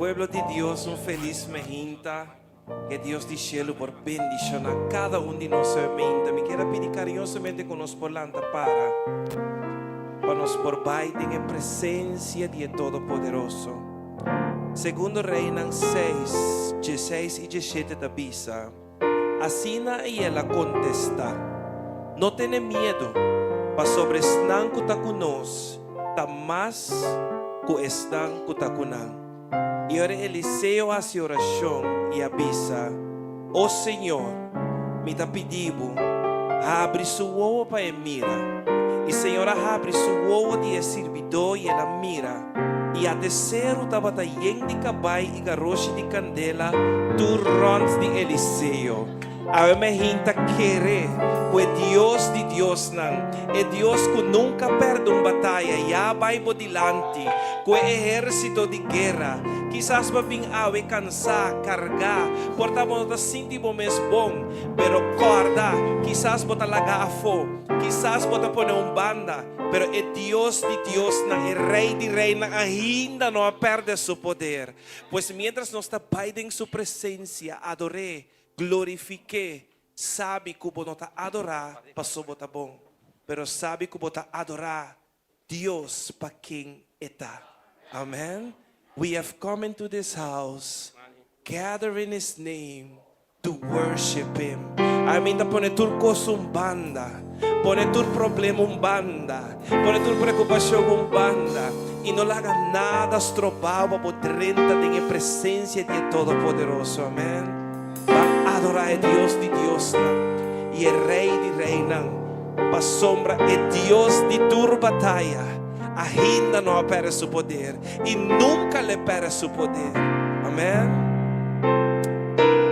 Pueblo di Dios, un felis mehinta. Ke Dios di shelu por bendishoná kada un di nos e meinta. Mi kier a pidi kariñosamente ku nos por lanta para, pa nos por bai den e presensia di e Todopoderoso. Segundo Reinan seis, dieseis i dieshete ta bisa, Asina i el a kontestá, No tene miedu, pasobra esnan ku ta ku nos ta mas ku esnan ku ta ku nan. I ora Eliseo a hasi orashon i a bisa, O Señor, mi ta pidi bo, habri su wowo pa e mira. I Señor a habri su wowo di e sirbidó i el a mira, i ate seru tabata yen di kabai i garoshi di kandela tur rònt di Eliseo. Awe mi hinta kere ku e Dios di diosnan, e Dios ku nunka pèrdè un bataya, ya bai bo dilanti ku e ehérsito di guera. Kisas bo a bin awe kansá, kargá, por ta bo no ta sinti bo mes bon, pero kòrda, kisas bo ta laga afó, kisas bo ta pone un banda, pero e Dios di diosnan, e Rei di reinan ainda no a pèrdè su poder. Pues miéntras nos ta bai den su presensia, ador'é, Glorifik'é, sabi ku bo no ta adorá paso bo ta bon, pero sabi ku bo ta adorá Dios pa ken E ta. Amen. We have come into this house, gather in His name to worship Him. I mean ta pone tur kos un banda, pone tur problema un banda, pone tur preokupashon un banda i no laga nada stroba bo pa bo drenta den e presensia di e Todopoderoso. Amen. Ban adorá e Dios di diosnan i e Rei di reinan, pasobra e Dios di tur bataya ainda no a pèrdè su poder i nunka lo e pèrdè su poder. Amèn.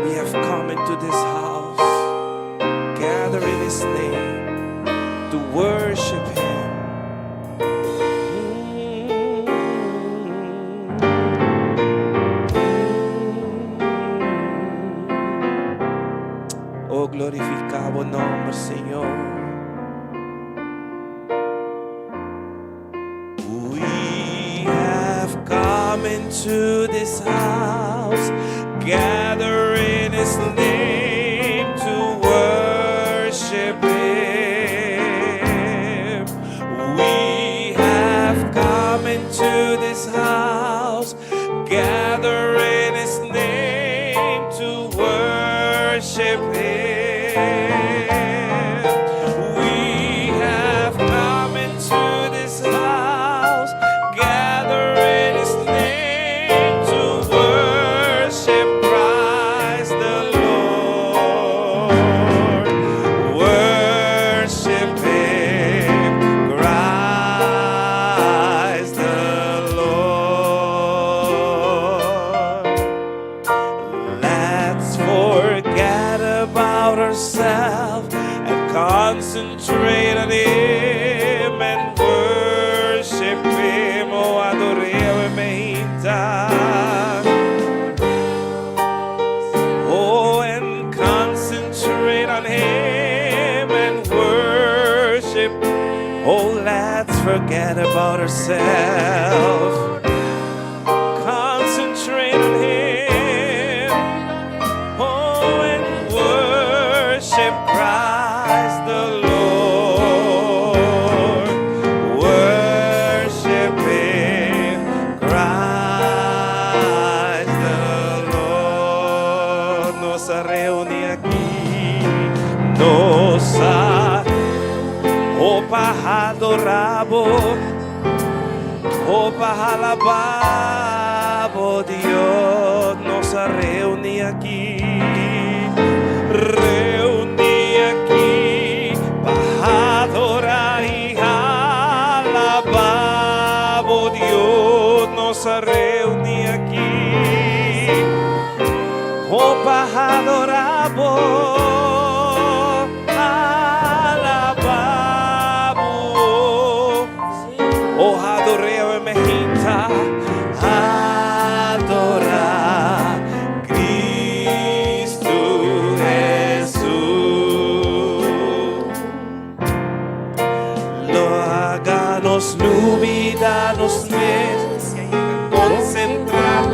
We have come into this house, gather in His name, to worship Him. Oh, glorifica bo nomber, Señor. We have come into this house, gather in His name to worship Him. We have come into this house, gather in His name to worship Him. We have come into this house, gather in His name to worship Christ the Lord. Worship Him, Christ the Lord. Let's forget about ourselves and concentrate on Him and worship Him. Oh, ador'é mainta. Oh, and concentrate on Him and worship. Oh, let's forget about ourselves. Concentrate on Him. Oh, and worship Christ the Lord. Worship Him, Christ the Lord. Nos a reuní aki, nos a oh pa adorá bo, oh pa alabá bo Dios, nos a reuní aki, reuní aki pa adorá i alabá bo Dios, nos a reuní aki, oh pa adorá bo, alabá bo. Oh, ador'é mainta, adorá Kristu Hesus. Laga nos lubidá nos mes, konsentrá.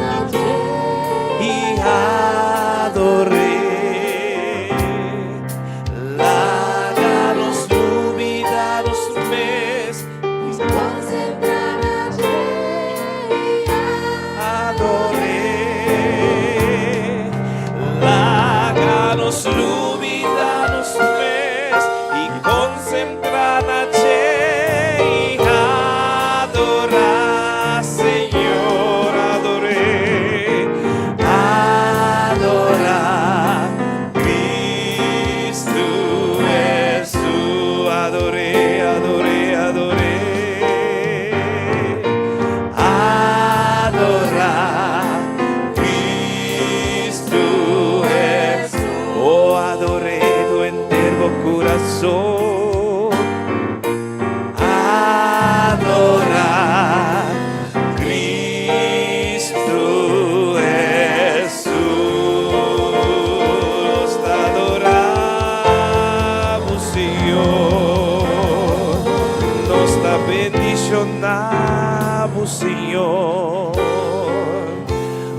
Señor.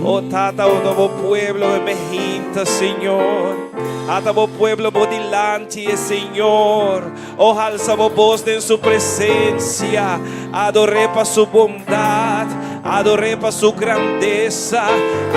O Tata, ata bo pueblo awe mainta, Señor. Ata bo pueblo bo dilanti, Señor. O halsa bo bos den su presensia. Ador'é pa su bondat. Ador'é pa su grandesa.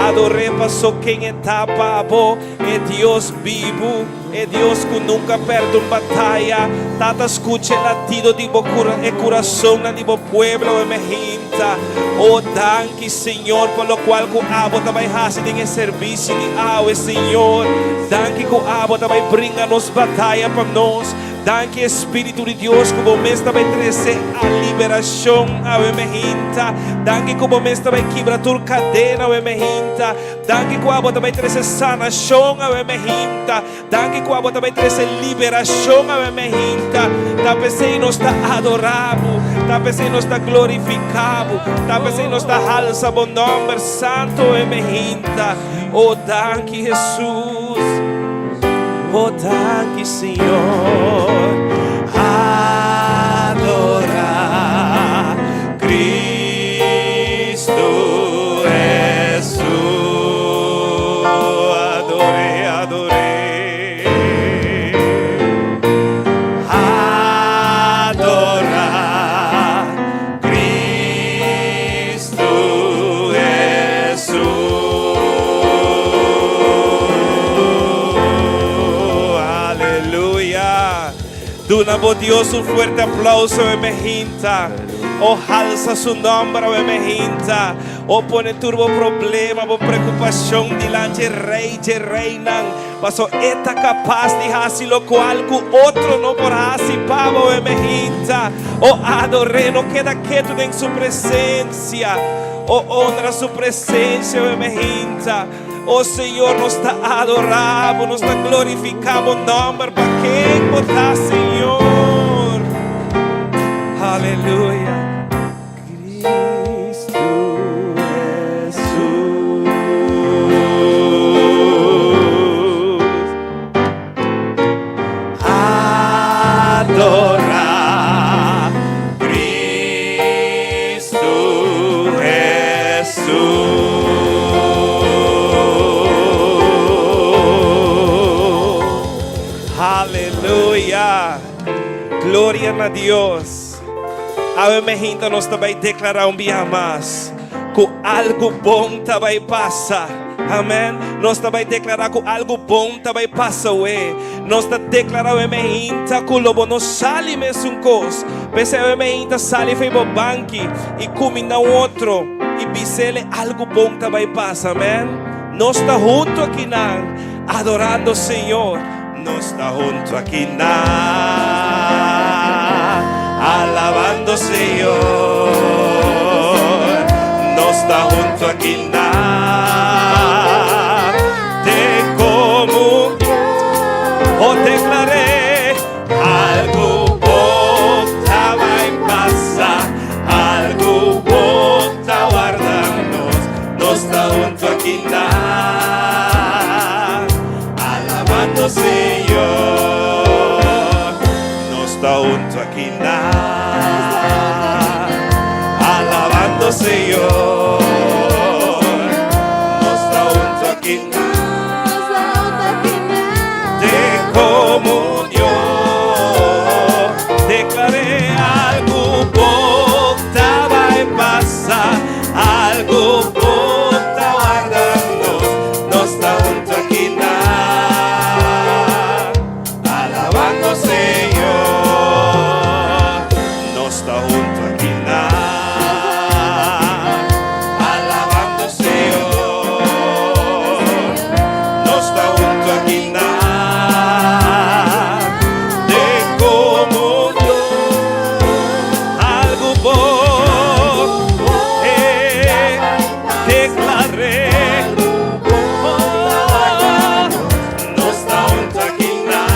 Ador'é pa su ken e ta pa bo. E Dios bibu. E Dios ku nunka a pèrdè un bataya. Tata, skucha e latido di bo e kurasonnan di bo pueblo awe mainta. O danki, Señor, pa lokual ku abo ta bai hasi den e servisio di awe, Señor. Danki ku abo ta bai bringa nos bataya pa nos. Danki, Espíritu di Dios, ku bo mes ta bai trese a liberashon awe mainta. Danki ku bo mes ta bai kibra tur kadena awe mainta. Danki ku abo ta bai trese sanashon awe mainta. Danki ku abo ta bai trese liberashon awe mainta. Ta p'esei nos ta adorá bo. Ta p'esei nos ta glorifiká bo. Ta p'esei nos ta halsa bo nòmber santu awe mainta. O danki, Hesus. O danki, Señor. Adorá Kristu Hesus. Ador'é, ador'é. Adorá Kristu Hesus. Aleluya. Duna bo Dios un fuerte aplouso awe mainta. O halsa su nòmber awe mainta. O pone tur bo problema, bo preokupashon dilanti Rei dje Reinan. Paso e ta kapas di hasi lokual ku otro no por hasi pa bo awe mainta. O ador'é, no keda ketu den su presensia. O honra su presensia awe mainta. O Señor, nos ta adorá bo, nos ta glorifiká bo nòmber pa ken bo ta, Señor. Aleluya. Kristu Hesus. Adorá Kristu Hesus. Aleluya. Gloria na Dios. Awe mainta nos ta bai deklará un biaha mas ku algu bon ta bai pasa. Amèn. Nos ta bai deklará ku algu bon ta bai pasa awe. Nos ta deklará awe mainta ku lo bo no sali mesun kos. P'esei awe mainta sali for bo banki i kuminda un otro i bis'é algu bon ta bai pasa. Amèn. Nos ta huntu akinan adorando Señor. Nos ta huntu akinan alabando Señor. Nos ta huntu akinan den komunion. O deklar'é algu bon ta bai pasa, algu bon ta warda nos. Nos ta huntu akinan alabando Señor. Nos ta huntu akinan alabando Señor. Nos ta huntu akinan den komunion. Deklar'é algu bon ta bai pasa, algu bon ta warda nos. Nos ta huntu akinan alabando Señor. Nos ta huntu akinan alabando Señor. Nos ta huntu akinan den komunion. Algu bon, deklar'é. Nos ta huntu akinan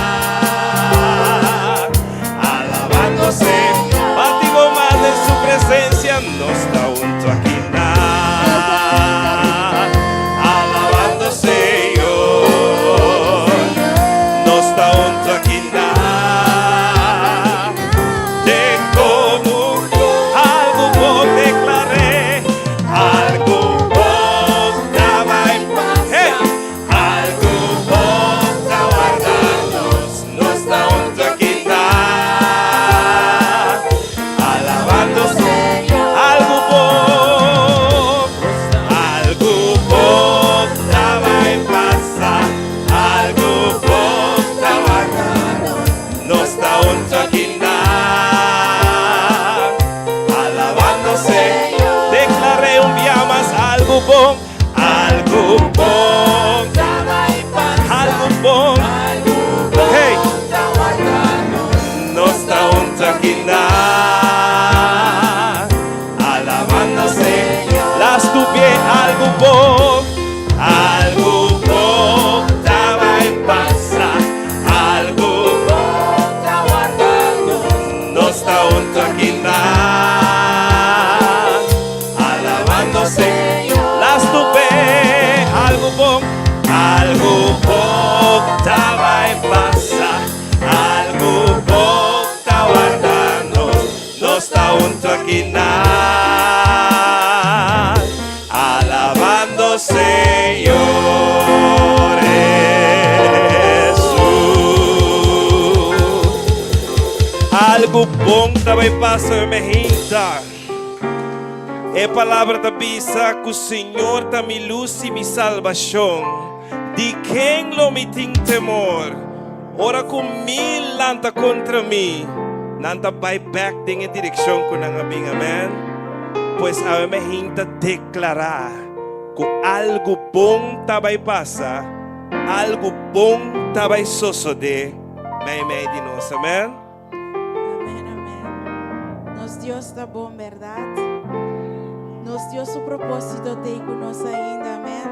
alabando Señor. Bati bo man den su presensia. Nos ta huntu akinan alabando Señor. Nos ta huntu akinan den komunion. Algu bon deklar'é. Algu bon, algu bon. Hey, nos ta huntu akinan, alabando Señor. Lastu be algu bon, algu bon ta bai pasa, algu nos ta huntu akinan, alabando Señor. Lastu be algu bon ta bai pasa, algu bon ta wardando, nos ta huntu akinan, alabando Señor Hesus. Algu bon ta bai pasa mainta. E palabra ta bisa ku Señor ta mi lus i mi salbashon. Di ken lo mi tin temor? Ora ku mil lanta kontra mi, nan ta bai bèk den e direkshon ku nan a bin. Amèn. Pues awe mainta deklará ku algu bon ta bai pasa, algu bon ta bai sosodé meimei di nos. Amèn. Amèn, amèn. Nos Dios ta bon, bèrdat? Nos Dios su propósito t'ei ku nos ainda, amèn.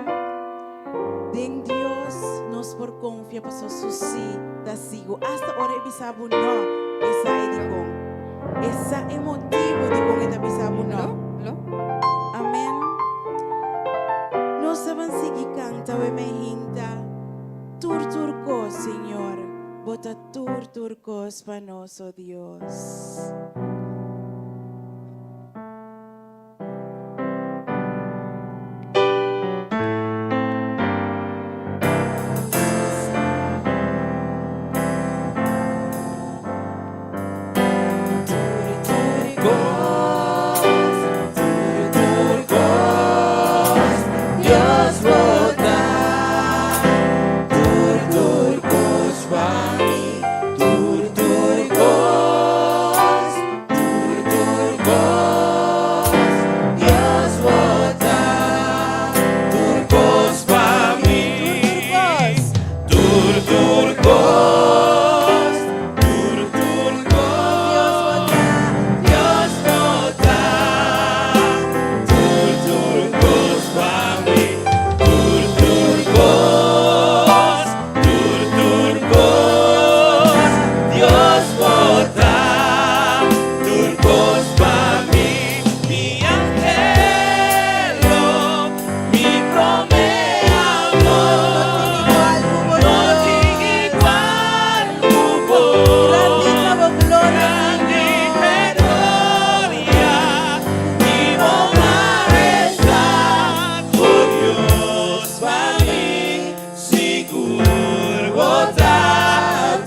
Den Dios nos por konfia pasobra su sí ta sigur. Asta ora e bisa bo no, e sa e dikon. E sa e motibu dikon e ta bisa bo no. Amèn. Nos ta ban sigui kanta we mainta. Tur tur kos, Señor, bo ta Tur tur kos pa nos, o Dios. Tur tur kos, tur tur kos, Dios bo ta. Tur tur kos pa mi, tur tur kos, tur tur kos, Dios bo ta. Tur kos pa mi, tur tur kos, tur tur kos, Dios bo ta. Tur tur kos pa mi, tur tur kos, tur tur kos, Dios bo ta. Tur kos pa mi, mi anhelo, mi promé amor. No tin igual ku bo. Grandi gloria i bo mahestat, o Dios, pa mi sigur bo ta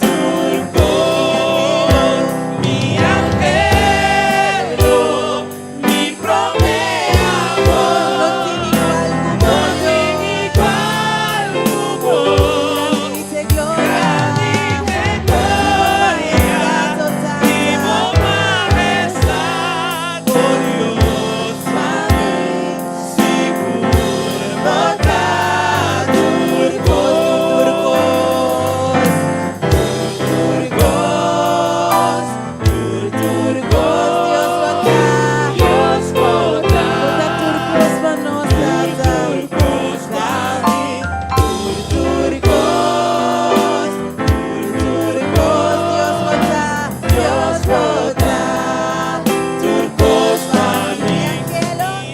tur kos. Mi anhelo, mi promé amor. No tin igual ku bo. Grandi gloria i bo mahestat, o Dios, pa mi sigur bo ta tur kos. Tur kos, tur tur kos, Dios bo ta. Tur tur kos pa mi, tur tur kos, tur tur kos, Dios bo ta. Tur kos pa mi, anhelo,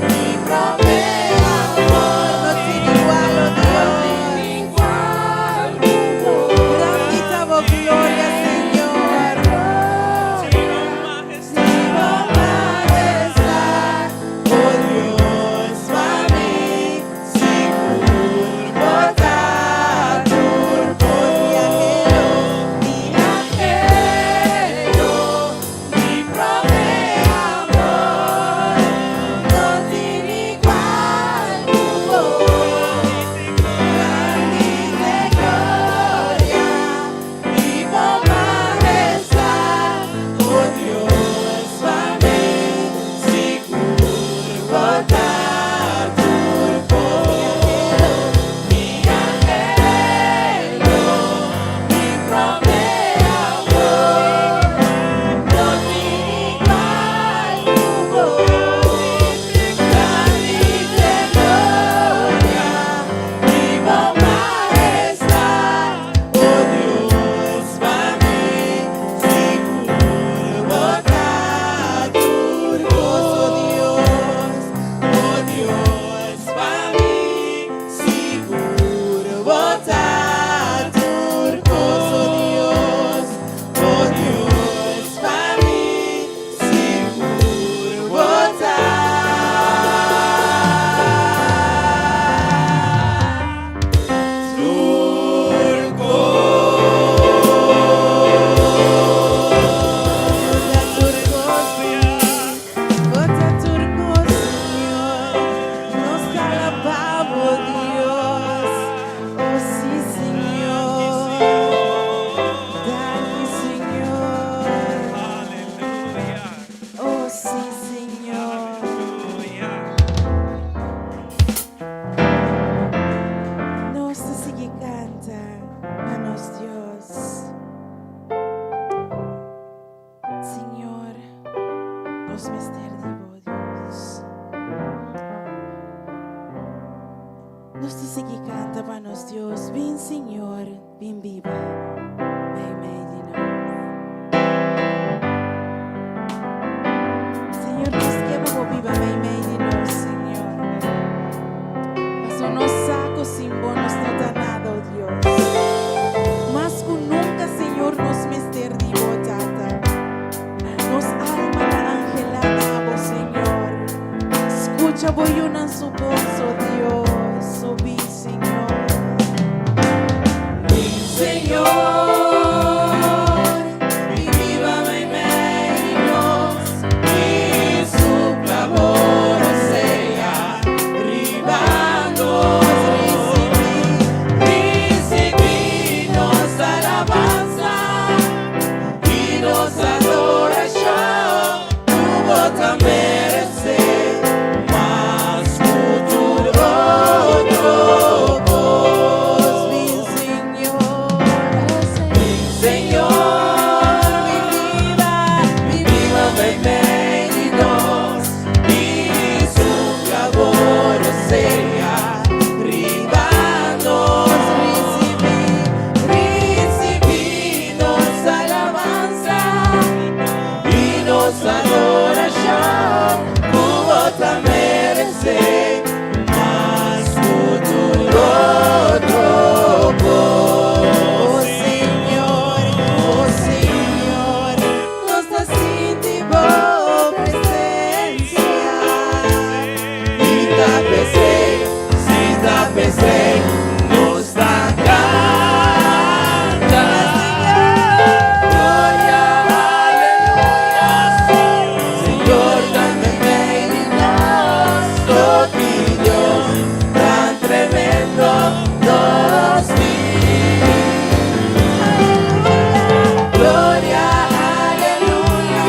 mi promé amor. No tin igual ku bo. Gloria, Señor. Si bo mahestat, o Dios, pa mi sigur bo ta tur kos. Mi anhelo, mi promé amor. No tin igual ku bo. Grandi gloria i bo mahestat, o Dios, pa mi sigur bo ta. sigui kanta pa nos Dios. Bin, Señor, bin biba meimei di nos. Señor, nos ke pa bo biba meimei di nos, Señor. Paso nos sa ku sin bo nos no ta nada, oh Dios. Mas ku nunka, Señor, nos mester di bo, Tata. Nos alma ta anhelá na bo, Señor. Skucha bo yunan su bos, oh Dios, oh bin, Señor. Bin, Señor, bin biba meimei di nos, i supla bo rosea riba nos. Risibí, risibí nos alabansa i nos adorashon, ku bo ta meresé mas ku tur otro kos. Bin, Señor. Señor, bin biba, bin biba meimei di nos, i supla bo rosea riba nos. Risibí, Risibí nos alabansa i nos adorashon, ku bo ta meresé mas ku tur otro Oh kos. Señor, oh Señor, nos ta sinti bo presensia. I ta p'esei, si ta p'esei, nos ta kanta. Gloria, aleluya, Señor, ta meimei di nos, oh Dios, tan tremendo nos tin. Gloria, aleluya,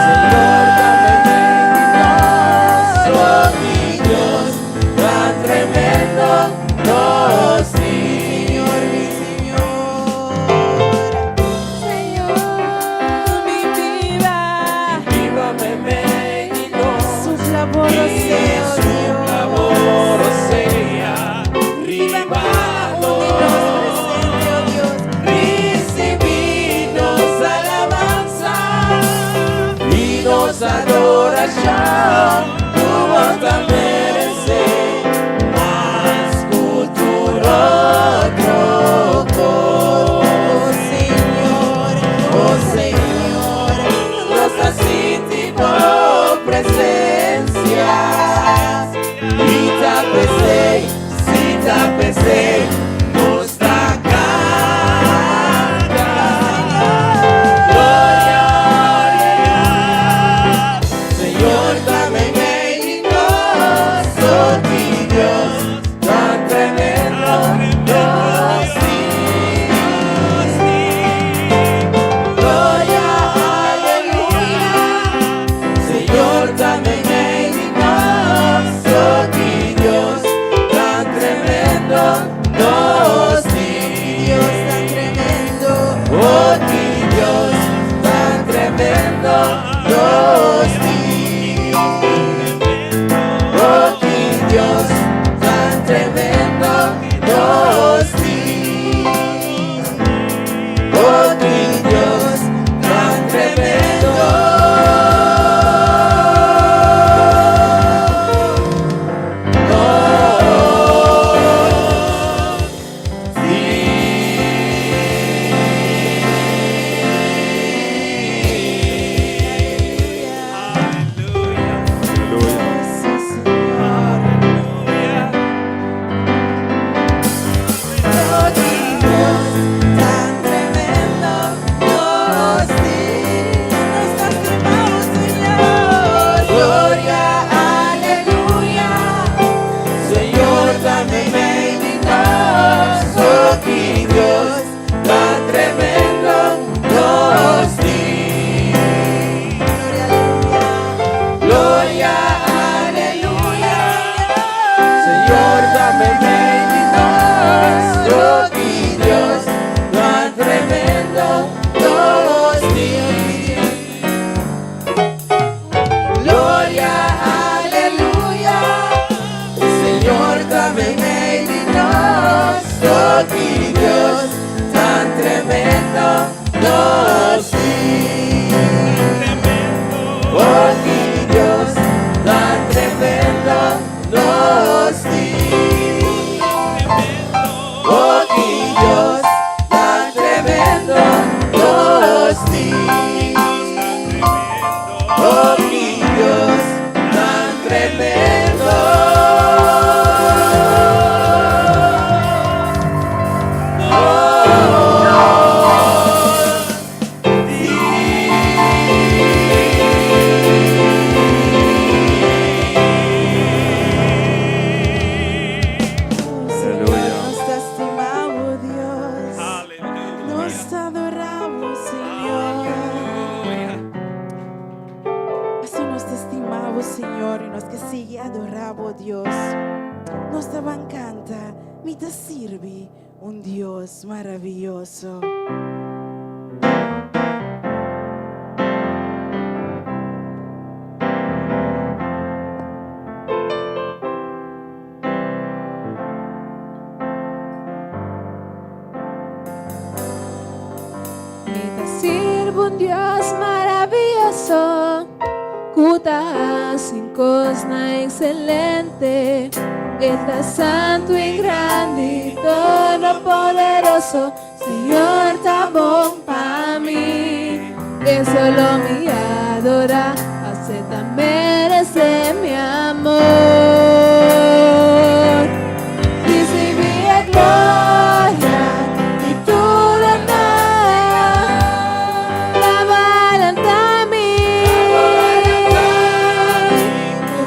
Señor, ta meimei di nos, oh Dios, tan tremendo nos tin. Señor, mi Señor, Señor, bin biba, Biba meimei di nos, supla bo rosea, supla Dios. bo rosea, Riba riba kada un di nos nos. presente, oh Dios. Risibí nos alabansa i nos adorashon, ku bo ta meresé mas ku tur otro Oh kos. Señor, Oh Señor, nos ta sinti bo presensia. I ta p'esei, si ta p'esei, nos ta kanta. Gloria, aleluya, Señor, ta meimei di nos, oh Dios, tan tremendo nos tin. Gloria, aleluya, Señor, ta meimei di nos, oh Dios, tan tremendo nos. Oh, ki Dios tan tremendo nos tin. Oh, ki Dios tan tremendo nos tin. Oh, ki Dios tan tremendo nos tin. Oh, ki Dios tan tremendo. Señor, Aleluya. nos ta stima bo, Dios. Aleluya. Nos ta adora bo, Señor. Aleluya. Asina nos ta stima bo, Señor, i nos ke sigui adora bo, Dios. Nos ta ban kanta, mi ta sirbi un Dios maravioso. Mi ta sirbi un Dios maravioso, ku ta hasi kosnan ekselente. E ta santu i grandi, todopoderoso. Señor ta bon pa mi. E solo mi adora, acepta merece mi amor. Risibí e gloria i tur honor. Ta lanta mi.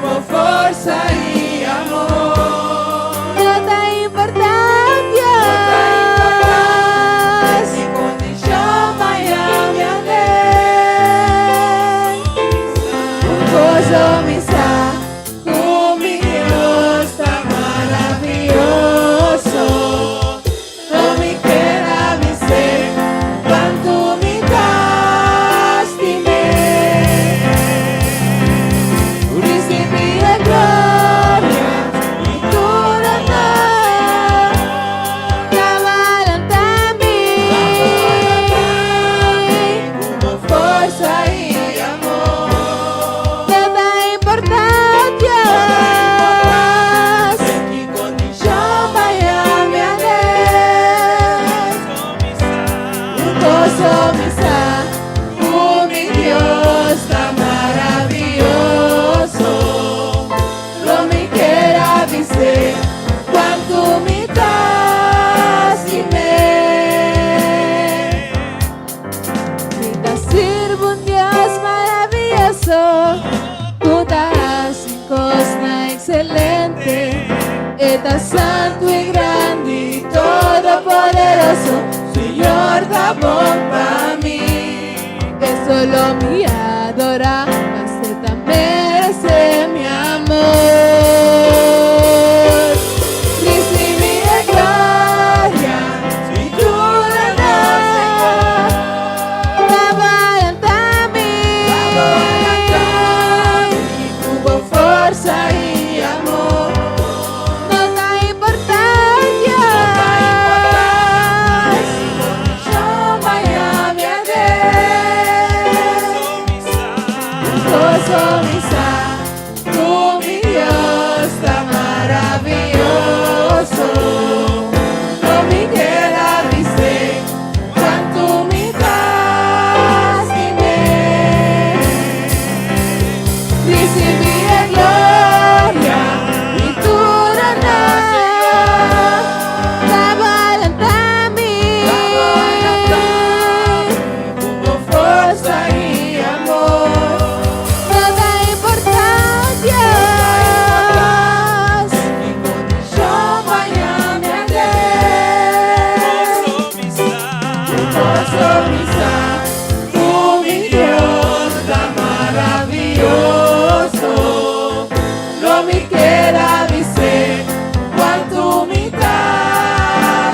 Ku forsa i amor. No ta importá, Dios. Mi kondishon mi aden. Un kos mi sa, Ku mi Dios ta maravioso. Lo mi kier a bis'é, kuantu mi ta stim'é. Risibí e gloria i tur honor. Ta lanta mi. Ku forsa i amor. No ta importá, Dios. Ki kondishon mi aden. Un kos mi sa, ku mi Dios ta maravioso. Lo mi kier a bis'é, kuantu mi ta stim'é. Mi ta sirbi un Dios maravioso, ku ta hasi kosnan ekselente. E ta santu i grandi, todopoderoso. Señor ta bon pa mi. E solo mi adora, acepta merece mi amor. Risibí e gloria I tur honor. Ta mi. Ku forsa i amor. No ta importá, Dios. Mi aden. Kos mi sa, ku mi Dios ta maravioso. Lo mi kier a bis'é, kuantu mi ta stim'é. Risibí e gloria i tur honor. Ta lanta mi. Ku forsa i amor. No ta importá, Dios. Mi aden. Kos mi sa, ku mi Dios ta maravioso. Lo mi kier a bis'é, kuantu mi ta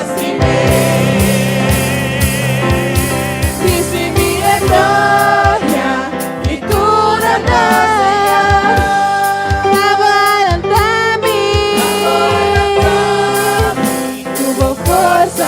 stim'é. Risibí e gloria i tur honor. Ta lanta mi. Ku forsa.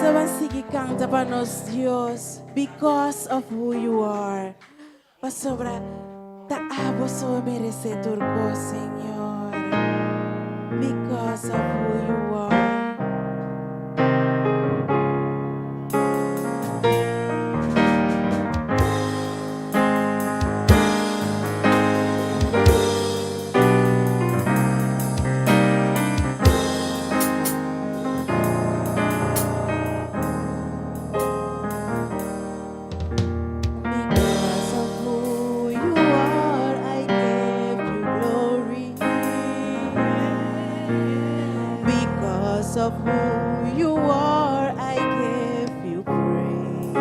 ta bay sigui canta pa nos Dios because of who you are. Pasobra ta abo so merece tur cos, Señor. Because of who you are. Because of who you are, I give you glory. Because of who you are, I give you praise.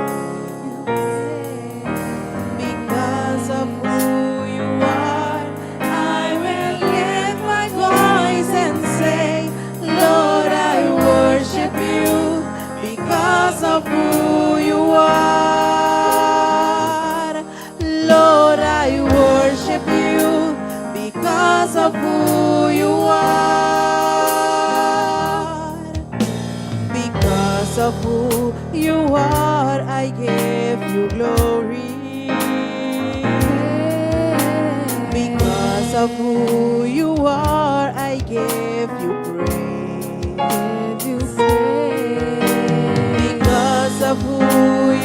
Because of who you are, I will lift my voice and say, Lord, I worship you because of who you are. Lord, I worship you because of who you are. Because of who you are, I give you glory. Because of who you are, I give you praise. Because of who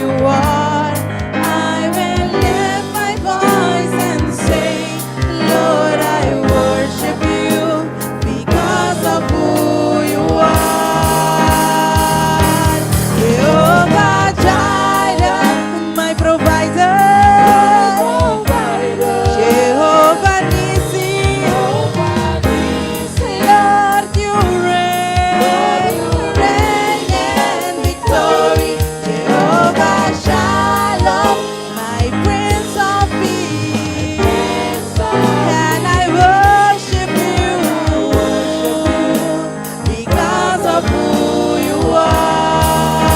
you are, I will lift my voice and say, Lord, I worship you because of who you are. Jehovah Jireh, my provider. Jehovah Nissi, Lord, you reign, reign in victory. Jehovah Shalom, my Prince of Peace, and I worship you because of who you are.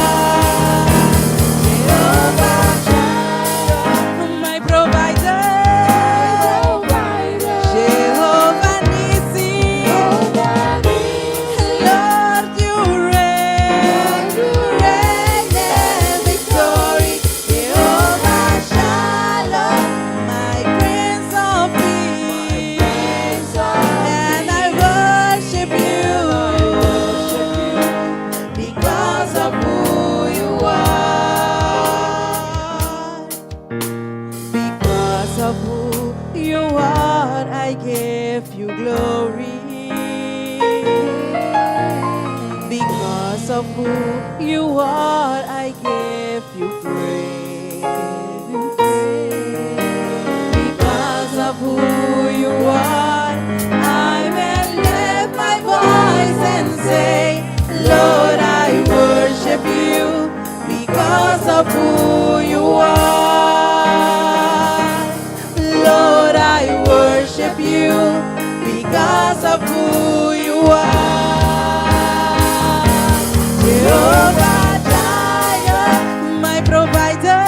Jehovah Jireh, my provider. Jehovah Nissi, Lord, you reign, reign in victory. Jehovah Shalom, my Prince of Peace, and I worship you because of who you are. Because of who you are, I give you glory. Because of who you are, I give you praise. Because of who you are, I will lift my voice and say, Lord, I worship you because of who you are. Lord, I worship you because of who you are. Jehovah Jireh, my provider.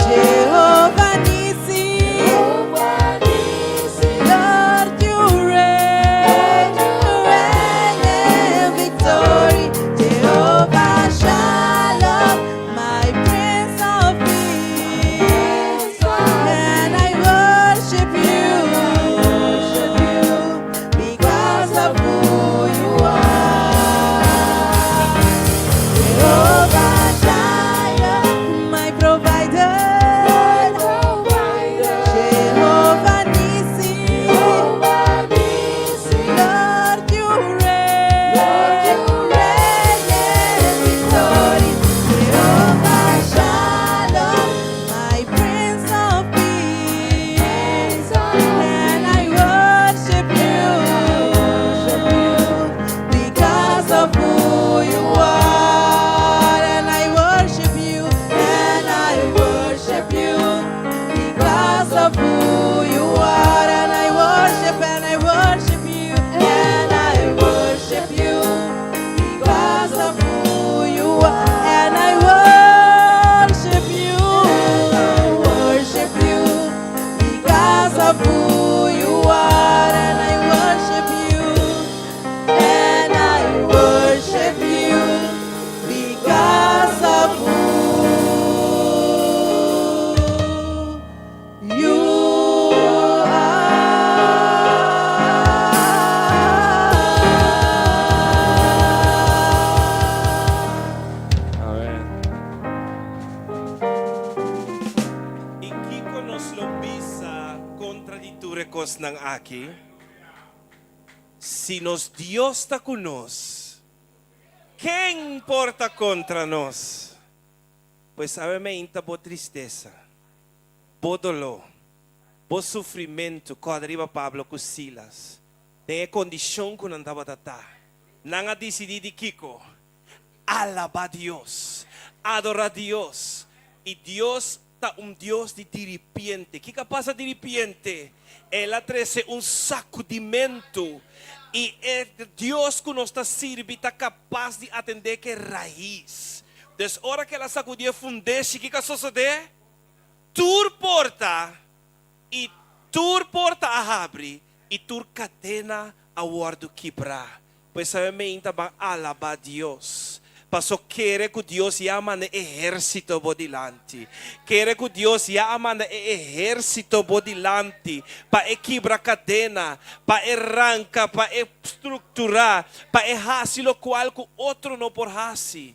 Jehovah Nissi, Lord, you reign, reign in victory. Jehovah Shalom, my kosnan aki? Si nos Dios ta ku nos, ken por ta kontra nos? Pues awe meinta bo tristesa, bo doló, bo sufrimentu, kòrda riba Pablo ku Silas, den e kondishon ku nan tabata ta, nan a disidí di kiko? Alabá Dios, adorá Dios. I Dios ta un Dios di diripiente. Kiko a pasa diripiente? El a trese un sakudimentu. I e Dios ku nos ta sirbi ta kapas di atendé ku e rais. Dus ora ku el a sakudí e fundeshi, kiko a sosodé? Tur porta i tur porta a habri i tur kadena a wòrdu kibrá. Pues awe meinta ban alabá Dios. Paso kere ku Dios ya a manda e ehérsito bo dilanti. Kere ku Dios ya a manda e ehérsito bo dilanti pa e kibra kadena, pa e ranka, pa e strukturá, pa e hasi lokual ku otro no por hasi.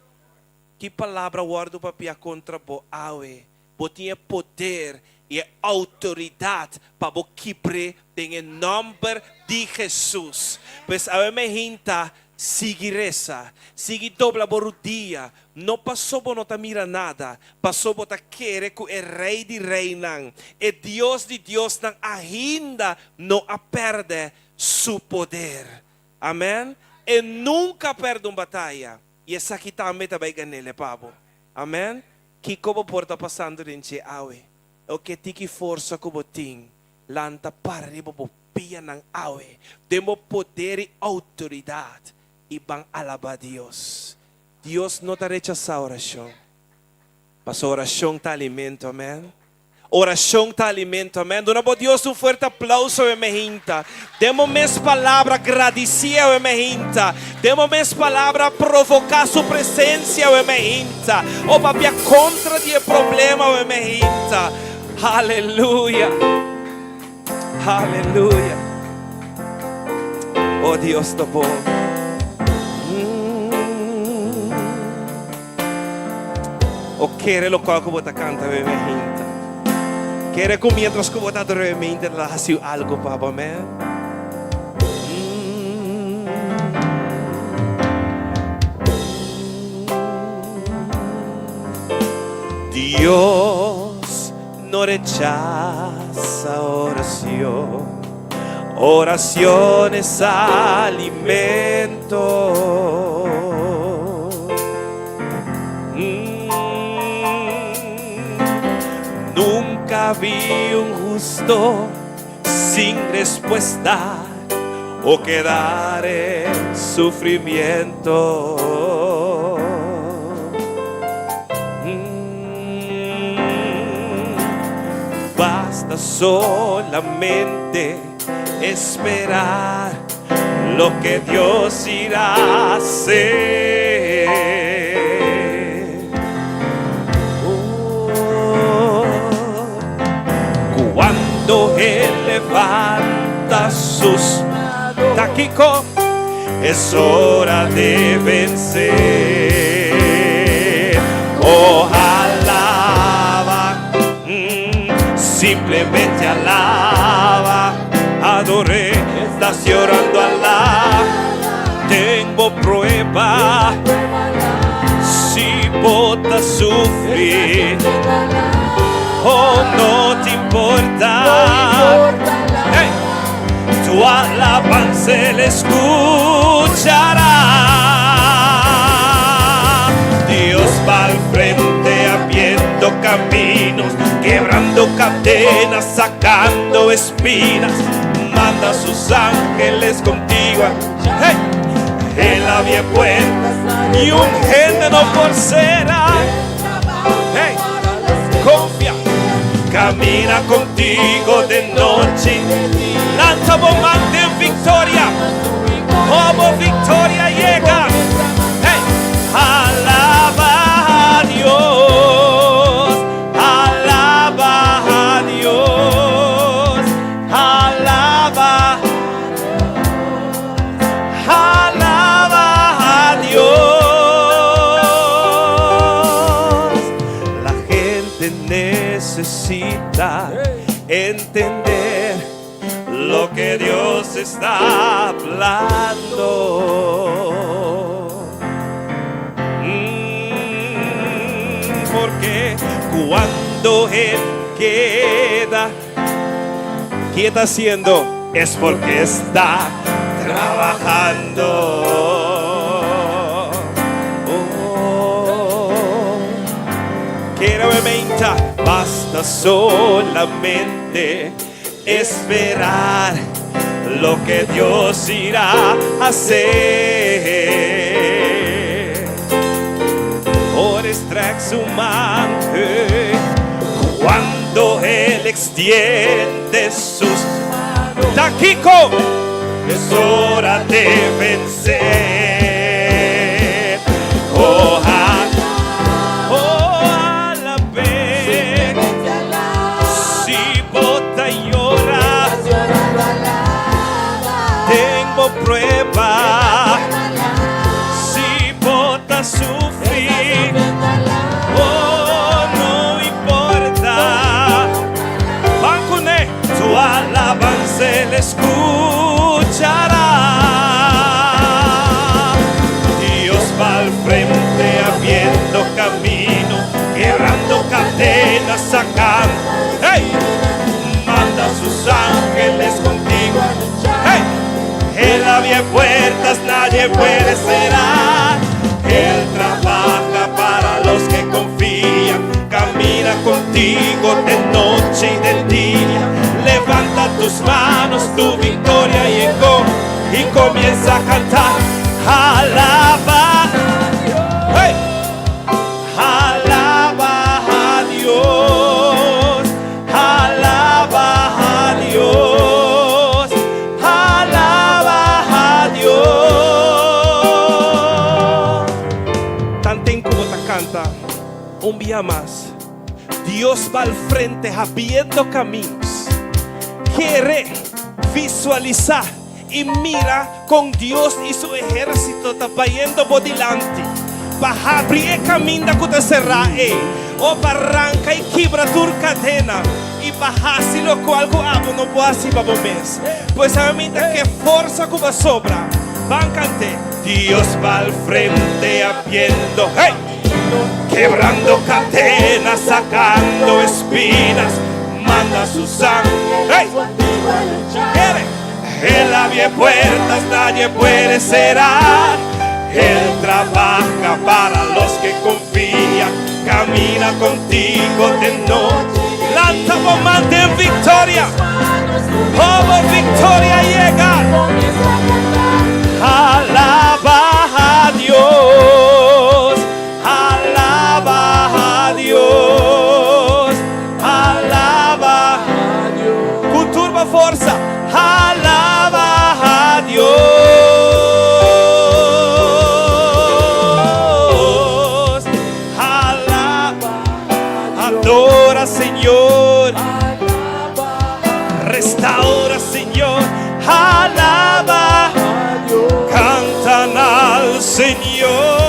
Ki palabra wòrdu papia kontra bo awe? Bo tin e poder i e outoridat pa bo kibr'é den e nòmber di Hesus. Pues awe me hinta, sigui resa, sigui dobla bo rudia, no paso bo no ta mira nada, paso bo ta kere ku e Rei di reinan, e Dios di diosnan ainda no a pèrdè su poder. Amèn. E nunka a pèrdè un bataya, i esaki tambe ta bai gan'el e pa bo. Amèn. Kiko bo por ta pasando den dje awe? O ke tiki forsa ku bo tin, lanta para riba bo pianan awe den bo poder i outoridat i ban alabá Dios. Dios no ta rechasá orashon, pasobra orashon ta alimento. Amèn. Orashon ta alimento. Amèn. Duna bo Dios un fuerte aplauso awe mehinta. Den bo mes palabra gradisié awe mehinta. Den bo mes palabra provoká su presensia awe mehinta. O papia kontra di e problema awe mehinta. Aleluya. Aleluya. O Dios ta bon. O kere lokual ku bo ta kanta awe mehinta. Kere ku mientras ku bo ta adora awe mehinta ta hasi algu pa bo. Amen. Dios no rechasa oracion. Oracion es alimento. Mm. Nunca vi un justo sin respuesta o quedar en sufrimiento. Mm. Basta solamente esperar lo que Dios irá a hacer. Oh, cuando Él levanta sus taquico, es hora de vencer. Oh, alaba, simplemente alaba, adoré, estás llorando, alaba. Tengo prueba, si bo ta sufri, oh, no ta importa. Hey, tu alabanza él escuchará. Dios va al frente abriendo caminos, quebrando cadenas, sacando espinas. Manda sus ángeles contigo. Hey, él abre puertas y un gente no por será. Hey, confia. Camina contigo de noche. Lanza bo man den victoria. Como victoria llega. Hey, alaba a Dios. Alaba a Dios. Alaba. Alaba a Dios. La gente necesita entender lo Loke Dios está hablando. Porque cuando Él keda, ¿qué está haciendo? Es porque está trabajando. Oh, quiero menta, basta solamente esperar lo que Dios irá a hacer. Ora strek su man, cuando Él extiende sus manos. Takiko, es hora de vencer. Oh, alab'é. Si bo ta yora, tengo prueba. Si bo ta sufri, oh, no importa. Ban kuné, tu alabanza él escuchará. Dios va al frente abriendo camino, quebrando cadenas, sacando. ¡Hey! Manda a sus ángeles contigo. ¡Hey! Él abre puertas, nadie puede cerrar. Él trabaja para los que confían. Camina contigo de noche y de día. Levanta tus manos, tu victoria llegó. Y comienza a cantar. Alaba. ¡Hey! Alaba a Dios. Alaba a Dios. Alaba a Dios. Tanten ku bo ta kanta, un dia mas. Dios va al frente abriendo caminos. Kere visualisá i mira kon Dios i su ehérsito ta bayendo bo dilanti. Pa habri e kaminda ku ta será e. O pa ranka i kibra tur kadena. I pa hasi loke ku abo no por hasi pa bo mes. Pues ami ta ke forsa ku bo sobra. Ban kant'é. Dios va al frente abriendo, hey, quebrando cadenas, sacando espinas, manda su sangre. Hey, quiere. Él abre puertas, nadie puede cerrar. Él trabaja para los que confían. Camina contigo de noche. Lanta bo man den viktoria. Como victoria llega. Alaba a Dios. Alaba a Dios. Alaba a Dios. Ku tur bo forsa. Alaba a Dios. Alaba. Adora, Señor. Restaura, Señor. Alaba. Cantan al Señor.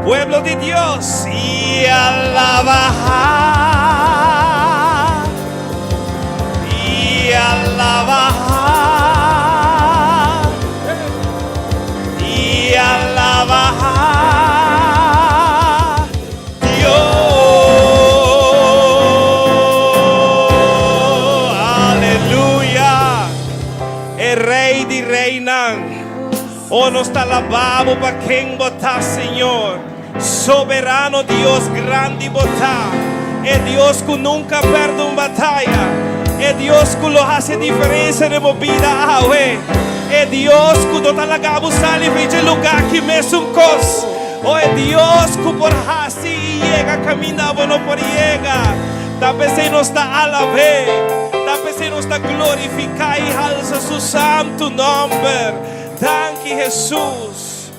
Pueblo de Dios, y alaba. Y alaba. Y alaba. Dios. Aleluya. E Rei di Reinan. Oh, nos ta alabá Bo pa ken Bo ta, Señor. Soberano Dios, grandi Bo ta. E Dios ku nunka ta pèrdè un bataya. E Dios ku lo hasi diferensia den bo bida, awe. E Dios ku no ta laga bo sali for di e lugá aki mesun kos. Oh, e Dios ku por hasi i yega kaminda bo no por yega. Ta p'esei nos ta alab'é. Ta p'esei nos ta glorifiká i halsa su santu nòmber. Danki, Jesus.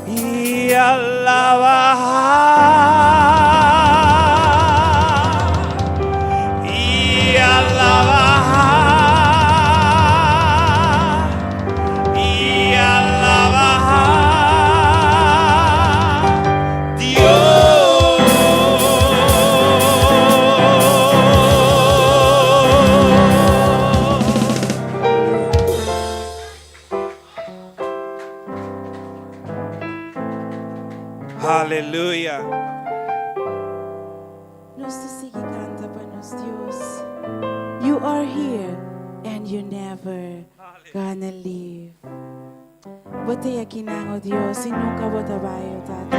I alaba. I alaba. I alaba. Dios. you never gonna leave. Bo t'ey akinan, oh Dios, y nunca bo ta bay, oh Tata.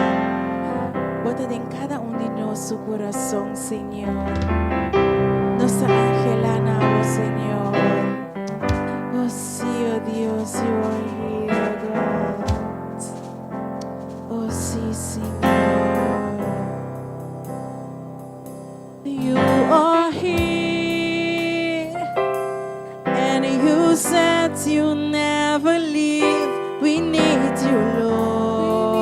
Bo ta den cada un di nos su curason, Señor. Nos ta anhela na bo, Señor. Oh si, oh Dios, you are here, oh God. Oh si, Señor. You are here, and you said you never leave. We need you, Lord.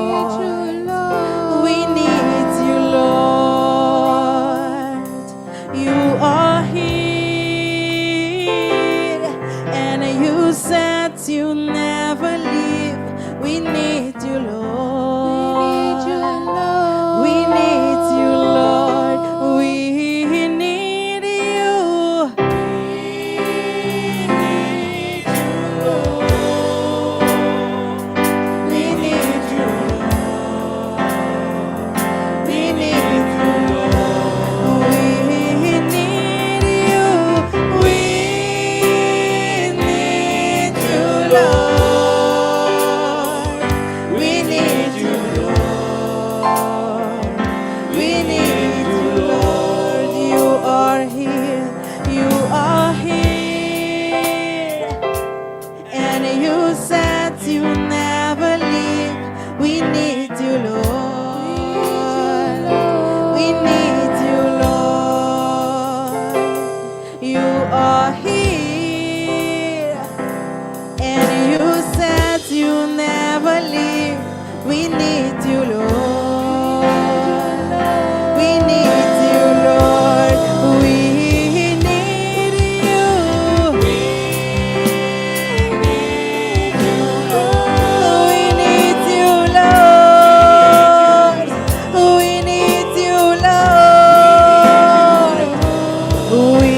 We need you, Lord. You are here, and you said you never leave. We need you, Lord. We need you, Lord. We need you. We need you, Lord. We need you, Lord. We need you, Lord. We need you. We need you, Lord. We need you, Lord. We need you, Lord. You are here. You are here. And you said you never leave. We need you, Lord. We need you, Lord. You are here. And you said you never leave. We need you, Lord. We need you, Lord. We need you. We need you, Lord. We need you, Lord. We need you, Lord. We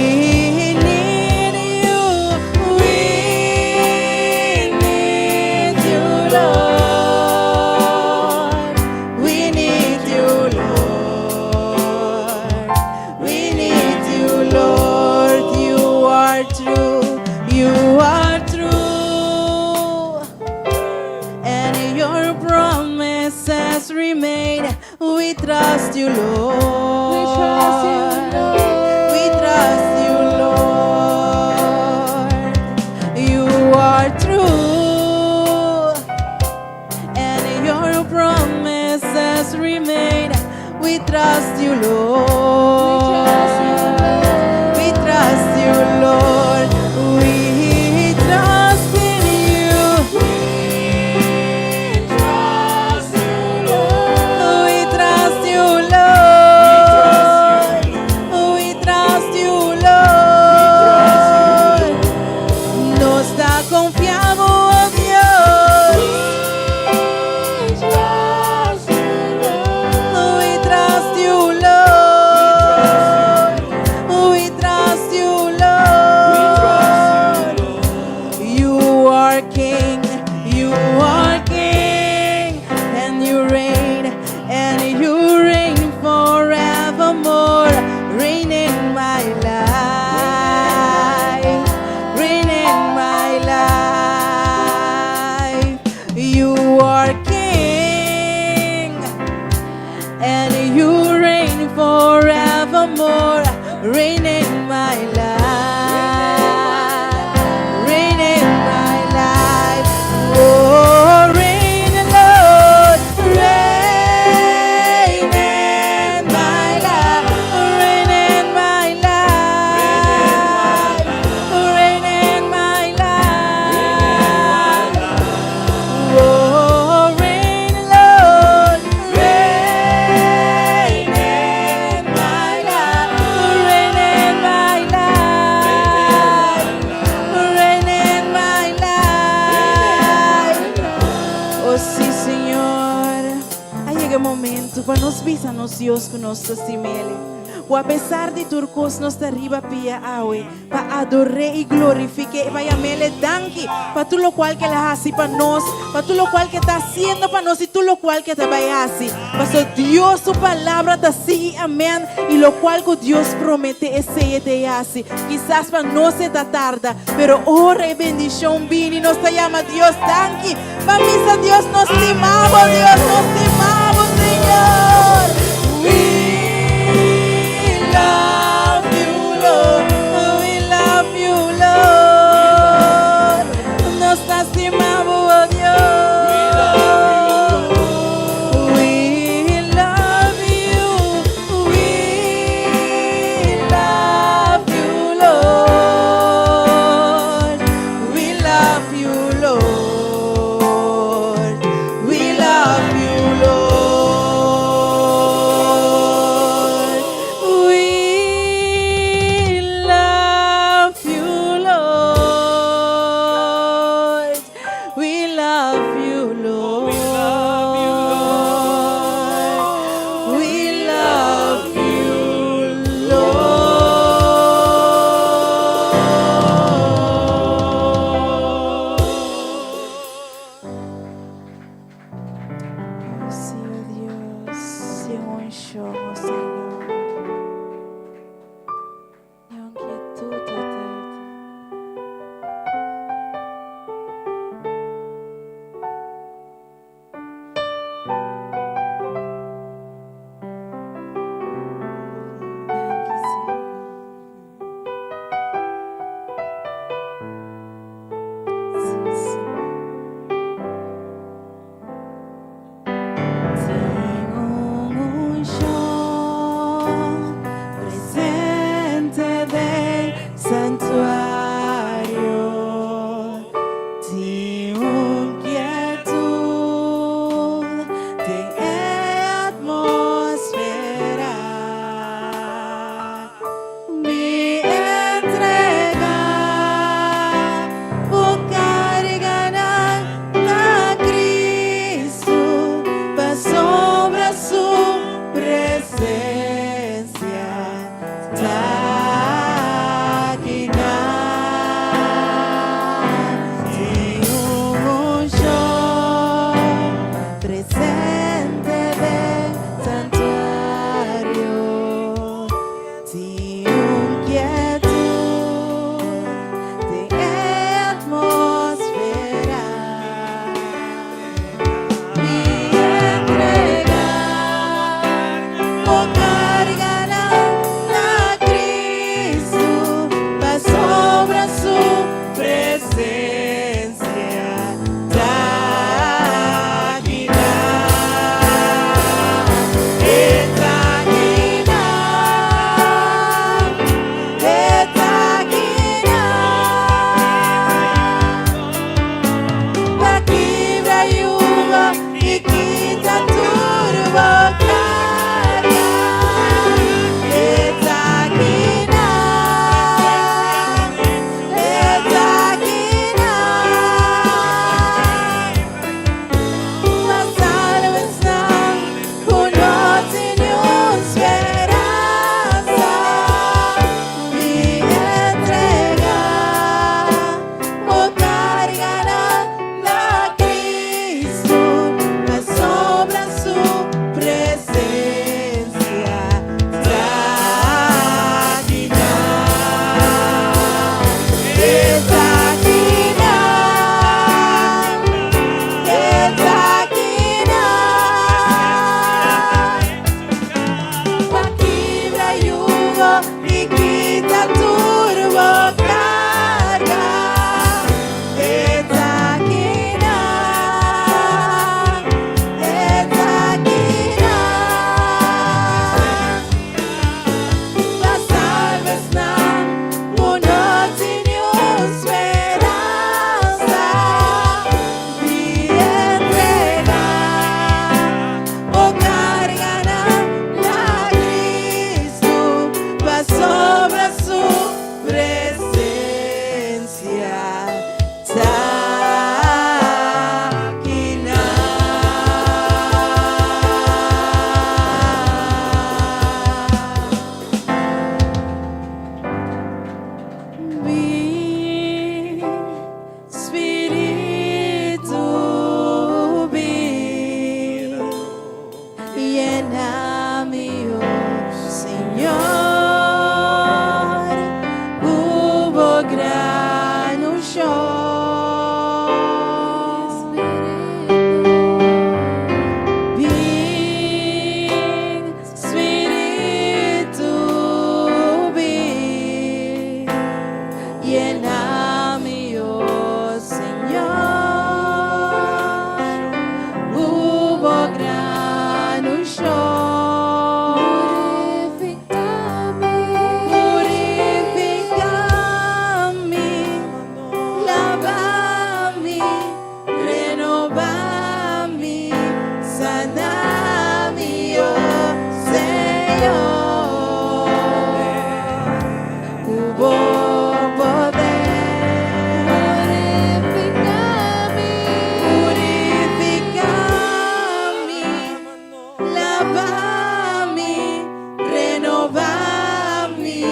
need you. We need you, Lord. We need you, Lord. We need you, Lord. You are true. You are true. And your promises remain. We trust you, Lord. We trust you, Lord. We trust you, Lord. You are true. And your promises remain. We trust you, Lord. We trust you, Lord. We trust you, Lord. We trust in you. We trust you, Lord. We trust you, Lord. We trust you, Lord. Nos ta confia bo, Dios. We trust you, Lord. We trust you, Lord. We trust you, Lord. You are King, you are King, and you reign, and you reign forevermore. Reign in my life, reign in my life. You are King, and you reign forevermore. Reign in my life, reign in my life. Oh, reign, Lord, reign in my life, reign in my life, reign in my life. Oh, reign, Lord, reign in my life, reign in my life, reign in my life. Oh, si, Señor. A yega e momento pa nos bisa nos Dios cu nos ta stim'E. Ku apesar di tur kos nos ta riba pia awe pa ador'é i glorifik'é i pa yam'El danki pa tur lokual ku El a hasi pa nos, pa tur lokual ku E ta hasiendo pa nos i tur lokual ku E ta bai hasi. Pasobra Dios su palabra ta sí i amèn, i lokual ku Dios prometé esei E ta e hasi. Kisas pa nos e ta tarda, pero ora e bendishon bini nos ta yama Dios danki. Pa misa Dios nos stima bo Dios nos stima bo Señor. We love you Lord, we love you Lord. Nos ta stima bo oh Dios. We love you, we love you Lord. We love you Lord. We love you Lord. We Yena mi, oh Señor, Ku bo gran unshon. Purifica mi. Purifica mi, laba mi, renoba mi, sana mi, oh Señor. Ku bo poder. Purifica mi. Purifica mi, laba mi, renoba mi,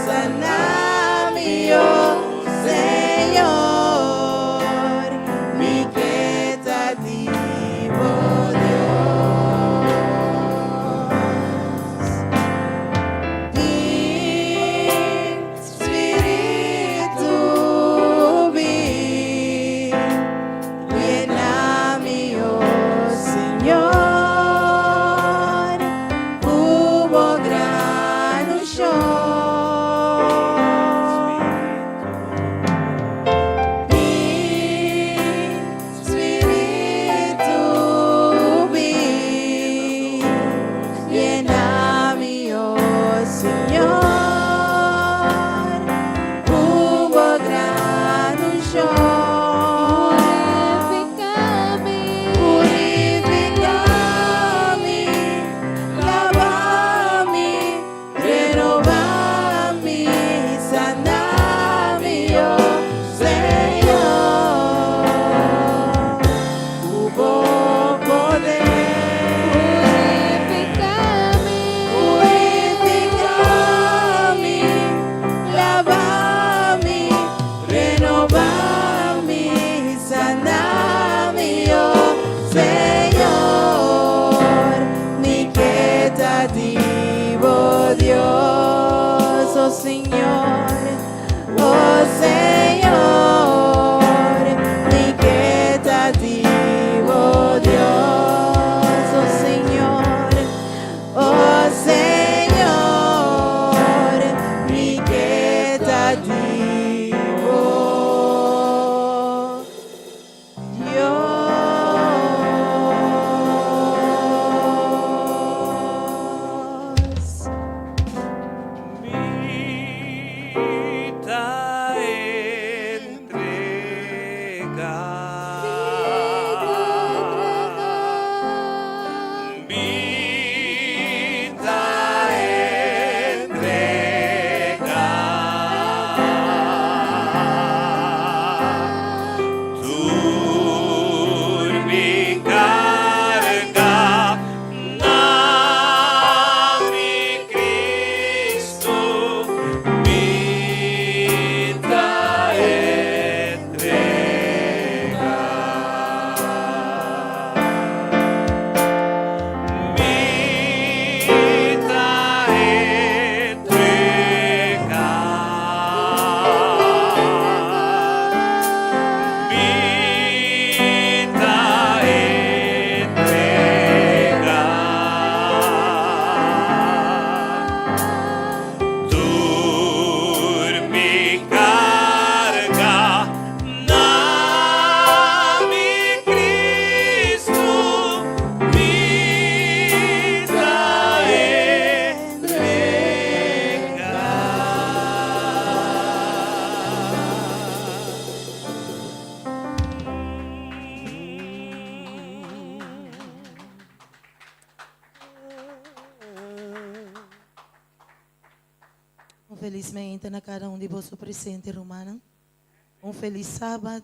sana mi, oh Señor. Mi ke ta di bo, Dios. Bin, Spiritu, bin, Yena mi, oh Señor, Ku bo gran unshon. Bin, Spiritu, bin, Yena mi, oh Señor, Ku bo gran unshon. Purifica mi. Purifica mi, laba mi, renoba mi, sana mi, oh Señor. Ku bo poder. Purifica mi. Purifica mi, laba mi, renoba mi, sana mi, oh Señor. Mi ke ta di bo, Dios, oh Señor, oh Señor. Mi ke ta di bo, Dios, oh Señor, oh Señor. Mi ke ta di bo, Dios. Mi ta entrega. Mi ta entrega. Tur mi carga na mi Cristo. Mi ta entrega. Mi ta entrega. Mi ta entrega. Tur mi carga na mi Cristo. Mi ta entrega. Un felis mainta na kada un di boso presente, rumannan. Un felis sabat,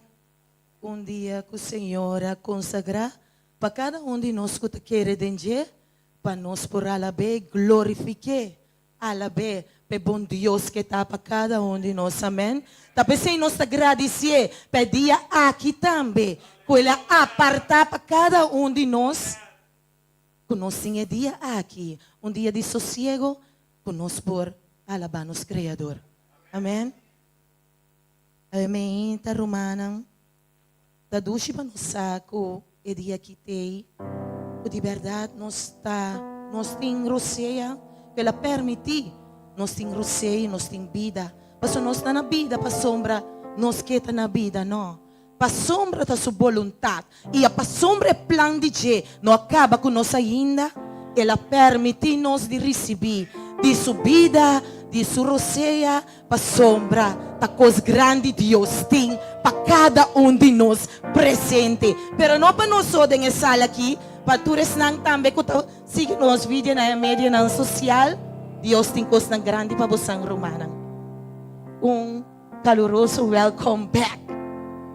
un dia ku Señor a konsagrá pa kada un di nos ku ta kere den dje, pa nos por alab'é, glorifik'é, alab'é p'e bon Dios ku e ta pa kada un di nos. Amèn. Ta p'esei nos ta gradisié pa e dia aki tambe, ku el a apartá pa kada un di nos, ku nos tin e dia aki, un dia di sosiego, ku nos por alabá nos Kreador. Amèn. Amèn. Ta rumannan, ta dushi pa nos sa ku e dia aki t'ei, ku di bèrdat nos ta, nos tin rosea, ku el a permití nos tin rosea i nos tin bida. Pasobra nos ta na bida pasobra nos ke ta na bida, no. Pasobra ta su boluntat i a pasobra e plan di dje no a kaba ku nos ainda, el a permití nos di risibí di su bida, di su rosea, pasobra ta kos grandi Dios tin pa kada un di nos presente. Pero no pa nos so den e sala aki, pa tur esnan tambe ku ta sigui nos video na e medionan sosial. Dios tin kosnan grandi pa bosan, rumannan. Un Caluroso welcome back.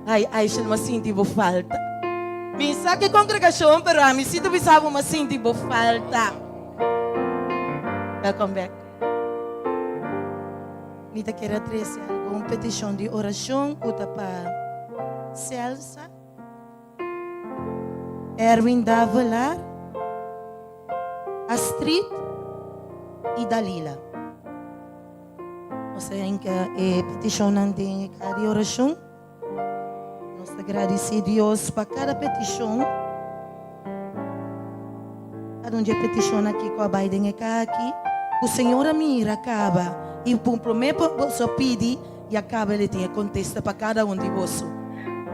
Ay Aisha no a sinti bo falta. Mi sa ke congregacion pero ami si ta bisa bo ma sinti bo falta. Welcome back. Mi ta kere a trece algun peticion di oracion cu ta pa Celsa, Erwin Davelaar, Astrid y Dalila. Nos ta hinka e petishonnan den e kaha di orashon. Nos ta gradisí Dios pa kada petishon. Kada un di e petishonnan aki ku a bai den e kaha aki, ku Señor a mira kaba i ku promé boso a pidi i a kaba el e tin e kontesta pa kada un di boso.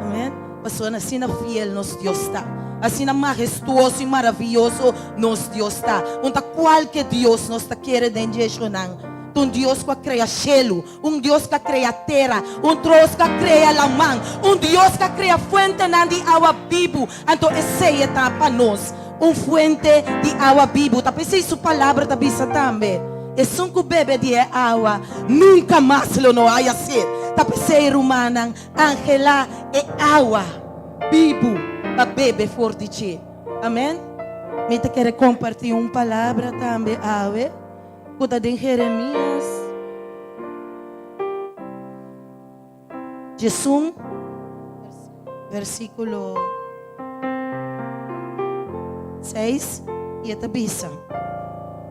Amen. Pasobra asina fiel nos Dios ta. Asina mahestuoso i maravioso nos Dios ta. Un ta kualke Dios nos ta kere den dje eshonan. Ta un Dios ku a krea shelu, un Dios ku a krea tera, un Dios ku a krea laman, un Dios ku a krea fuentenan di awa bibu. Anto esei e ta pa nos, un fuente di awa bibu. Ta p'esei su Palabra ta bisa tambe, Esun ku bebe di e awa nunka mas lo no haya set. Ta p'esei, rumannan, Anhelá e awa bibu pa bebe for di dje. Amen. Mi ta kere kompartí un palabra tambe awe ku ta den Jeremias 11, versíkulo 6, i e ta bisa,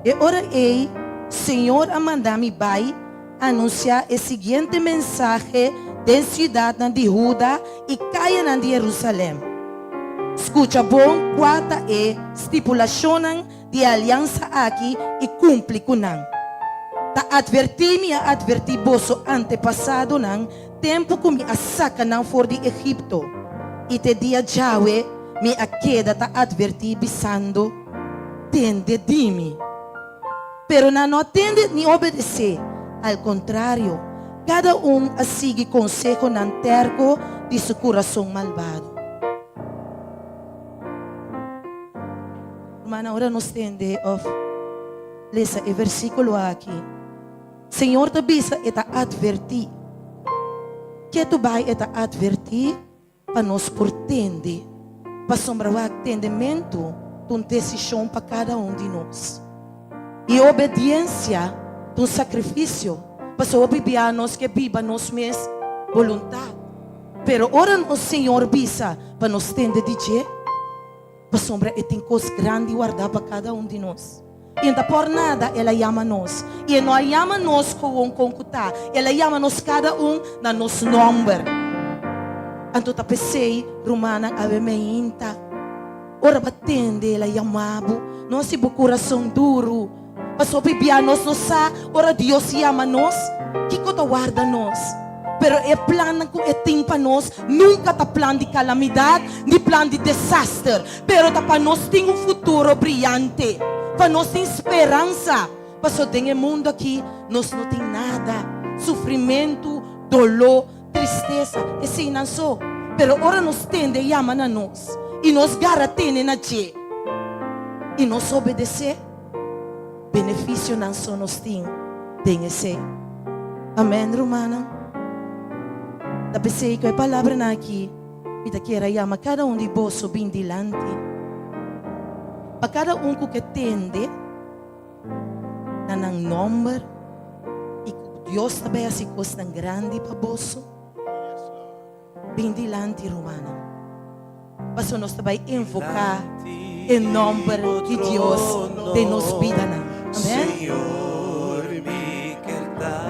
E ora ei Señor a manda mi bai Anunsiá e siguiente mensahe den siudatnan di Huda i kayanan di Herusalèm, Skucha bon kua ta e stipulashonnan di e aliansa aki i kumpli ku nan. Ta atvertí mi a atvertí boso antepasadonan tempu ku mi a saka nan for di Egipto, i te dia djawe mi a keda ta atvertí bisando, Tende di mi. Pero nan no a tende ni obedesé. Al kontrario, kada un a sigui konsehonan tèrko di su kurason malbado. Rumannan, ora nos tende òf lesa e versíkulo aki, Señor ta bisa e ta atvertí. Ketu bai e ta atvertí? Pa nos por tende, pasobra wak tendementu ta un desishon pa kada un di nos. I obediensia ta un sakrifisio, pasobra hopi bia nos ke biba nos mes boluntat. Pero ora nos Señor bisa pa nos tende di dje, Pasobra e tin kos grandi wardá pa kada un di nos. I no ta por nada el a yama nos. I e no a yama nos kowon kon ku ta. El a yama nos kada un na nos nòmber. Anto ta p'esei, rumannan, awe meinta, ora bo a tende el a yama bo, no hasi bo kurason duru. Pasobra bia nos no sa ora Dios yama nos, kiko ta warda nos. Pero e plannan ku e tin pa nos nunka ta plan di kalamidat ni plan di desaster, pero ta pa nos tin un futuro briante, pa nos tin speransa. Pasobra den e mundu aki nos no tin nada, sufrimentu, doló, tristesa, eseinan so. Pero ora nos tende e yama na nos i nos gara tene na dje i nos obedesé, Beneficionan so nos tin den esey. Amen, rumannan. Ta p'esey cu e palabranan aki mi ta kier a yama cada un di boso bin dilanti. Pa cada un cu ke tende na nan nomber y cu Dios ta bay haci cosnan grandi pa boso. Bin dilanti, rumannan, pasobra nos ta bai invoká e nòmber di Dios den nos bidanan. Amèn. Señor mi ker ta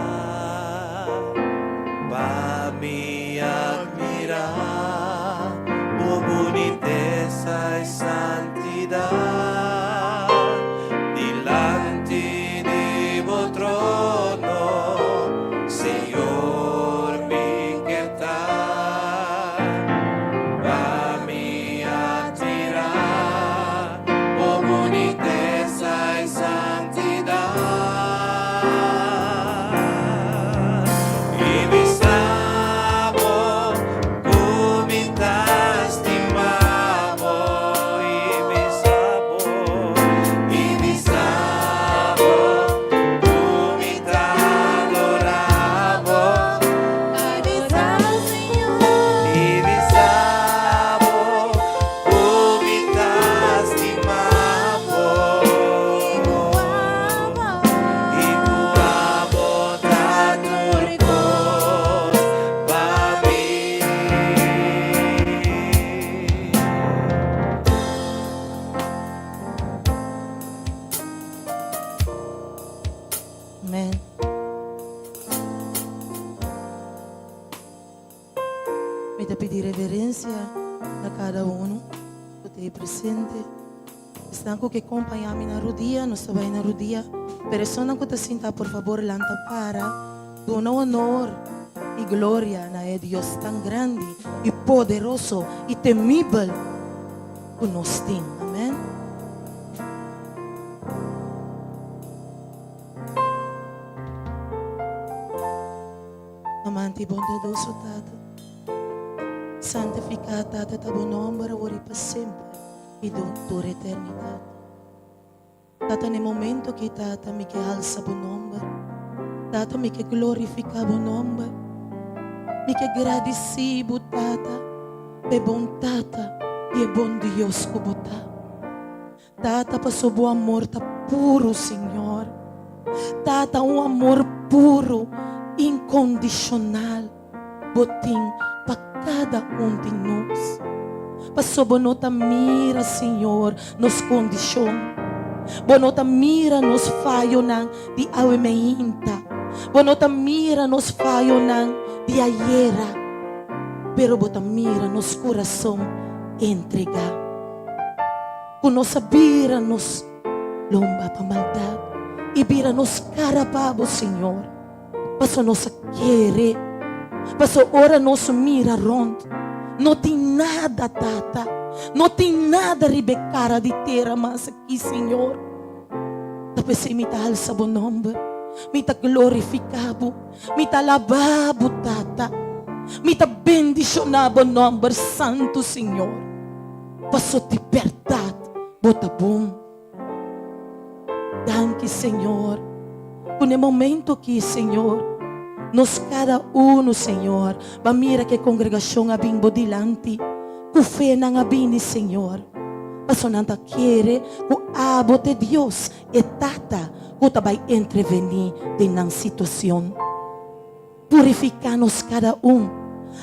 pa mi admirá bo bunitesa i santidat dilanti di bo trono, Señor. Mi ta pidi reverencia na cada uno cu ta presente. Esnan cu ke compaña mi na rudia, nos ta bay na rudia. Pero esunnan cu ta sinta, por fabor lanta para, duna honor y gloria na e Dios tan grandi y poderoso y temibel cu nos tin. Amen. Amante y bondadoso Tata, santifica, Tata, ta bo nomber awor y pa semper y tur eternidad. Tata, n'e momento aki, Tata, mi ke alsa bo nomber. Tata, mi ke glorifica bo nomber. Mi ke gradici bo, Tata, p'e bon Tata y e bon Dios cu bo ta. Tata, paso bo amor ta puro, Señor. Tata, un amor puro, incondicional, bo tin pa cada un di nos. Paso bo no ta mira, Señor, nos condicion. Bo no ta mira nos fayonan di awe meinta. Bo no ta mira nos fayonan di ayera. Pero bo ta mira nos curason entrega. Ku nos a bira nos lomba pa maldat i bira nos kara pa bo, Señor, paso nos a kere, paso ora nos mira rònt, no tin nada, Tata, no tin nada riba e kara di tera mas aki, Señor. Ta p'esei mi ta alsa bo nòmber, mi ta glorifiká bo, mi ta alabá bo, Tata, mi ta bendishoná bo nòmber santu, Señor. Paso di berdad bo ta bon. Danki Señor cu n'e momento aki Señor nos cada uno Señor ba mira cu e congregacion a bin bo dilanti cu fe nan a bini Señor paso nan ta kere cu abo t'e Dios e Tata cu ta bay entreveni den nan situacion. Purifiká nos kada un.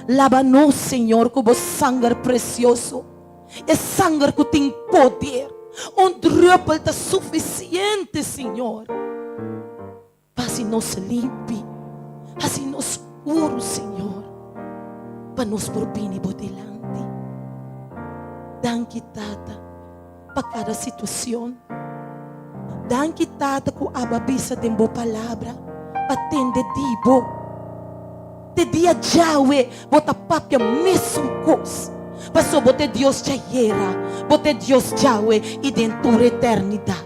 Laba nos, Señor, ku bo sanger presioso, e sanger ku tin poder. Un drùpel ta sufisiente, Señor, pa hasi nos limpi, hasi nos puru, Señor, pa nos por bini bo dilanti. Danki, Tata, pa kada situacion. Danki Tata ku abo a bisa den bo palabra pa tende di bo. Te dia djawe bo ta papia mesun kos, paso bo ta e Dios djayera, bo ta e Dios djawe i den tur eternidat.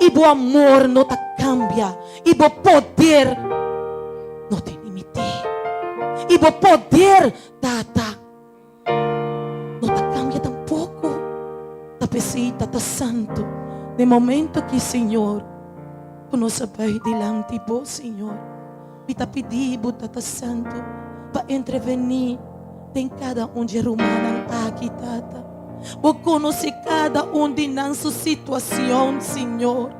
I bo amor no ta kambia i bo poder no tin limite. I bo poder, Tata. No ta cambia tampoco. Ta p'esey Tata Santo, den momento aki, Señor, cu nos a bay dilanti Bo, Señor, mi ta pidi Bo, Tata Santo, pa entreveni den cada un dje rumannan aki, Tata. Bo conoce cada un di nan su situacion, Señor.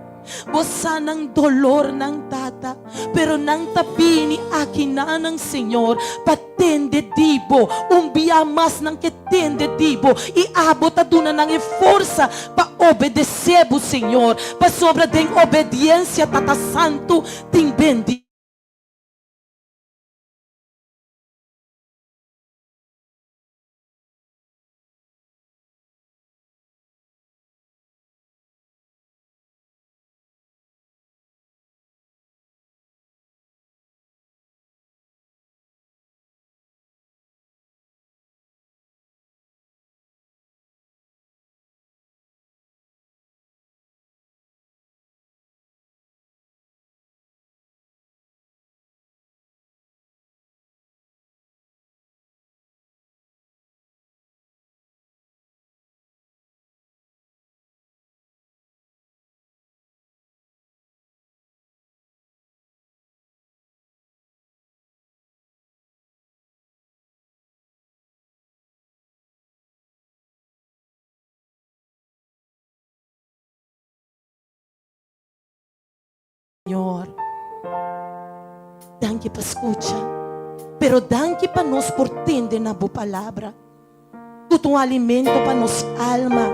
Bo sa nan dolornan, Tata, pero nan ta bini aki nanan, Señor, pa tende di Bo. Un bia mas nan ke tende di Bo, i Abo ta duna nan e forsa pa obedesé Bo, Señor, pasobra den obediensia, Tata Santu, tin bendishon. Señor. Danki pa scucha, pero danki pa nos por tende na bo palabra. Cu ta un alimento pa nos alma.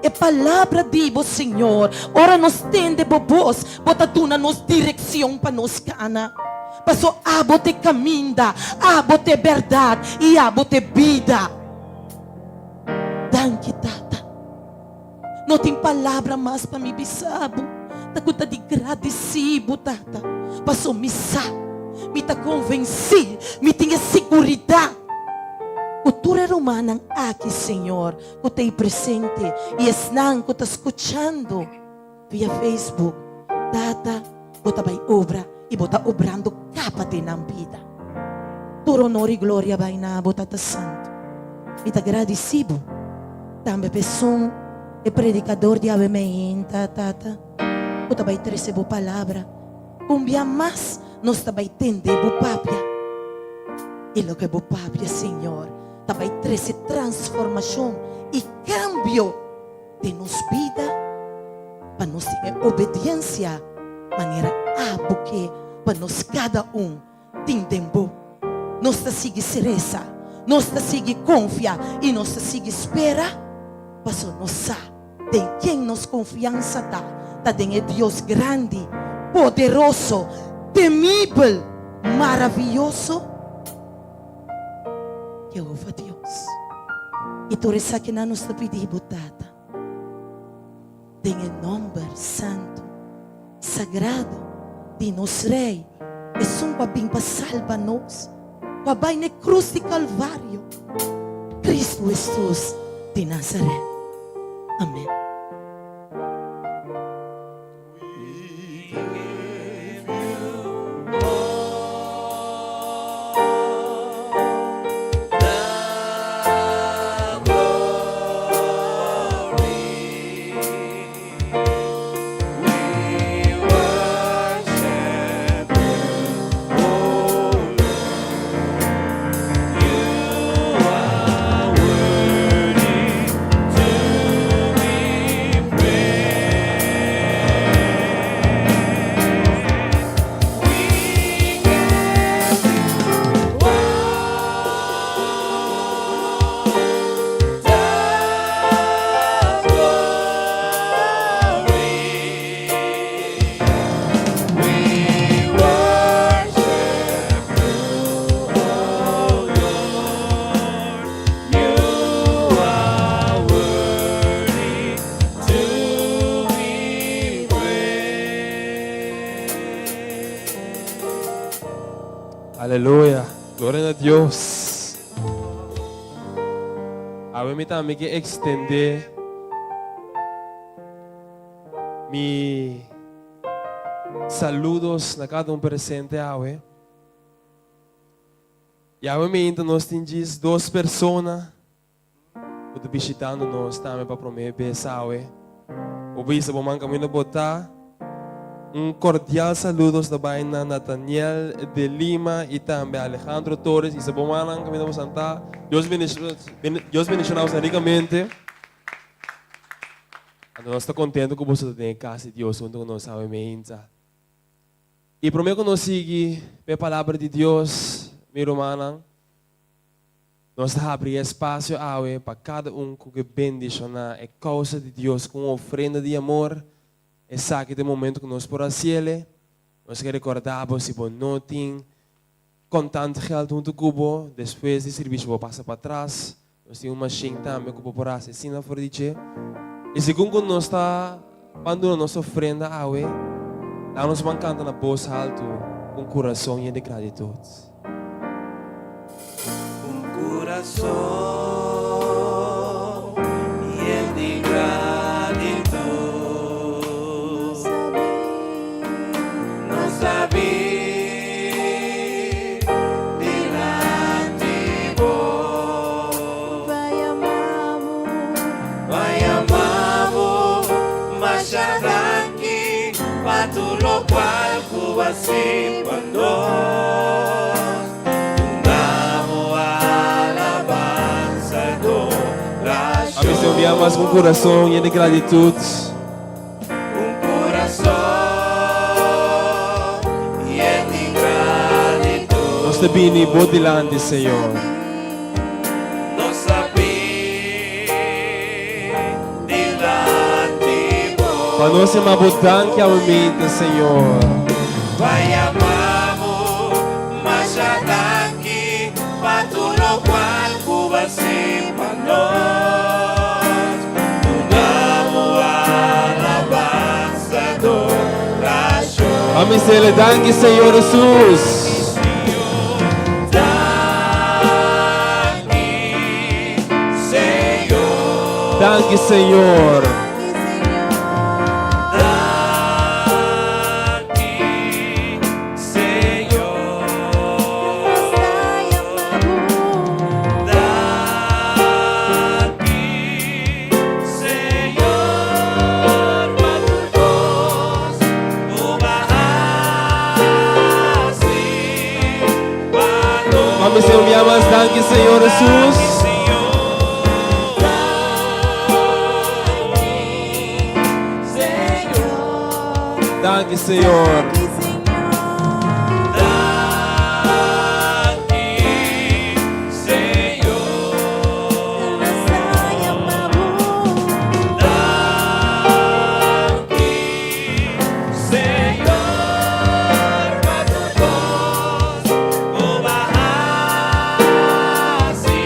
E palabra di bo, Señor, ora nos tende bo bos, bo ta duna nos direccion pa nos cana. Paso abo ta e kaminda, abo ta e bèrdat i abo ta e bida. Danki Tata. No tin palabra mas pa mi bisa bo, ta ku ta di gradisí bo Tata, paso mi sa, mi ta konvensí, mi tin e siguridat ku tur e rumannan aki, Señor, ku ta ei presente i esnan ku ta skuchando via Facebook, Tata, bo ta bai obra i bo ta obrando kaba den nan bida. Tur honor i gloria bai na bo, Tata Santu. Mi ta gradisí bo tambe pa esun e predikador di awe meinta, Tata, ku ta bai trese bo palabra. Un bia mas nos ta bai tende bo papia. I loke bo papia, Señor, ta bai trese transformashon i kambio den nos bida pa nos tin e obediensia manera abo ke pa nos kada un tin den bo. Nos ta sigui resa, nos ta sigui konfia i nos ta sigui spera pasobra nos sa den ken nos konfiansa ta, ta den e Dios grandi, poderoso, temibel, maravioso, Jehova Dios. I tur esakinan nos ta pidi bo, Tata, den e nomber santu, sagrado di nos Rey, esun ku a bin pa salba nos, ku a bai na e krus di Kalvario, Kristu Hesus di Nazaret. Amen. Aleluya. Gloria na Dios. Awe mi tambe ke extende mi saludos na cada un presente awe. I awe meinta nos tin djis dos persona ku ta bishitando nos tambe pa promé bes awe. Bo bisa bo man kaminda bo ta. Un kordial saludos ta bai na Nathaniel de Lima i tambe Alejandro Torres. Isa bo mannan kaminda bo santá. Dios Dios bendishoná boso rikamente. Anto nos ta kontento ku boso ta den e kas di Dios huntu ku nos awe meinta. I promé ku nos sigui pa e Palabra di Dios, mi rumannan, nos ta habri e espasio awe pa kada un ku ke bendishoná e kousa di Dios ku un ofrenda di amor. Esaki ta e momento ku nos por hasiel. Nos ke rekordá bo si bo no tin kontant gèld huntu ku bo, despues di sirbisio bo pasa patras. Nos tin un mashin tambe ku bo por hasi asina for di dje. I segun ku nos ta ban duna nos ofrenda awe, laga nos ban kanta na bos haltu ku un kurason yen di gratitut. Un kurason yen di gratitut. Nos a bin. Dilanti bo. Pa yama bo masha danki pa tur lokual ku a hasi pa nos. Duna bo alabansa i adorashon. A mi un bia mas ku un kurason yen di gratitut. Un kurason yen di gratitut. Nos ta bini bo dilanti, Señor. Nos ta bini dilanti bo. Pa nos yama bo danki awe mente, Señor. Pa yama bo lokual ku bo a hasi pa nos. Duna bo alabansa, adorashon. Ami sele danki Señor Jesus. Danki, Señor. Danki Señor. Danki, Señor. Danki, Señor, pa tur kos ku bo a hasi pa nos. Ami Señor mi amas danki Señor Jesus. Señor. Señor. Danki Señor. Danki, Señor. Danki, Señor, pa tur kos ku bo a hasi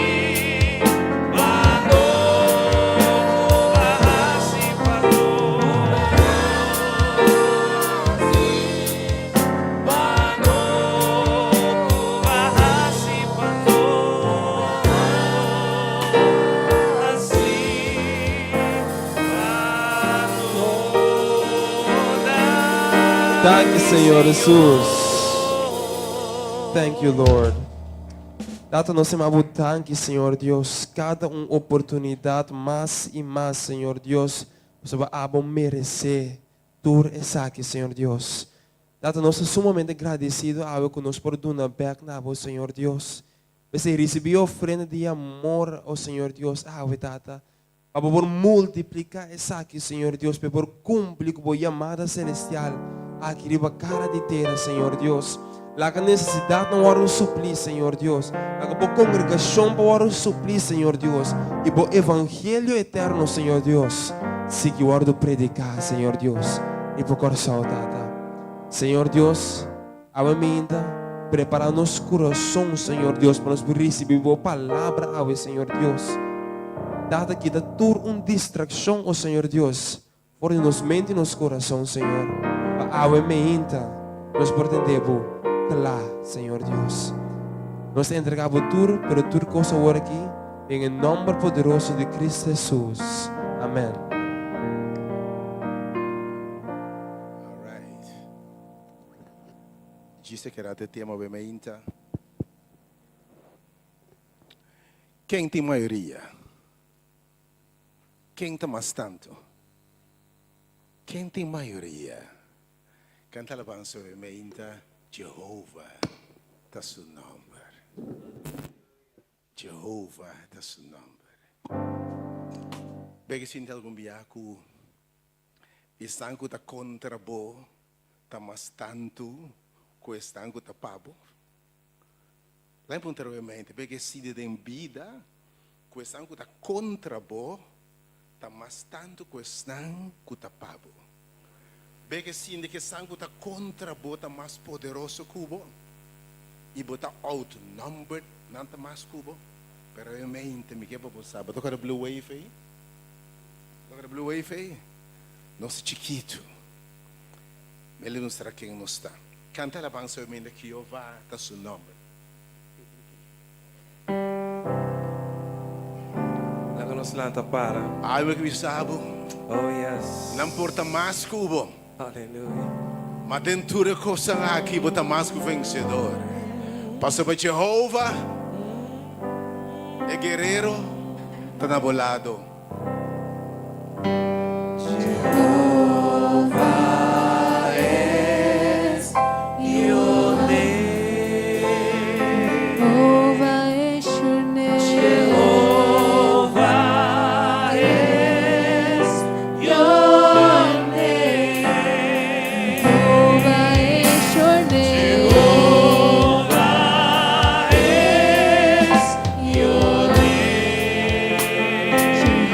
pa nos, ku bo a hasi pa nos. Pa nos, ku bo a hasi pa nos. Hasi pa nos. Danki Señor Jesus. Thank you, Lord. Tata, nos ta yama bo danki, Señor Dios. Kada un oportunidat mas i mas, Señor Dios. Bo abo meresé tur esaki, Señor Dios. Tata, nos ta sumamente gradesido awe ku nos por duna bèk na bo, Señor Dios. P'esei risibí ofrenda di amor, oh Señor Dios, awe, Tata. Pa por multipliká esaki, Señor Dios, pa por kumpli ku bo yamada selestial aki riba kara di tera, Señor Dios. Laga nesesidatnan wòrdu suplí, Señor Dios. Laga bo kongregashon por wòrdu suplí, Señor Dios. I bo evangelio eterno, Señor Dios, sigui wòrdu prediká, Señor Dios. I pa Kòrsou, Tata. Señor Dios, awe mainta, prepará nos kurason, Señor Dios, pa nos risibí bo palabra, awe, Señor Dios. Tata, kita tur un distrakshon, oh Señor Dios, for di nos mente i nos kurason, Señor. Pa awe mainta, nos por tende bo kla, Señor Dios. Nos ta entregá bo tur, pero tur kos awor aki, den nòmber poderoso di Kristu Hesus. Amèn. All right. Djis keda e tema awe mainta. Ken tin mayoria? Ken ta mas tantu? Ken tin mayoria? Kanta alabansa awe mainta, Jehova ta su nòmber. Jehova ta su nòmber. Bo a sinti algun bia ku esnan ku ta kontra bo ta mas tantu ku esnan ku ta pa bo? Laga mi puntra mente, bo a sinti den bida ku esnan ku ta kontra bo ta mas tantu ku esnan ku ta pa bo? Bo a sinti ku esnan ku ta kontra bo ta mas poderoso ku bo? I bo ta outnumbered, nan ta mas ku bo? Pero mente, mi ke pa bo sa, bo toka Blue Wave ei? Toka Blue Wave ei? Nos chikitu. Mi ta mustra ken nos ta. Kanta alabansa mente Jehová ta su nòmber. Laga nos lanta para. Ai, mi ke sa bo. Oh, yes. Nan por ta mas ku bo. Hallelujah. Ma den tur kos aki bo ta mas ku vensedó. Pasobra Jehova e guerero ta na bo lado. Jehová is your name. Jehovah is your name. Jehovah is your name. Jehovah is your name. Jehovah is your name.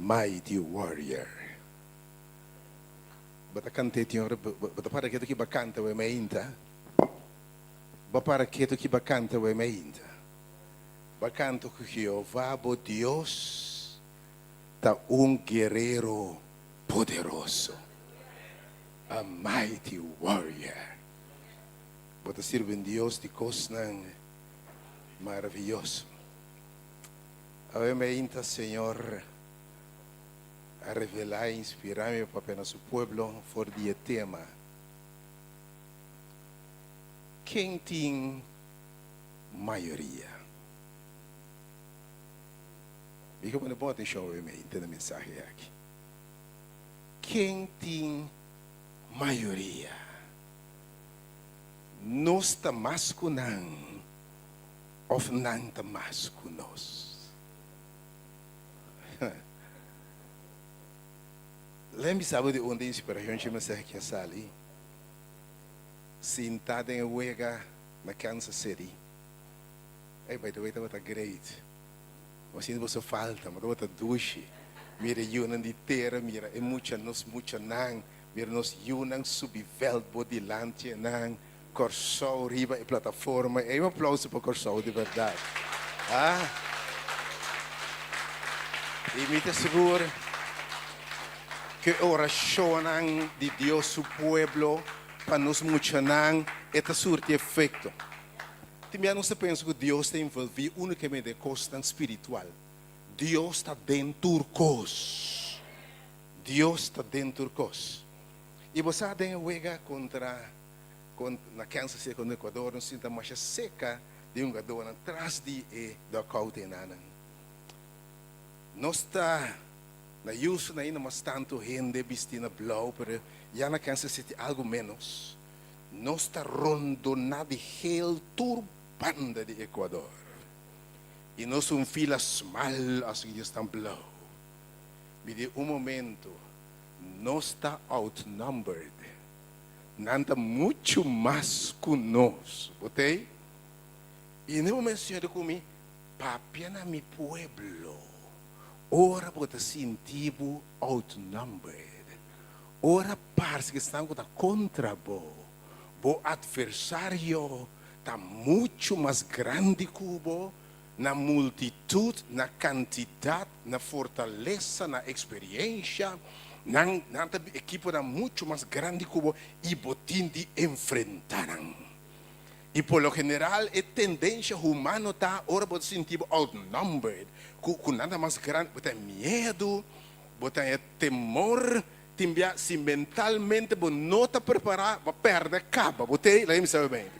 Mighty Warrior. Bo ta kant'é tin ora, bo ta para ketu ki bo a kanta wei mainta. Bo a para ketu ki bo a kanta wei mainta. Bo a kanta ku Jehová bo Dios ta un guerero poderoso, a mighty warrior. Bo ta sirbi un Dios di kosnan maravioso. Awe mainta Señor a revelá i inspirá mi pa papia na su pueblo for di e tema, Ken tin mayoria? Mi ke pone bon atenshon awe mainta na mensahe aki. Ken tin mayoria? Nos ta mas ku nan òf nan ta mas ku nos? Lei mi sa bo di unda inspirashon dje mensahe aki a sali. Sintá den e wega na Kansas City. Ey, by the way, tabata great. Bo a sinti boso falta, ma tabata dushi. Mira e yunan di tera, mira e mucha, nos muchanan, mira nos yunan subi vèlt bo dilanti nan. Kòrsou riba e plataforma. Ey, un aplauso pa Kòrsou di bèrdat. Ah. I mi ta sigur ku e orashonnan di Dios su pueblo pa nos muchanan e ta surti efekto. Tin bia nos ta pensa ku Dios ta envolví únikamente den kosnan spiritual. Dios ta den tur kos. Dios ta den tur kos. I bo sa den e wega kontra na Kansas City kontra Ecuador nos sinta masha seka di hungadónan tras di e dugout enanan. Nos ta na Houston ainda mas tantu hende bisti na blou pero ya na Kansas City algu ménos. Nos ta rondoná di geel tur banda di Ecuador i nos un fila smal asin di esnan blou. Mi di un momento nos ta outnumbered. Nan ta muchu mas ku nos. Bo t'ei? I na e momento Señor di ku mi, Papia na mi pueblo ora bo ta sinti bo outnumbered. Ora parse ku esnan ku ta kontra bo, bo atversario ta muchu mas grandi ku bo na multitut, na kantidat, na fortalesa, na eksperiensha, nan nan ta ekiponan muchu mas grandi ku bo i bo tin di enfrentá nan. I por lo general e tendensha humano ta ora bo ta sinti bo outnumbered, ku ku nan ta mas grandi, bo ta miedu, Bo ta e temor tin bia si mentalmente bo no ta prepara bo perde caba bo te laga mi sabe ben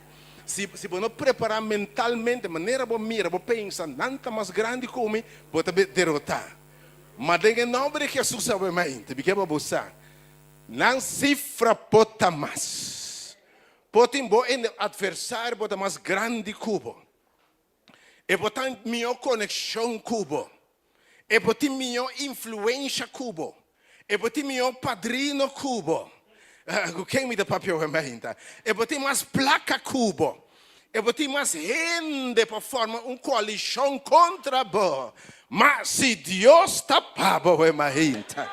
si si bo no prepara mentalmente manera bo mira bo pensa nan ta mas grandi cu mi bo ta be derota ma den e nomber di Jesus sabe mente mi ke pa bo sa nan cifra por ta mas por tin bo adversario por ta mas grandi cu bo E por ta mihó konekshon ku bo. E por tin mihó influensha ku bo. E por tin mihó padrino ku bo. Ku ken mi ta papia awe mainta? E por tin mas plaka ku bo. E por tin mas hende pa forma un koalishon kontra bo. Ma si Dios ta pa bo awe mainta,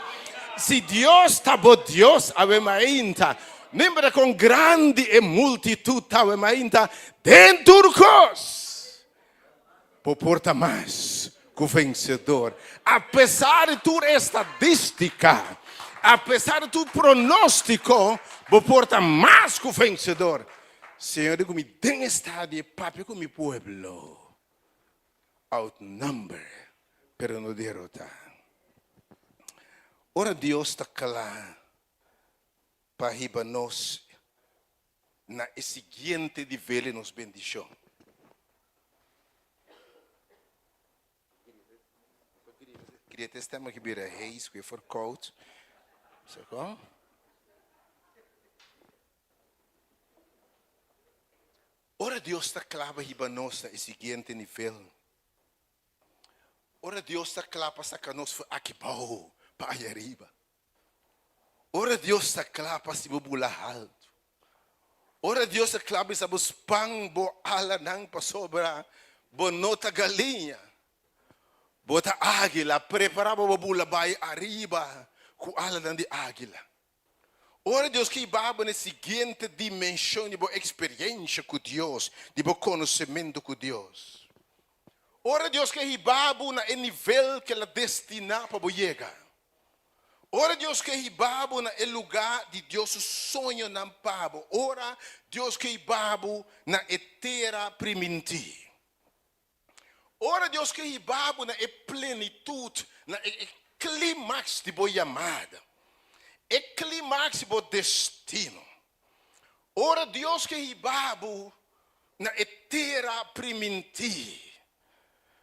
si Dios ta bo Dios awe mainta, no importa kon grandi e multitut ta awe mainta, Den tur kos, bo por ta mas ku vensedor. Apesar di tur estadístika, apesar di tur pronóstiko, bo por ta mas ku vensedor. Señor di ku mi den e stadio e papia ku mi pueblo, outnumber, pero no derotá. Ora Dios ta kla pa hiba nos na e siguiente nivel di nos bendishon. Grieta e stem aki bira heis ku e verkoud. Sa kon? Ora Dios ta kla pa hiba nos na e siguiente nivel, ora Dios ta kla pa saka nos for aki bou pa aya riba, Ora Dios ta kla pa hasi bo bula haltu. Ora Dios ta kla bisa bo span bo alanan pasobra bo no ta galiña. Bo ta águila, prepará bo pa bula bai ariba ku alanan di águila. Ora Dios ke hiba bo na e siguiente dimenshon di bo eksperiencia ku Dios, di bo konosementu ku Dios. Ora Dios ke hiba bo na e nivel ku El a destiná pa bo yega. Ora Dios ke hiba bo na e lugá di Dios su soñonan pa bo. Ora Dios ke hiba bo na e tera primintí. Ora Dios ke hiba bo na e plenitut, na e klimaks di bo yamada, e klimaks di bo destino. Ora Dios ke hiba bo na e tera primintí.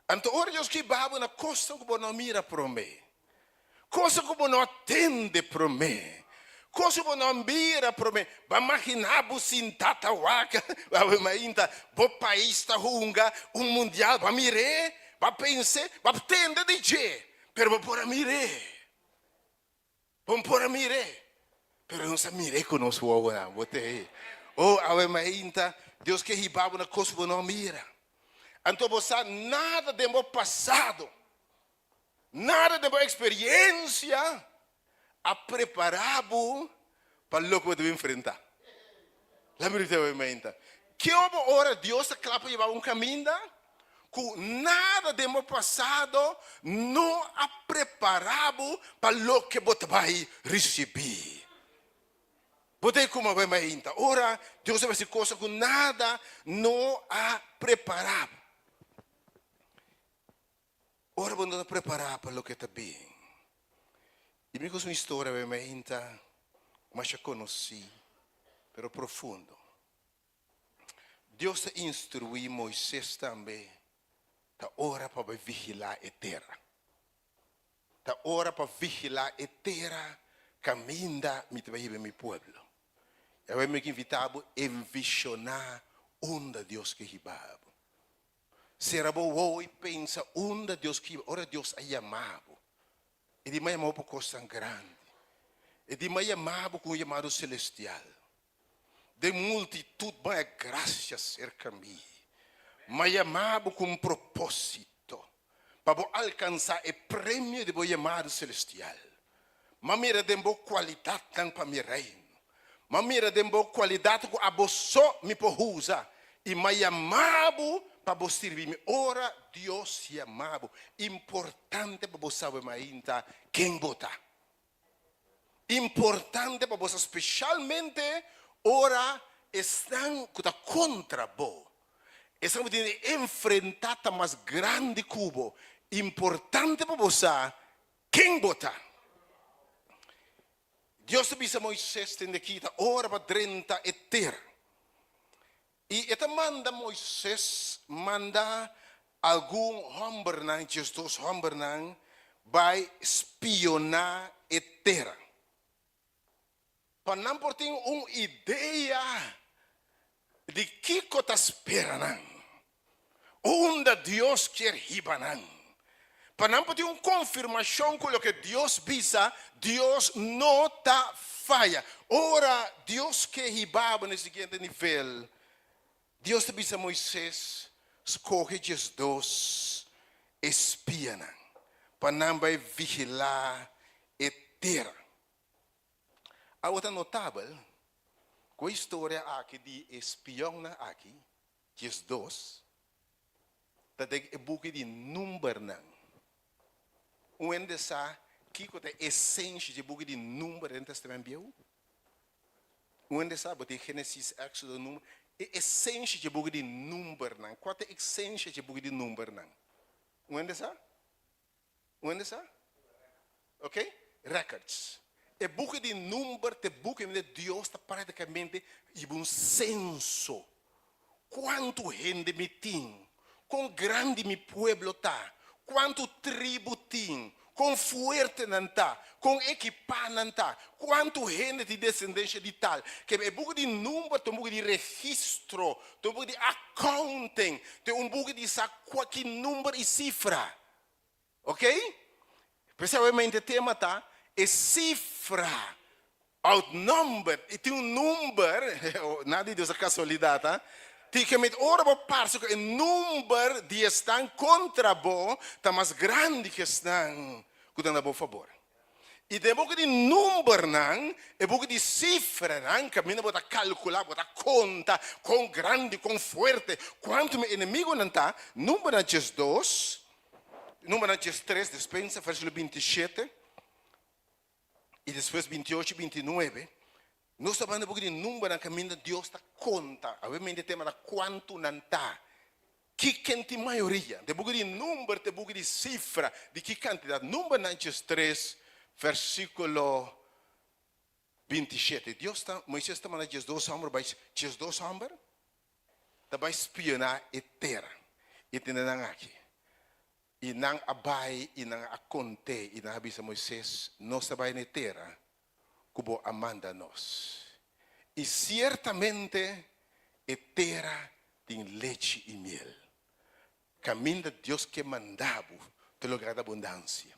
Anto ora Dios ke hiba bo na kosnan ku bo no a mira promé, kosnan ku bo no a tende promé, kos ku bo no a mira promé. Bo a maginá bo sintá ta wak awe mainta bo pais ta hunga un mundial, bo a mir'é, bo a pens'é, bo a tende di dje, pero bo por a mir'é. Bo por a mir'é, pero nos a mir'é ku nos wowonan. Bo te Oh, awe mainta, Dios ke hiba bo na kos ku bo no a mira. Anto bo sa nada den bo pasado, nada den bo eksperensia a prepará bo pa loke bo ta bin enfrentá. Laat mi ripití awe mainta. Ke obo ora Dios ta kla pa hiba bo un kaminda? Ku nada den bo pasado no a prepará bo pa loke bo ta bai risibí. Bo ta kuma bai mainta ora Dios a hasi kosa ku nada no a prepará bo. Ora bo no ta prepará pa loke ta bin. I mi ku un historia bai mainta masha konosí pero profundo. Dios a instruí Moises tambe, Ta ora pa bai vigilá e tera. Ta ora pa vigilá e tera kaminda mi ta bai hiba mi pueblo. I awe mi ke invitá bo envishoná unda Dios ke hiba bo. Sera bo wowo i pensa unda Dios ke hiba, ora Dios a yama bo. E di mi a yama bo pa kosnan grandi. E di mi a yama bo ku un yamado selestial. Den multitud bo haña gracia cerca mi. M'a yama bo cu un proposito, pa bo alcansa e premio di bo yamado celestial. M'a mira den bo cualidadnan pa mi reino. M'a mira den bo cualidad cu abo so mi por usa, y m'a yama bo pa bo sirbi mi. Ora Dios yama bo, importante pa bo sabe mainta ken bo ta. Importante pa bo sa specialmente ora esnan cu ta contra bo, esnan cu tin di enfrenta ta mas grandi cu bo. Importante pa bo sa ken bo ta. Dios ta bisa Moises tende aki ta ora pa drenta e tera. I e ta manda Moises manda algun hòmbernan, diesdos hòmbernan, bai spioná e tera, pa nan por tin un idea di kiko ta spera nan, unda Dios kier hiba nan, pa nan por tin un konfirmashon ku loke Dios bisa, Dios no ta faya. Ora Dios ke hiba bo na e siguiente nivel, Dios ta bisa Moises, Skohe diesdos espianan pa nan bai vigilá e tera. Awo ta notabel ku e historia aki di e spionnan aki, 12, ta den e buki di Numbernan. Un hende sa kiko ta e esensia di e buki di Number den Testament Bieu? Un hende sa? Bo tin Genesis, Exodo, Number. E esensia di e buki di Numbernan. Kua ta e esensia di e buki di Numbernan? Un hende sa? Un hende sa? Ok? Records. E buki di Number ta e buki unda Dios ta prácticamente hiba un censo. Cuantu hende mi tin? Con grandi mi pueblo ta? Cuantu tribu tin? Con fuerte nan ta? Con equipá nan ta? Cuantu hende tin descendencia di tal? Ke e buki di Number ta un buki di registro, ta un buki di accounting, ta un buki di sa cua ki number y cifra. Ok? Precisamente e tema ta e cifra outnumbered. E tin un number, nada di Dios ta casualidad, ha? Tin ke met ora bo parse ku e number di esnan kontra bo ta mas grandi ku esnan ku ta na bo fabor. I den e buki di numbernan, e buki di sifranan, kaminda bo ta kalkulá, bo ta konta kon grandi, kon fuerte, kuantu mi enemigunan ta, Numbernan 12, Numbernan 13, despensa, versíkulo 27. I despues 28 i 29, nos ta banda buki di numbernan kaminda Dios ta konta. Awe mente tema ta kuantu nan ta. Ki ken tin mayoria? Den buki di number ta e buki di sifra di ki kantidat. Numbernan 13, versíkulo 27. Dios ta, Moises ta manda 12 hòmber bai, 12 hòmber ta bai spioná e tera. I tende nan aki. I nan a bai i nan a kont'é i nan a bisa Moises, Nos ta bai na e tera ku bo a manda nos, i siertamente e tera tin lechi i miel. Kaminda Dios ke manda bo ta logra di abundansia.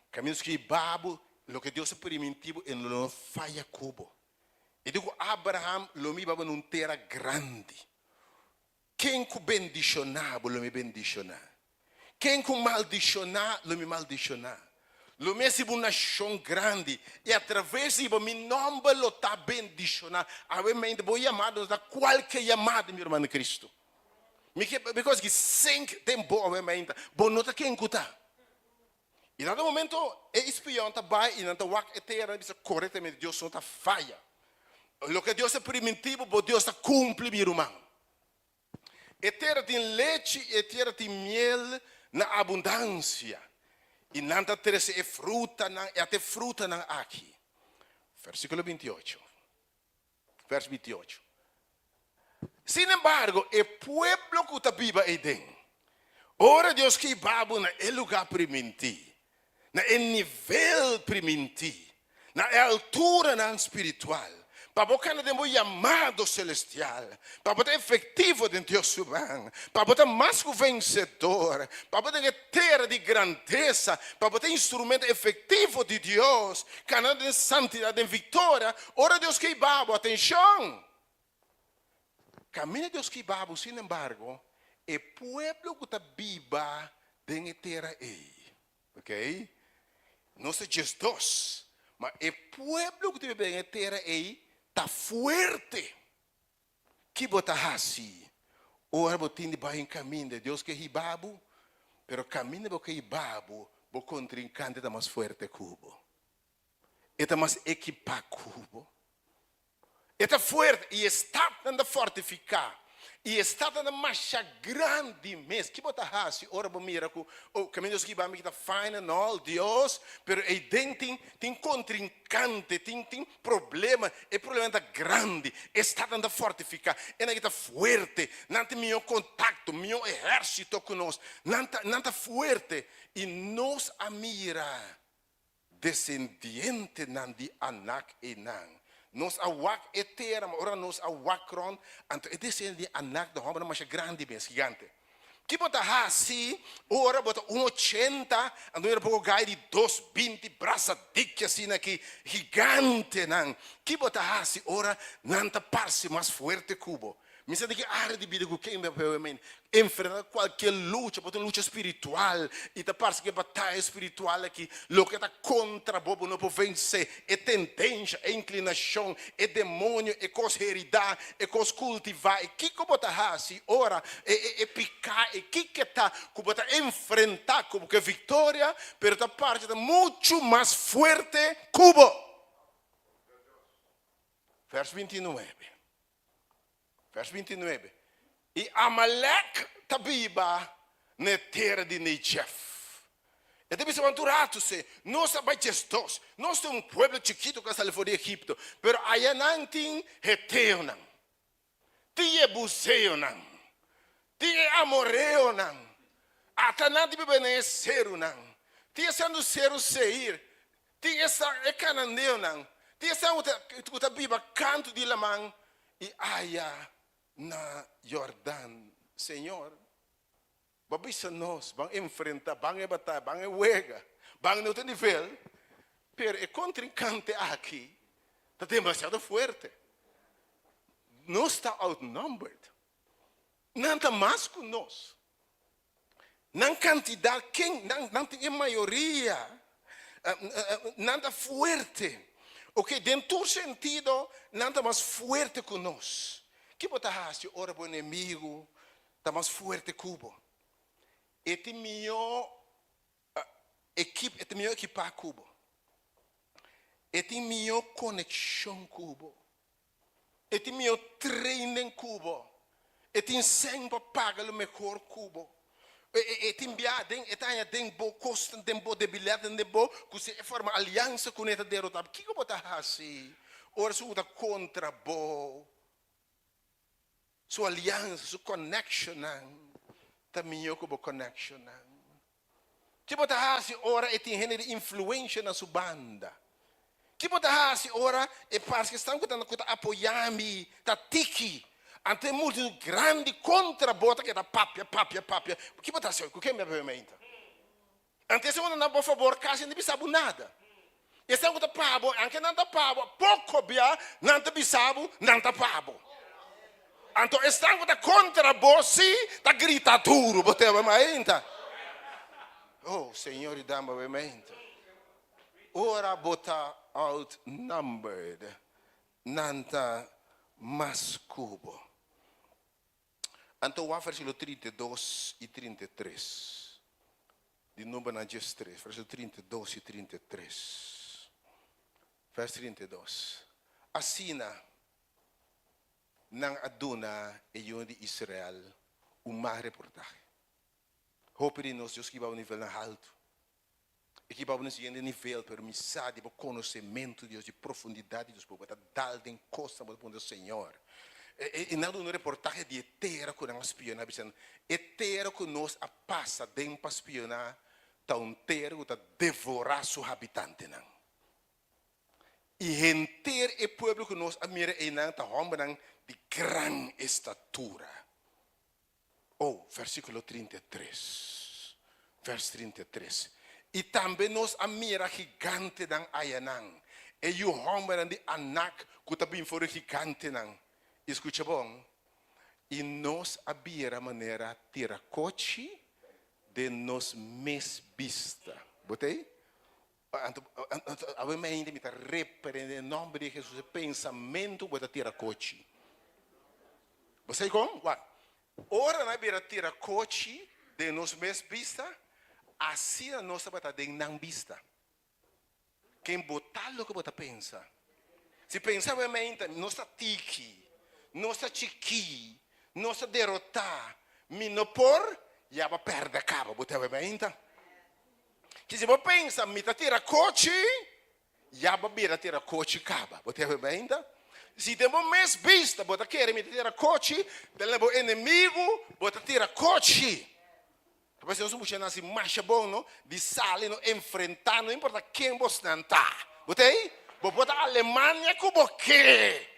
Kaminda Dios ke hiba bo, loke Dios a primintí bo, e lo no faya ku bo. E di ku Abraham, Lo mi hiba bo na un tera grandi. Ken ku bendishoná bo, lo mi bendishoná. Ken ku maldishoná, lo mi maldishoná. Lo mi hasi bo un nashon grandi, i atraves di bo mi nòmber lo ta bendishoná. Awe mente bo yamado no ta kualke yamada, mi ruman di Kristu. Mi ke mi kos ki sink den bo awe mainta. Bo no ta ken ku ta. I na dado momento e espion ta bai i nan ta wak e tera, nan bisa korektamente Dios no ta faya. Loke Dios a primintí bo, bo Dios ta kumpli, mi ruman. E tera tin lechi i e tera tin miel na abundansia. I nan ta trese e frutanan, i ata e frutanan aki. Versíkulo 28. Vers 28. Sin embargo, e pueblo ku ta biba eiden, ora Dios ke hiba bo na e lugá primintí, na e nivel primintí, na e alturanan spiritual, pa bo kana den bo yamado selestial, pa bo ta efektivo den Dios su man, pa bo ta mas ku vensedor, pa bo den e tera di grandesa, pa bo ta instrumento efektivo di Dios, kana den santidat, den viktoria, ora Dios ke hiba bo, atenshon! Kaminda Dios ke hiba bo, sin embargo, e pueblo ku ta biba den e tera ei, ok, nos ta 12, ma e pueblo ku ta biba den e tera ei ta fuerte. Ki bo ta hasi ora bo tin di bai un kaminda Dios ke hiba bo, pero kaminda bo ke hiba bo, bo kontrinkante ta mas fuerte ku bo. E ta mas ekipá ku bo. E ta fuerte i e statnan ta fortifiká i e statnan ta masha grandi mes. Ki bo ta hasi ora bo mira ku, oh, kaminda Dios ke hiba mi ki ta fine and all, Dios, pero eiden tin tin kontrinkante, tin tin Problema, e problema ta grandi, e stadnan ta fortifiká, e nan ta fuerte, nan tin mihó kontakto, mihó ehérsito ku nos, nan ta, nan ta fuerte. I nos a mira desendientenan di Anak einan. Nos a wak e tera, ma ora nos a wak rònt, anto e desendiente di Anak ta hòmbernan masha grandi mes, gigante. Ki bo ta hasi ora bo ta un 80, anto mira poko gai di 2 20 brasa diki asina aki, gigantenan? Ki bo ta hasi ora nan ta parse mas fuerte ku bo? Mi sa di ki área di bida ku ken bo a enfrentá kualke lucha, por ta un lucha spiritual i ta parse ku e bataya spiritual aki loke ta kontra bo, bo no por vensé e tendensha, e inklinashon, e demonio, e kos heridá, e kos kultivá, e kiko bo ta hasi ora e e e piká, e kiko ta ku bo ta enfrentá ku bo ke viktoria, pero ta parse ta muchu mas fuerte ku bo. Vers 29. Vers 29. I Amalek ta biba na e tera di Negev. E ta bisa tur ratu se, Nos a bai 12, nos ta un pueblo chikitu ku a sali for di Egipto, pero aya nan tin heteonan, tin jebuseonan, tin e amoreonan, ata nan ta biba na e serunan, tin esnan di seru Seir, tin esnan e kananeonan, tin esnan ku ta biba kantu di laman i aya na Yordan. Señor, bo a bisa nos, ban enfrenta, ban e bataya, ban e wega, ban na otro nivel, pero e kontrinkante aki ta demasiado fuerte. Nos ta outnumbered. Nan ta mas ku nos. Nan kantidat, ken, nan, nan tin e mayoria. Nan ta fuerte. Ok, den tur sentido nan ta mas fuerte ku nos. Ki bo ta hasi ora bo enemigu ta mas fuerte ku bo? E tin mihó ekip, e tin mihó ekipá ku bo. E tin mihó konekshon ku bo. E tin mihó training ku bo. E tin sèn pa paga lo mehor ku bo. E tin bia den, e ta haña den bo kosnan, den bo debilidatnan, den bo ku si e forma aliansa kuné ta derotá bo. Kiko bo ta hasi ora su ta kontra bo? Su aliansa, su connectionnan ta mihó ku bo connectionnan. Ki bo ta hasi ora e tin hende di influencia na su banda? Ki bo ta hasi ora e parse ku esnan ku ta ku ta apoyá mi ta tiki, anto e multitud grandi kontra bo ta keda papia, papia, papia? Ki bo ta hasi? Ku ken mi a bebe mainta? Anto esnan ku ta na bo fabor kasi no ta bisa bo nada. Esnan ku ta pa bo, anke nan ta pa bo, poko bia nan ta bisa bo nan ta pa bo. Anto esnan ku ta kontra bo si ta grita duru, bo teba mainta. Oh, Señor, yuda mi mainta. Ora bo ta outnumbered, nan ta mas ku bo. Anto wak versíkulo 32 i 33 di Númeronan 13, versíkulo 32 i 33. Vers 32. Asina nan a duna e yunan di Israel un mal reportahe. Hopi di nos, Dios kiba un nivelnan haltu. E kiba bo na siguiente nivel, pero mi sa di bo konosementu di Dios, di profundidat di Dios, bo ta dal den kosnan, bo ta puntra, Señor, e nan a duna un reportahe di e tera ku nan a spioná, bisando, E tera ku nos a pasa den pa spioná ta un tera ku ta devorá su habitantenan. I henter e pueblo ku nos a mira einan ta hòmbernan di gran estatura. Oh, versíkulo 33, vers 33. I tambe nos a mira gigantenan ayanan, e yu hòmbernan di Anak ku ta bin for di gigantenan. I skucha bon, i nos a bira manera tirakochi den nos mes bista. Bo ta ei? Anto, awe mainta mi ta reprende den nomber di Jesus e pensamentu ku bo ta tira kochi. Bo sa dikon? Wak, ora nan a bira tira kochi den nos mes bista, asina nos tabata den nan bista. Ken bo ta loke bo ta pensa. Si pensa awe mainta, nos ta tiki, nos ta chikí, nos ta derotá, mi no por, ya bo a pèrdè kaba. Bo ta awe mainta. Ki si bo pensa mi ta tira kochi, ya bo bira tira kochi kaba. Bo ta habi ainda? Si den bo mes bista bo ta kere mi ta tira kochi, den bo enemigu bo ta tira kochi. Ta parse nos muchanan hasi masha bon no, di sali no enfrenta, no importa ken bosnan ta. Bo ta ei? Bo por ta Alemania ku bo ke.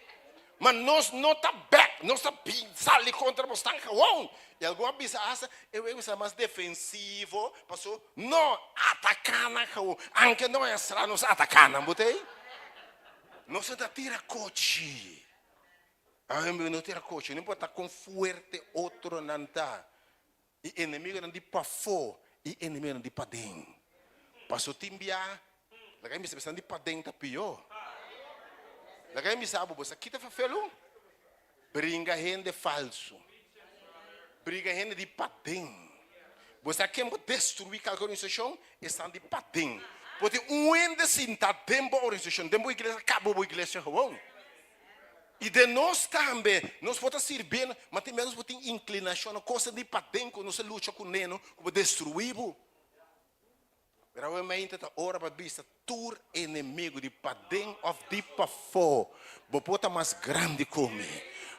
Ma nos no ta bek, nos ta bin sali kontra bosnan gewoon. I algun a bisa asta e wega mester mas defensivo, paso no ataká nan gewoon. Anke no a sra nos ataká nan, bo ta ei? Nos no ta tira kochi. Awe no tira kochi, no importa kon fuerte otronan ta. E enemigonan di pafó i e enemigonan di paden. Paso tin bia, laga e bisa esnan di paden ta pió. Laga e bisa bo, bo sa kita fafelu? Bringa hende falsu. Bringa hende di paden. Bo sa ken bo destruí kalke organisashon? Esnan di paden. Bo tin un hende sintá den bo organisashon, den bo iglesia, kaba bo iglesia gewoon. I den nos tambe, nos por ta sirbiendo, ma tin bes nos por tin inklinashon na kosnan di paden ku nos ta lucha kuné, no, ku por destruí bo. Pero awe mainta ta ora pa bisa tur enemigu di paden òf di pafó, bo por ta mas grandi ku mi,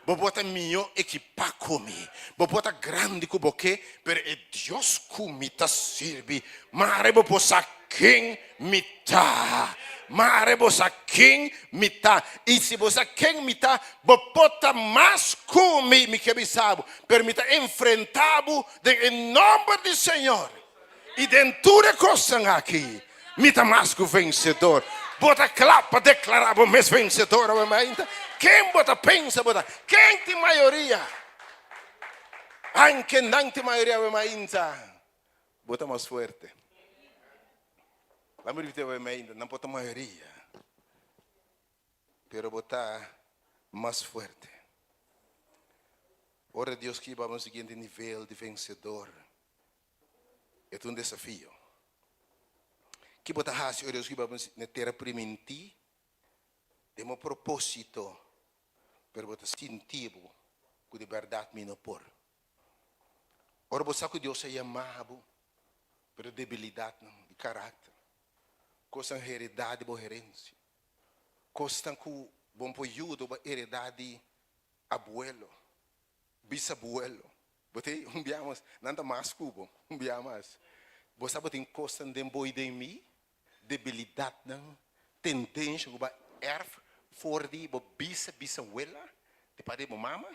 bo por ta mihó ekipá ku mi, bo por ta grandi ku bo ke, pero e Dios ku mi ta sirbi, mare bo por sa ken mi ta. Mare bo sa ken mi ta. I si bo sa ken mi ta, bo por ta mas ku mi. Mi ke bisa bo, pero mi ta enfrentá bo den e nòmber di Señor. I den tur e kosnan aki, mi ta mas ku vensedor. Bo ta kla pa deklará bo mes vensedor awe mainta? Ken bo ta pensa bo ta? Ken tin mayoria? Anke nan tin mayoria awe mainta, bo ta mas fuerte. Lami ripiti awe mainta, nan por ta mayoria, pero bo ta mas fuerte. Ora Dios ke hiba bo na siguiente nivel di vensedor, e ta un desafio. Ki bo ta hasi ora Dios ke hiba bo na tera primintí? Den bo propósito, pero bo ta sinti bo ku di bèrdat mi no por. Ora bo sa ku Dios a yama bo, pero debilidatnan di karakter, kosnan heredá di bo herensia, kosnan ku bo no por yuda bo heredá di abuelo, bisabuelo, bo tin un bia mas, nan ta mas ku bo, un bia mas. Bo sa bo tin kosnan den bo i den mi debilidatnan, tendensha ku bo a erf for di bo bisa bisawela, di parti di bo mama.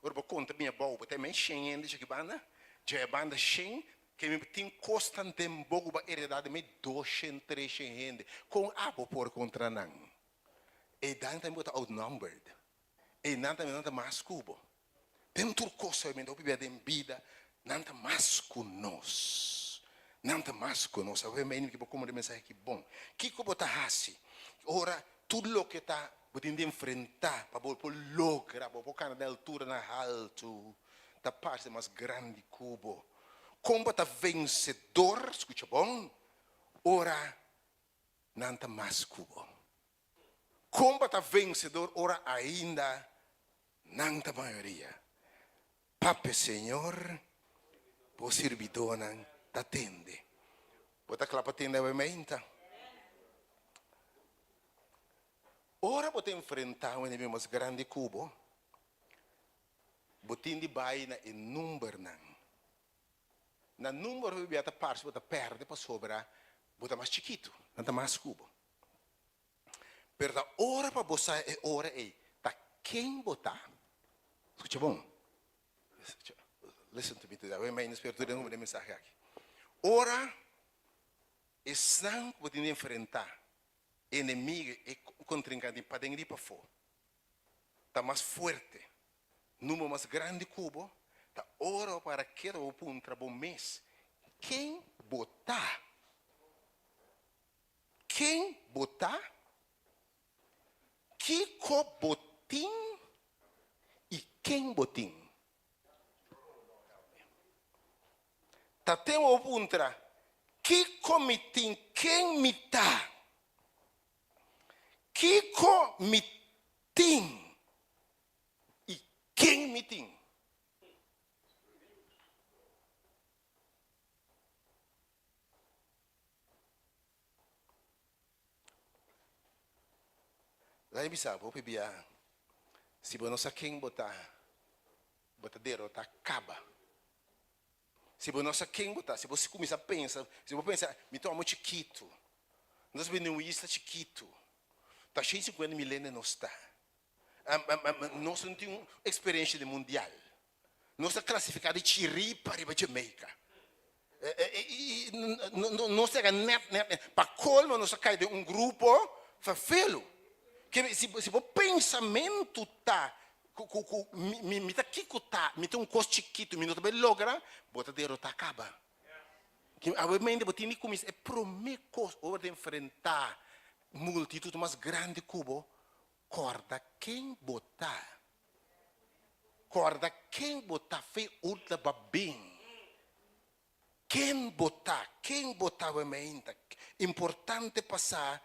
Ora bo konta mi abou, bo ta e men shen hende dje aki banda, dje e banda shen, ke mi tin kosnan den bo ku bo a eredá di mi doshen, treshen hende. Kon abo por kontra nan? Eidan tambe bo ta outnumbered. Einan tambe nan ta mas ku bo. Den tur kos obviamente hopi bia den bida nan ta mas ku nos. Nan ta mas ku nos. Awor mi ke bo komprende mensahe aki bon. Kiko bo ta hasi ora tur loke ta bo tin di enfrenta pa bo por logra, bo por kana den alturanan haltu ta parse mas grandi ku bo? Kon bo ta vensedor, skucha bon, ora nan ta mas ku bo? Kon bo ta vensedor ora ainda nan ta mayoria? Papia, Señor, bo sirbidónan ta tende. Bo ta kla pa tende awe meinta? Ora bo ta enfrentá un enemigo mas grandi ku bo, bo tin di bai na e numbernan. Na number hopi bia ta parse bo ta pèrdè pasobra bo ta mas chikitu, nan ta mas ku bo. Pero ta ora pa bo sa e ora ei ta ken bo ta. Skucha bon. Listen to me today. Awe mi spera tur den hopi den mensahe aki. Ora esnan ku bo tin di enfrentá, enemigo, e kontrinkante paden di pafó, ta mas fuerte, number mas grandi ku bo, ta ora bo para keda bo puntra bo mes, ken bo ta? Ken bo ta? Kiko bo tin i ken bo tin? Ta ten bo puntra, Kiko mi tin, ken mi ta? Kiko mi tin i ken mi tin? Laña bisa bo hopi bia, si bo no sa ken bo ta, bo ta derota kaba. Si bo no sa ken bo ta, si bo kuminsa pensa, si bo pensa, mi ta un homi chikitu, nos bini un isla chikitu, ta 150 mil hende nos ta, nos no tin un eksperensia di mundial. Nos ta klasifiká di chiripa riba Jamaica. Nos ta yega nèt nèt nèt. Pa kolmo nos a kai den un grupo ferfelu. Ke si bo pensamentu ta ku ku ku mi mi ta kiko ta, mi ta un kos chikitu, mi no ta bai logra, bo ta derotá kaba. Awe mente bo tin di kuminsá e promé kos ora bo ta enfrentá multitut mas grandi ku bo, kòrda ken bo ta. Kòrda ken bo ta fe unda ba bin. Ken bo ta, ken bo ta wemeinta. Importante pa sa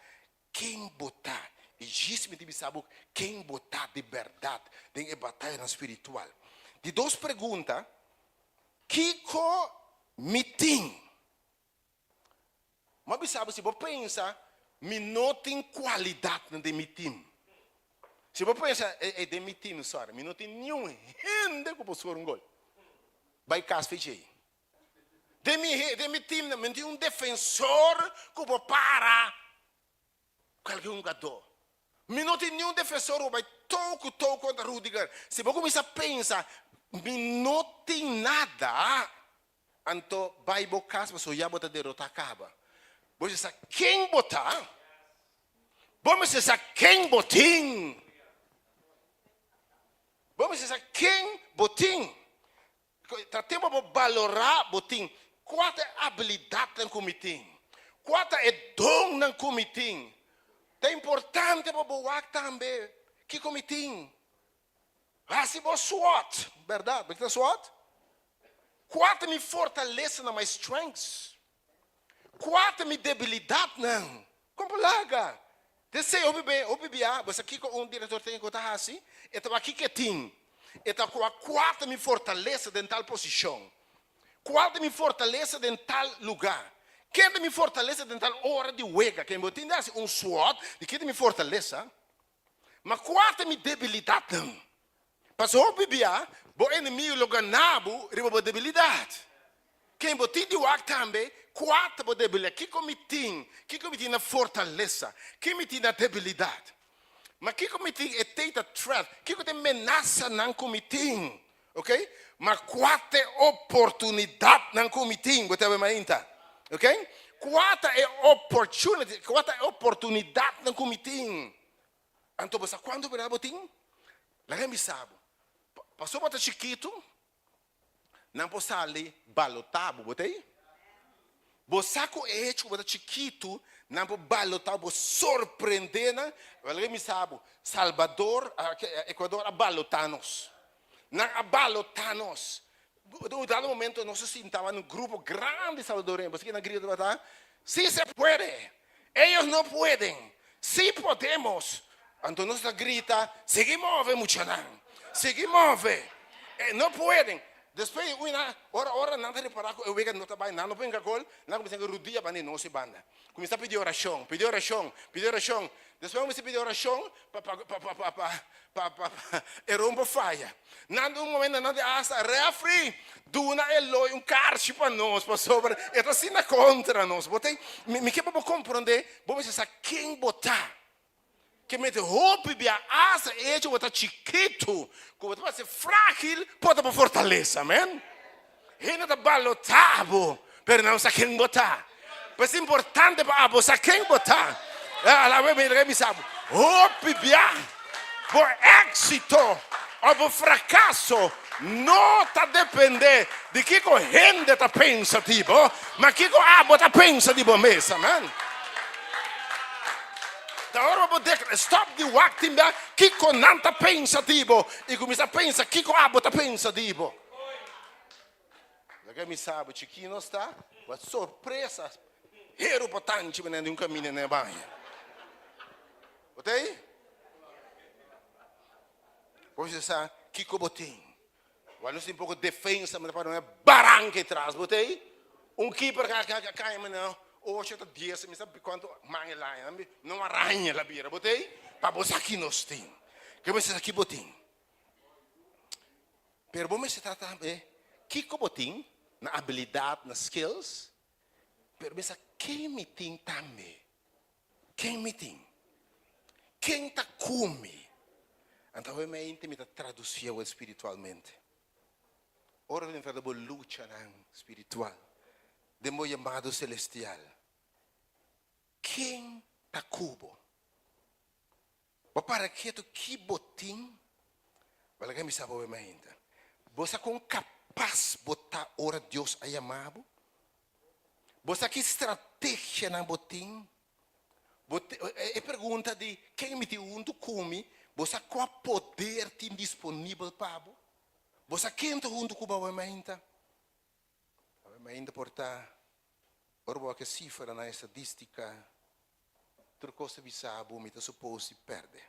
ken bo ta. I djis mi ta bisa bo ken bo ta di bèrdat den e batayanan spiritual. Di dos pregunta, Kiko mi tin? Mi a bisa bo si bo pensa mi no tin kualidatnan den mi tim. Si bo pensa e den mi tim sorry mi no tin niun hende ku por skor un gol. Bai kas fe djei. Den mi den mi timnan mi no tin un defensor ku por para Kualke hungadó. Mi no tin niun defensor ku bai tou ku tou kontra Rudiger. Si bo kuminsá pensa, Mi no tin nada, anto bai bo kas pasobra ya bo ta derotá kaba. Bo mester sa ken bo ta. Bo mester sa ken bo tin. Bo mester sa ken bo tin. Ta tempu pa bo balorá bo tin. Kua ta e abilidatnan ku mi tin? Kua ta e donnan ku mi tin? Ta importante pa bo wak tambe kiko mi tin. Hasi bo SWOT, bèrdat? Bo ta SWOT? Kua ta mi fortalesanan, my strengths? Kua ta mi debilidatnan? Kon por laga? Desei hopi be, hopi bia, bo sa kiko un direktor tékniko ta hasi? E ta wak kiko e tin. E ta wak kua ta mi fortalesa den tal posishon. Kua ta mi fortalesa den tal lugá. Ken ta mi fortalesa den tal ora di wega. Ken bo tin di hasi un SWOT di ken ta mi fortalesa, ma kua ta mi debilidatnan. Pasobra hopi bia bo enemigu lo gana bo riba bo debilidat. Ken bo tin di wak tambe kua ta bo debilidat, kiko mi tin, kiko mi tin na fortalesa, ken mi tin na debilidat. Ma kiko mi tin e tei ta threat, kiko ta e menasanan ku mi tin, ok? Ma kua ta e oportunidatnan ku mi tin, bo ta wak mainta, ok? Kua ta e opportunity, kua ta e oportunidatnan ku mi tin? Anto bo sa kuantu berdad bo tin? Laga mi bisa bo, pasobra bo ta chikitu, nan por sali balotá bo, bo ta ei? Bo sa ku e hecho ku bo ta chikitu, nan por balotá bo, sorprendé nan. Laga mi bisa bo, Salvador, Ecuador a balotá nos. Nan a balotá nos. Un dado momento nos a sintaba na un grupo grandi salvadoreño, bo sa kinan grita tabata? Si se puede! Ellos no pueden! Si podemos! Anto nos ta grita, sigui move muchanan, sigui move! No pueden! Despues di una ora, ora nan ta repara ku e wega no ta bai, nan no por hinka gol, nan kuminsá ku rudia banda di nos e banda. Kuminsá pidi orashon, pidi orashon, pidi orashon. Despues nan kuminsá pidi orashon pa pa pa pa pa pa pa pa pa e rompo faya. Nan un momento nan di hasta refri duna Eloy un karchi pa nos pasobra e ta asina kontra nos. Bo ta mi mi ke pa bo komprondé, bo mester sa ken bo ta. Ke mete hopi bia hasta e hecho bo ta chikitu ku bo ta parse frágil por ta bo fortalesa. Amen. Hende ta balotá bo, pero nan no sa ken bo ta. Pues importante pa abo sa ken bo ta. Alawe mi ta bisa bo, hopi bia bo éxito òf bo frakaso no ta dependé di kiko hende ta pensa di bo, ma kiko abo ta pensa di bo mes. Amen. Ta ora bo dekla, stòp di wak tin bia kiko nan ta pensa di bo i kuminsá pensa kiko abo ta pensa di bo. Laga mi sa bo chikí nos ta, bo sorpresa heru pa tanchi bo di un kaminda na e baña. Bo ta ei? Bo mester sa kiko bo tin. Wak nos tin poko defensa, mi ta para un baranka atras, bo ta ei? Un keeper ka ka kaña mi na ocho ta dies, mi sa kuantu man el haña, no araña el a bira, bo ta ei? Pa bo sa ki nos tin. Ke bo mester sa ki bo tin. Pero bo mester ta tambe kiko bo tin na abilidat, na skills, pero mester sa ken mi tin tambe. Ken mi tin? Ken ta ku mi? Anto awe mente mi ta tradusi awe spiritualmente. Ora bo enfrenta bo luchanan spiritual den bo yamado celestial, ken ta ku bo? Bo para ketu ki bo tin? Bo laga mi sa bo mainta. Bo sa kon kapas bo ta ora Dios a yama bo? Bo sa ki strategianan bo tin? Bo e pregunta di ken mi tin huntu ku mi, bo sa kua poder tin disponibel pa bo? Bo sa ken ta huntu ku bo awe mainta? Awe mainta por ta ora bo wak e sifranan, e stadistika, Tur kos ta bisa bo mi ta supos di pèrdè.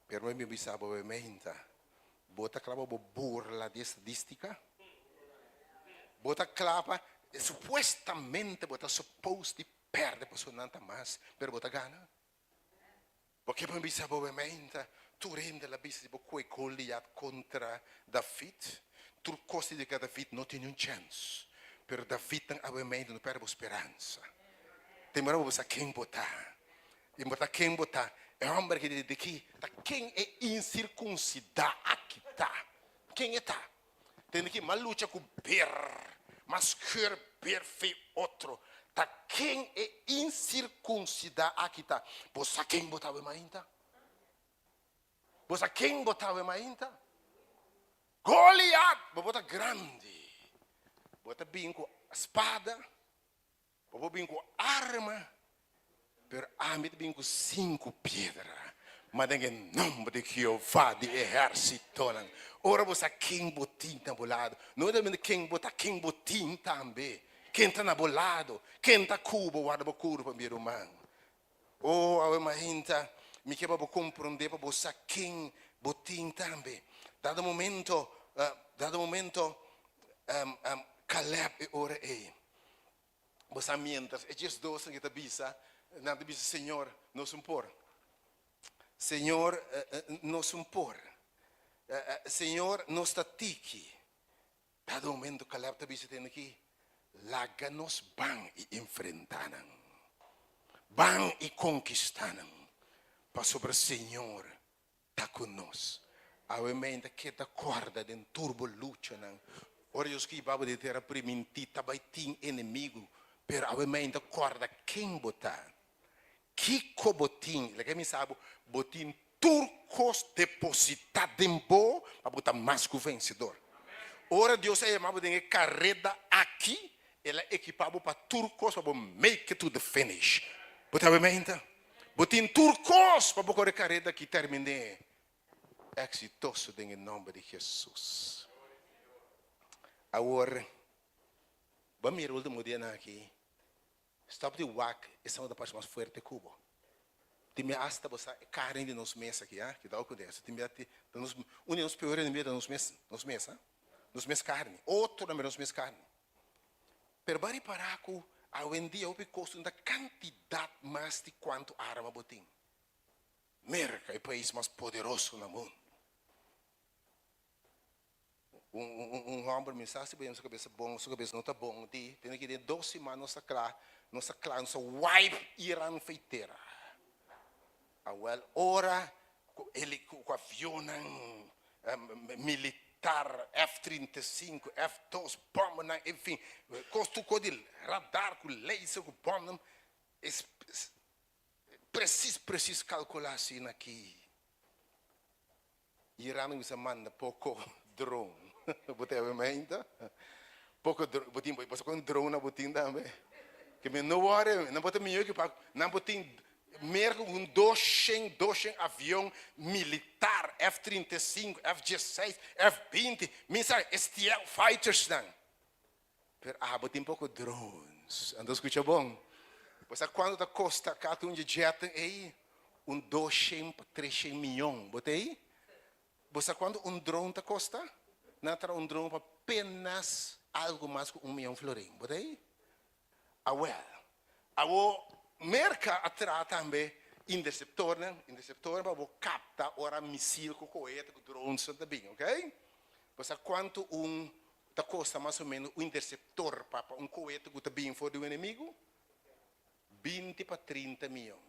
Pero mi bisa bo meinta, bo ta kla pa bo burla di estadistika? Bo ta kla pa, supuestamente bo ta supos di pèrdè pasobra nan ta mas, pero bo ta gana? Bo ke pa mi bisa bo meinta, tur hende la bisa di bo koe Goliat kontra David, tur kos ta indiká David no tin niun chèns, pero David nan awe meinta no pèrdè bo speransa. Te mira bo sa ken bo ta. I bo ta ken bo ta. E hòmber aki di ki ta ken e insirkunsidá aki ta? Ken e ta? Tende ki mas lucha ku ber, mas skeur ber fe otro. Ta ken e insirkunsidá aki ta? Bo sa ken bo ta awe mainta? Bo sa ken bo ta awe mainta? Goliat, bo bo ta grandi. Bo ta bin ku spada, bo por bin ku arma, pero ami ta bin ku sinku piedra. Ma den e nòmber di Jehová di ehérsitonan. Ora bo sa ken bo tin na bo lado, no solamente ken bo ta, ken bo tin tambe. Ken ta na bo lado, ken ta ku bo, warda bo kurpa, mi ruman. Oh, awe mainta, mi ke pa bo komprondé, pa bo sa ken bo tin tambe. Dado momento, dado momento, Caleb e ora ei, bo sa mientras e diesdosnan ke ta bisa, nan ta bisa, Señor, nos un por. Señor, nos un por. Señor, nos ta tiki. Dado momento Caleb ta bisa tende ki, Laga nos ban i enfrentá nan. Ban i konkistá nan, pasobra Señor ta ku nos. Awe mei ta keda kòrda den tur bo luchanan. Ora Dios kiba bo di tera primintí, ta bai tin enemigu, pero awe mei ta kòrda ken bo ta. Kiko bo tin? Laga mi sa bo, bo tin tur kos depositá den bo pa bo ta mas ku vensedor. Ora Dios a yama bo den e kareda aki, El a ekipá bo pa tur kos pa bo make it to the finish. Bo ta mainta? Bo tin tur kos pa bo kore e kareda aki terminé eksitoso den e nòmber di Hesus. Awor, bo a mira último dianan aki, Stop di wak esnan ku ta parse mas fuerte ku bo. Tin bia asta bo sa e karni di nos mes aki, ha, kidao ku eso. Tin bia ta nos, un di nos peor enemigo ta nos mes, nos mes, ha, nos mes karni. Otronan mira nos mes karni. Pero bo a ripará ku awendia hopi kos no ta kantidat mas di kuantu arma bo tin. Merka, e pais mas poderoso na mundu. Un homber mi sa si bo yama su cabeza bon, su cabeza no ta bon di tene ki den dos siman nos ta cla, nos ta cla, nos ta wipe Iran fei tera. Awel ora cu heli cu avionnan militar F 35, F dos, bombanan, enfin cos tur cos di radar cu laser cu bomnan es precies precies calcula asina aki. Iran a manda poko drone. Bo ta yabe meinta? Poko drone. Bo tin, bo sa kon drone nan bo tin tambe? Ke mi no worry, nan por ta mihó ekipa. Nan por tin mer ku un doshen, doshen avion militar, F 35, F diesseis, F binti, mi sa STL fighters nan. Pero abo tin poko drones. Anto skucha bon. Bo sa kuantu ta kosta kada un dje jetnan ei? Un doshen pa treshen miyon. Bo ta ei? Bo sa kuantu un drone ta kosta? Nan a traha un drone pa apenas algu mas ku un miyon florin. Bo ta ei? Awel, awo Merka a traha tambe interseptornan, interseptornan pa bo kapta ora misil ku koete ku drones ta bin, okay? Bo sa kuantu un Ta kosta mas o menos un interseptor pa pa un koete ku ta bin for di un enemigu? 20 pa 30 miyon.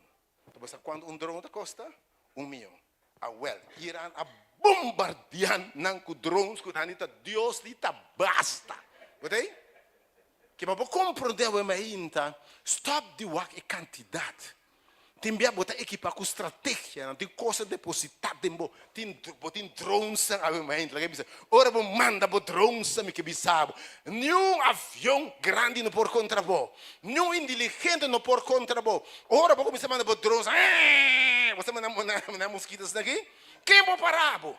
Ta bo sa kuantu un drone ta kosta? Un miyon. Awel, Iran a bombardia nan ku drones ku nan di ta Dios di ta basta. Bo ta ei? Ke pa bo komprondé awe mainta, stòp di wak e kantidat. Tin bia bo ta ekipá ku strategianan, tin kos a depositá den bo, tin bo tin dronesnan awe mainta. Laga mi bisa, ora bo manda bo dronesnan mi ke bisa bo, niun avion grandi no por kontra bo, niun inteligente no por kontra bo. Ora bo kuminsá manda bo dronesnan, eeeee, bo ta manda manda moskitosnan aki, ken por para bo?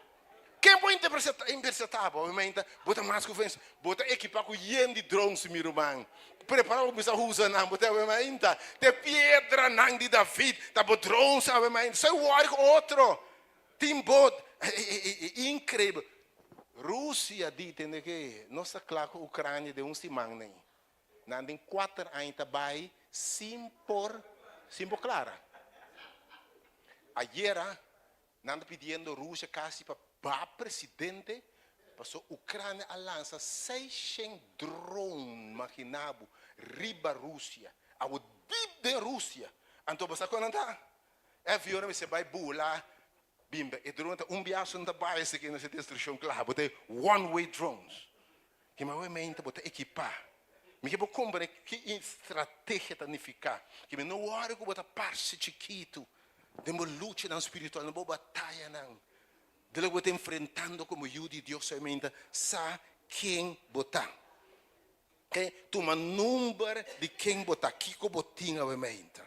Ken por intercepta bo? Obviamente bo ta mas ku vense. Bo ta ekipa ku yen di drones mi ruman. Prepara bo kuminsa usa nan. Bo ta obviamente te piedranan di David ta bo drones obviamente. Soy wòri ku otro. Tin bo inkreibel. Rusia di tende ke nos ta kla ku Ucrania den un siman nei. Nan den kuater aña ta bai sin por sin por klara. Ayera Nan ta pidiendo Rusia casi pa ba presidente paso Ucrania a lansa seishen drone, magina bo, riba Rusia, awo dip den Rusia. Anto bo sa con nan ta? E avionnan mester bay bula bimba e drone ta un biaha so nan ta bay esaki nan haci destruccion cla, bo ta e one way drones. Kima mente bo ta ekipa. Mi ke bo komprende ki strategia ta nifiká. Ke mi no wòri ku bo ta parse chikitu den bo luchanan spiritual, den bo batayanan. Den loke bo ta enfrentando komo yu di Dios solamente sa ken bo ta. Ke tuma number di ken bo ta, kiko bo tin awe meinta.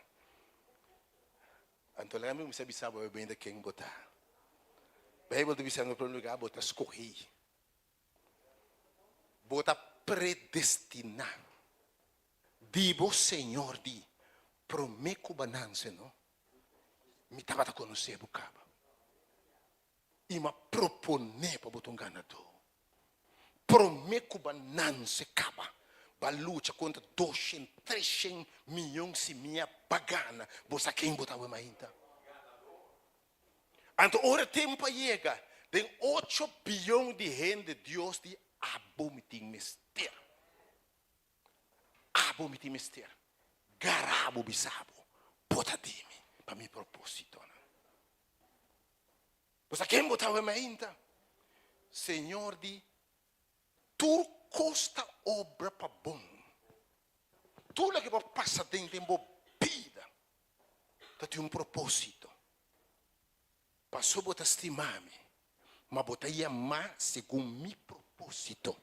Anto laga mi kuminsá bisa bo awe meinta ken bo ta. Beibel ta bisa na prome lugar bo ta skohí. Bo ta predestiná. Di bo Señor di prome ku bo a nanse no, mi tabata konosé bo kaba. I mi a proponé pa bo ta un ganadó. Prome ku bo a nanse kaba, bo a lucha kontra doshen, treshen miyon simia pa gana. Bo sa ken bo ta awe mainta? Anto ora tempu a yega, den ocho biyon di hende Dios di abo mi tin mester. Abo mi tin mester gara bo bisa bo, bo ta di mi pa mi propositonan. Bo sa ken bo ta awe mainta? Señor di tur kos ta obra pa bon. Tur loke bo a pasa den den bo bida ta tin un proposito. Paso bo ta stima mi, ma bo ta yamá segun mi propósito.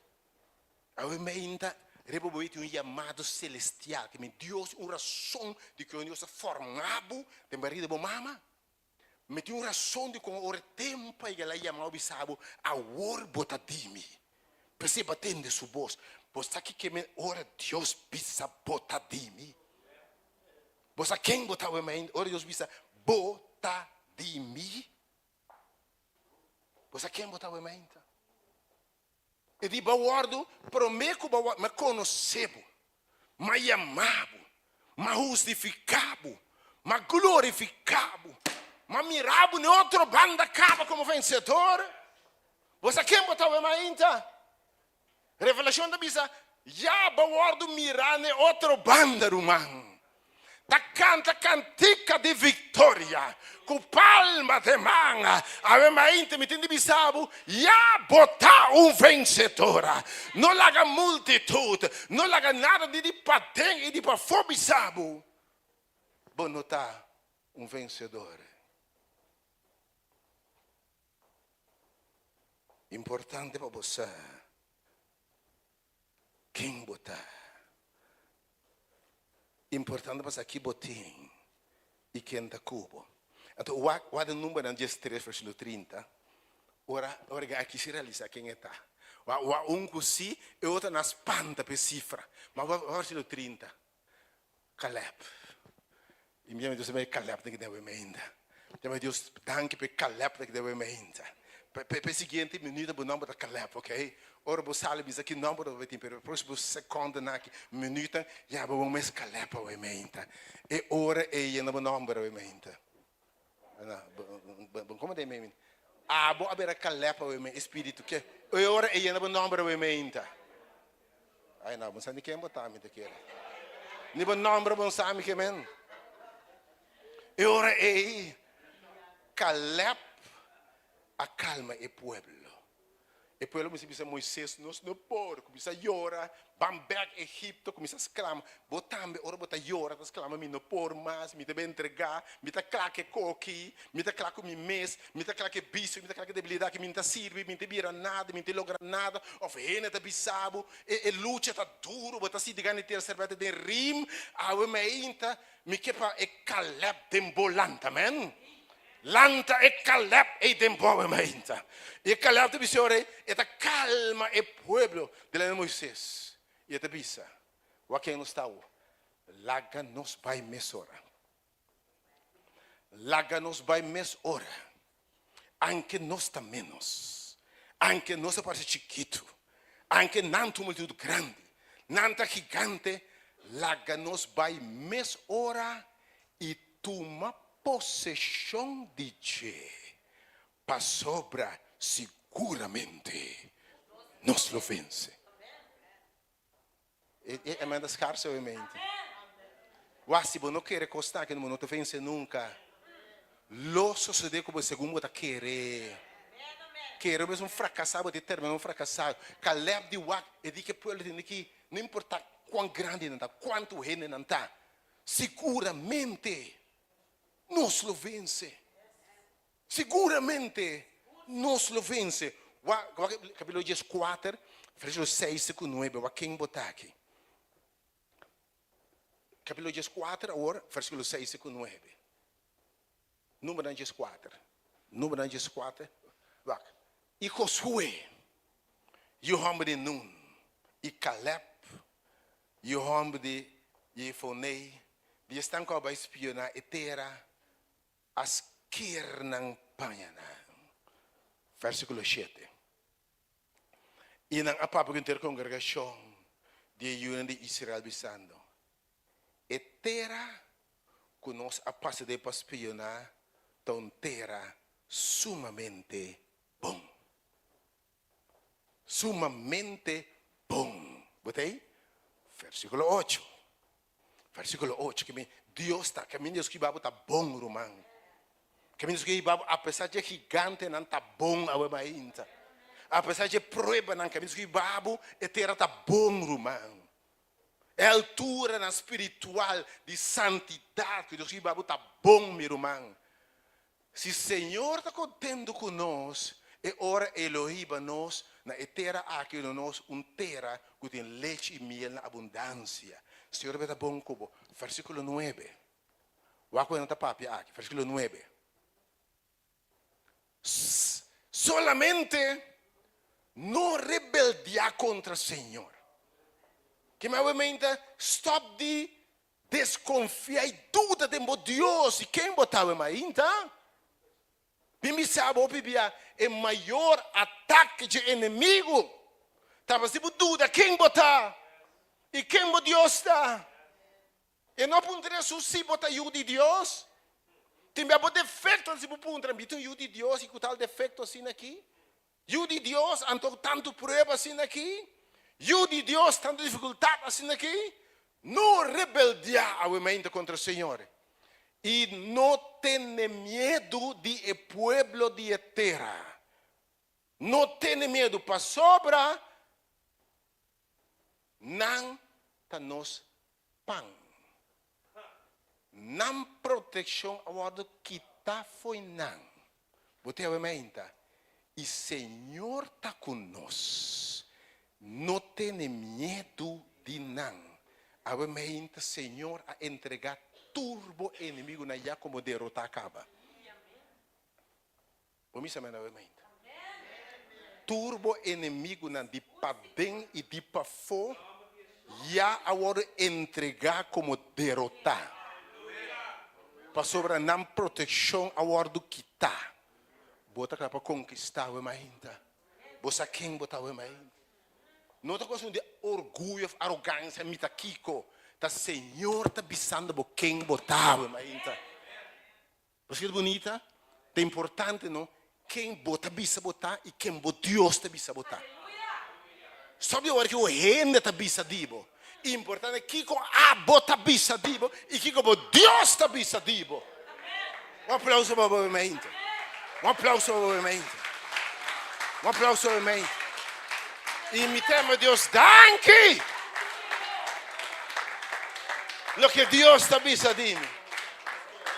Awe meinta riba bo tin un yamado selestial, ke mi Dios un rason di kon Dios a forma bo den barriga di bo mama. Mi tin un rason di kon ora e tempu a yega el a yama bo bisa bo, awor bo ta di mi. P'esei bo a tende su bos. Bo sa kiko mi ora Dios bisa bo ta di mi? Bo sa ken bo ta awe mainta? Ora Dios bisa, Bo ta di mi. Bo sa ken bo ta awe mainta? E di, Bo a wòrdu promé ku bo a, mi a konosé bo, mi a yama bo, mi a hustifiká bo, mi a glorifiká bo, mi a mira bo n'e otro banda kaba komo vensedor. Bo sa ken bo ta awe mainta? Revelashon ta bisa, Ya bo wòrdu mirá n'e otro banda, ruman. Ta kanta kantika di viktoria ku palma den man. Awe mainta mi tin di bisa bo, ya bo ta un vensedora. No laga multitut, no laga nada di di paden i di pafó bisa bo, bo no ta un vensedor. Importante pa bo sa ken bo ta. Importante pa sa ki bo tin i ken ta ku bo. Anto wak wak den Numbernan diestres versikulo 30, ora ora e aki si realisa ken e ta. Wak wak un ku si e otro na spanta pa e sifra. Ma wak wak versikulo 30. Caleb. I mi Dios e Caleb ta keda weme ainda. Mi Dios danki pa e Caleb ta keda weme ainda. Pa e siguiente minuto bo nomber ta Caleb, ok? Ora bo sali bisa ki nomber bo tin, pero e próximo secondonan aki, minutonan, ya bo mes Caleb a weme ainda. E ora ei yena bo nomber a weme ainda. Bo komo den Abo a bira Caleb a weme, e spiritu ke e ora ei yena bo nomber a weme ainda. Ai no, bo no sa ni ken bo ta mi ta kere. Ni bo nomber bo no sa mi ke men. E ora ei Caleb a kalma e pueblo. E pueblo kuminsá bisa Moises, Nos no por. Kuminsá yora, ban bèk Egipto, kuminsá sklama. Bo tambe ora bo ta yora ta sklama, Mi no por mas, mi ta bin entregá, mi ta kla ku e koki, mi ta kla ku mi mes, mi ta kla ku e bisio, mi ta kla ku e debilidat, ku mi no ta sirbi, mi no ta bira nada, mi no ta logra nada. Òf hende ta bisa bo, e e lucha ta duru, bo ta sinti gana di tira serbete den rim. Awe meinta mi ke pa e Kalèb den bo lanta, amèn. Lanta e Caleb ei den bo awe mainta. I e Caleb ta bisa ora ei, e ta calma e pueblo delante di Moises. I e ta bisa, Wak ken nos ta awo? Laga nos bai mesora. Laga nos bai mesora. Anke nos ta menos, anke nos ta parse chikitu, anke nan ta un multitud grandi, nan ta gigante, laga nos bai mesora i tuma poseshon di dje, pasobra siguramente nos lo vense. E amen ta skarse obviamente. Wak, si bo no kere kos aki, bo no ta vense nunka. Lo sosode ku bo segun bo ta kere. Kere bo es un frakasado, bo ta termina un frakasado. Kalèb di wak, e di ke pueblo tende ki, no importa kuan grandi nan ta, kuantu hende nan ta, Siguramente nos lo vense. Siguramente. Nos lo vense. Wak kapítulo dieskuater, versíkulo seis te ku nuebe. Wak ken bo ta aki. Kapítulo dieskuater awor, versíkulo seis te ku nuebe. Númeronan dieskuater. Númeronan dieskuater. Wak. I Josué, yu hòmber di Nun, i Kalèb, yu hòmber di Jefoné, di esnan ku a bai spioná e tera, a sker nan pañanan. Versíkulo shete. I nan a papia ku henter kongregashon di e yunan di Israel, bisando, E tera ku nos a pasa den pa spioná ta un tera sumamente bon. Sumamente bon. Bo ta ei? Versíkulo ocho. Versíkulo ocho, ke mi Dios ta, kaminda Dios kiba bo ta bon, ruman. Kaminda Dios kiba bo, apesar dje gigantenan ta bon awe mainta. Apesar dje pruebanan, kaminda Dios kiba bo, e tera ta bon, ruman. E alturanan spiritual di santidat ku Dios kiba bo ta bon, mi ruman. Si Señor ta contento cu nos, e ora E lo hiba nos na e tera aki lo nos un tera cu tin lechi y miel na abundancia. Señor ta bon cu bo. Versiculo nuebe. Wak cu nan ta papia aki. Versiculo nuebe. Solamente no rebeldia contra Señor. Kimen awe stop di Deskonfia i duda den bo Dios i ken bo ta awe mainta? Mi bisa bo hopi bia e mayor atake dje enemigu ta pa si bo duda ken bo ta i ken bo Dios ta. E no a puntra Hesus si bo ta yu di Dios. Tin bia bo defektonan si bo puntra mi ta un yu di Dios i ku tal defekto asina aki? Yu di Dios, anto tantu prueba asina aki? Yu di Dios, tantu difikultat asina aki? No rebeldiá awemente kontra Señor, i no tene miedu di e pueblo di e tera. No tene miedu, pasobra nan ta nos pan. Nan protekshon a wòrdu kitá fo'i nan. Bo ta yawe mainta, i Señor ta ku nos. No tene miedu di nan. Awe mainta Señor a entregá tur bo enemigunan ya komo derotá kaba. Bo misa men awe mainta. Tur bo enemigunan di paden i di pafó ya a wòrdu entregá komo derotá, pasobra nan protekshon a wòrdu kitá. Bo ta kla pa konkistá awe mainta? Bo sa ken bo ta awe mainta? No ta kuestion di orguyo òf arogansia, mi ta kiko. Ta Señor ta bisando bo ken bo ta awe mainta. Pasobra ta bunita, ta importante no ken bo ta bisa bo ta i ken bo Dios ta bisa bo ta. Stop di ora ki un hende ta bisa di bo. Importante kiko abo ta bisa di bo i kiko bo Dios ta bisa di bo. Un aplauso pa bo mente. Un aplauso pa bo mente. Un aplauso pa bo mente. I mi tema Dios danki. Loke Dios ta bisa di mi.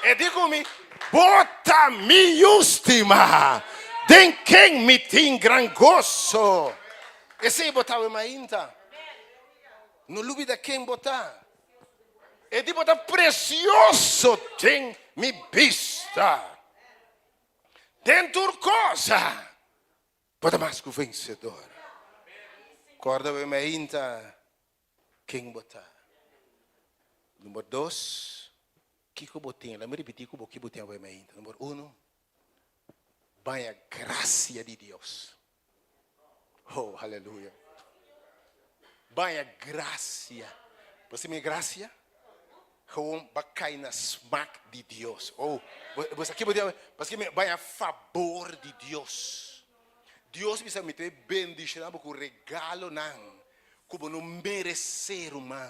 E di ku mi, Bo ta mi yu stimá, den ken mi tin gran goso. Esei bo ta awe mainta. No lubida ken bo ta. E di bo ta presioso den mi bista. Den tur cosa bo ta mas ku vensedor. Kòrda awe mainta Ken bo ta? Number dos, kiko bo tin? Laat mi ripití ku bo ki bo tin awe mainta. Number uno, baña grasia di Dios. Oh, haleluya. Baña grasia. Bo sa mi grasia? Gewoon ba kai na smak di Dios. Oh, bo sa ki bo tin awe? Paske mi baña fabor di Dios. Dios bisa mi ta bendishoná bo ku regalonan ku bo no meresé, ruman.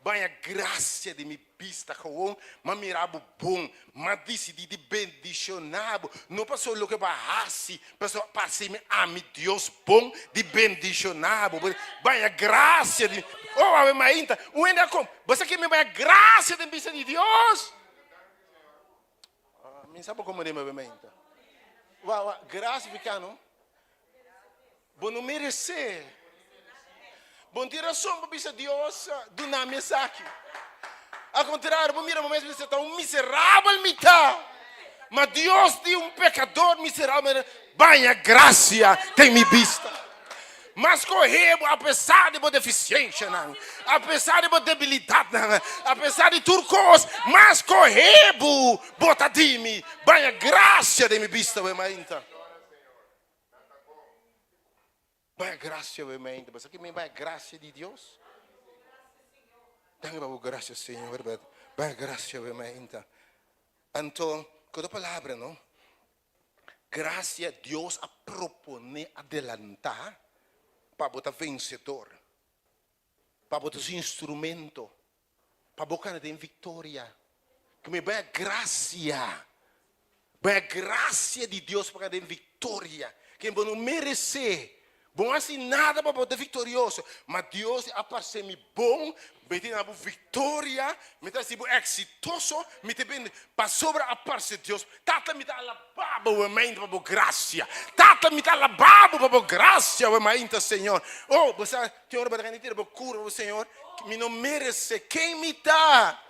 Baña grasia di mi bista gewoon, m'a mira bo bon, m'a disidí di bendishoná bo, no pasobra loke bo a hasi, pasobra parse mi ami Dios bon di bendishoná bo. Baña grasia di mi. Oh, awe mainta, un hende a kom, bo sa ke mi baña grasia den bista di Dios? Mi sa bo komprendé mi awe mainta. Wa, wa, gracia pica no. Bo no merece. Bo no tin rason pa bisa Dios duna mi esaki. Al contrario, bo mira bo mes bisa ta un miserabel mi ta. Ma Dios di un pecador miserabel baña gracia den mi bista. M'a skohe bo apesar di bo defisienshanan, apesar di bo debilidatnan, apesar di tur kos, m'a skohe bo, bo ta di mi, baña grasia den mi bista awe mainta. Baña grasia awe mainta. Bo sa ki men baña grasia di Dios? Danki pa bo grasia, Señor. Baña grasia awe mainta. Anto, ku otro palabra, no? Gracia Dios a propone adelanta pa bo ta vencedor, pa bo ta su instrumento, pa bo cana den victoria. Cu mi bay a gracia, bay a gracia di Dios pa cana den victoria, ken bo no merece. Bo no haci nada pa bo ta victorioso, ma Dios a parce mi bon, mi ta duna bo victoria, mi ta haci bo exitoso, mi ta bende, pasobra a parce Dios. Tata mi ta alaba bo we mainta pa bo gracia, Tata mi ta alaba bo pa bo gracia we mainta Señor. Oh, bo sa tin ora bo ta kende tira bo cura bo Señor, mi no merece, ken mi ta?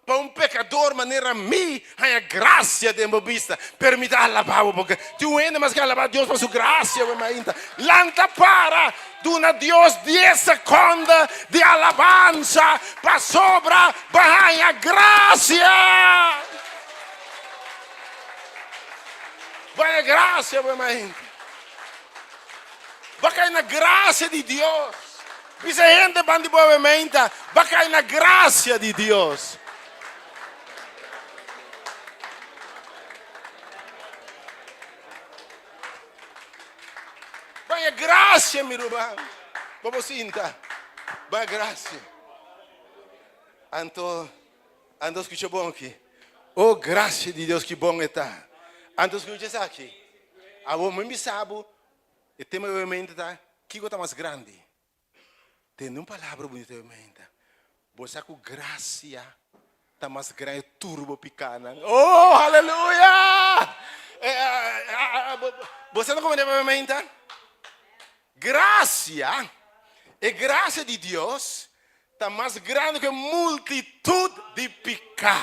Pa un pekador manera mi haña grasia den bo bista, pero mi ta alabá bo porque tin un hende mas ke alabá Dios pa su grasia bo mainta. Lanta para, duna Dios dies sekonda di alabansa pasobra bo haña grasia. Bo haña grasia bo mainta. Bo a kai na grasia di Dios. Bisa hende ban di bo meinta, Bo a kai na grasia di Dios. Baña grasia, mi ruman. Bo por sinta. Baña grasia. Anto, anto skucha bon aki. Oh, grasia di Dios ki bon e ta. Anto skucha esaki. Awor mi bisa bo, E tema di obviamente ta, Kiko ta mas grandi? Tende un palabra bunita obviamente. Bo sa ku grasia ta mas grandi tur bo pikanan. Oh, haleluya! Bo sa no komende obviamente? Grasia, e grasia di Dios Ta mas grandi ku e multitut di piká.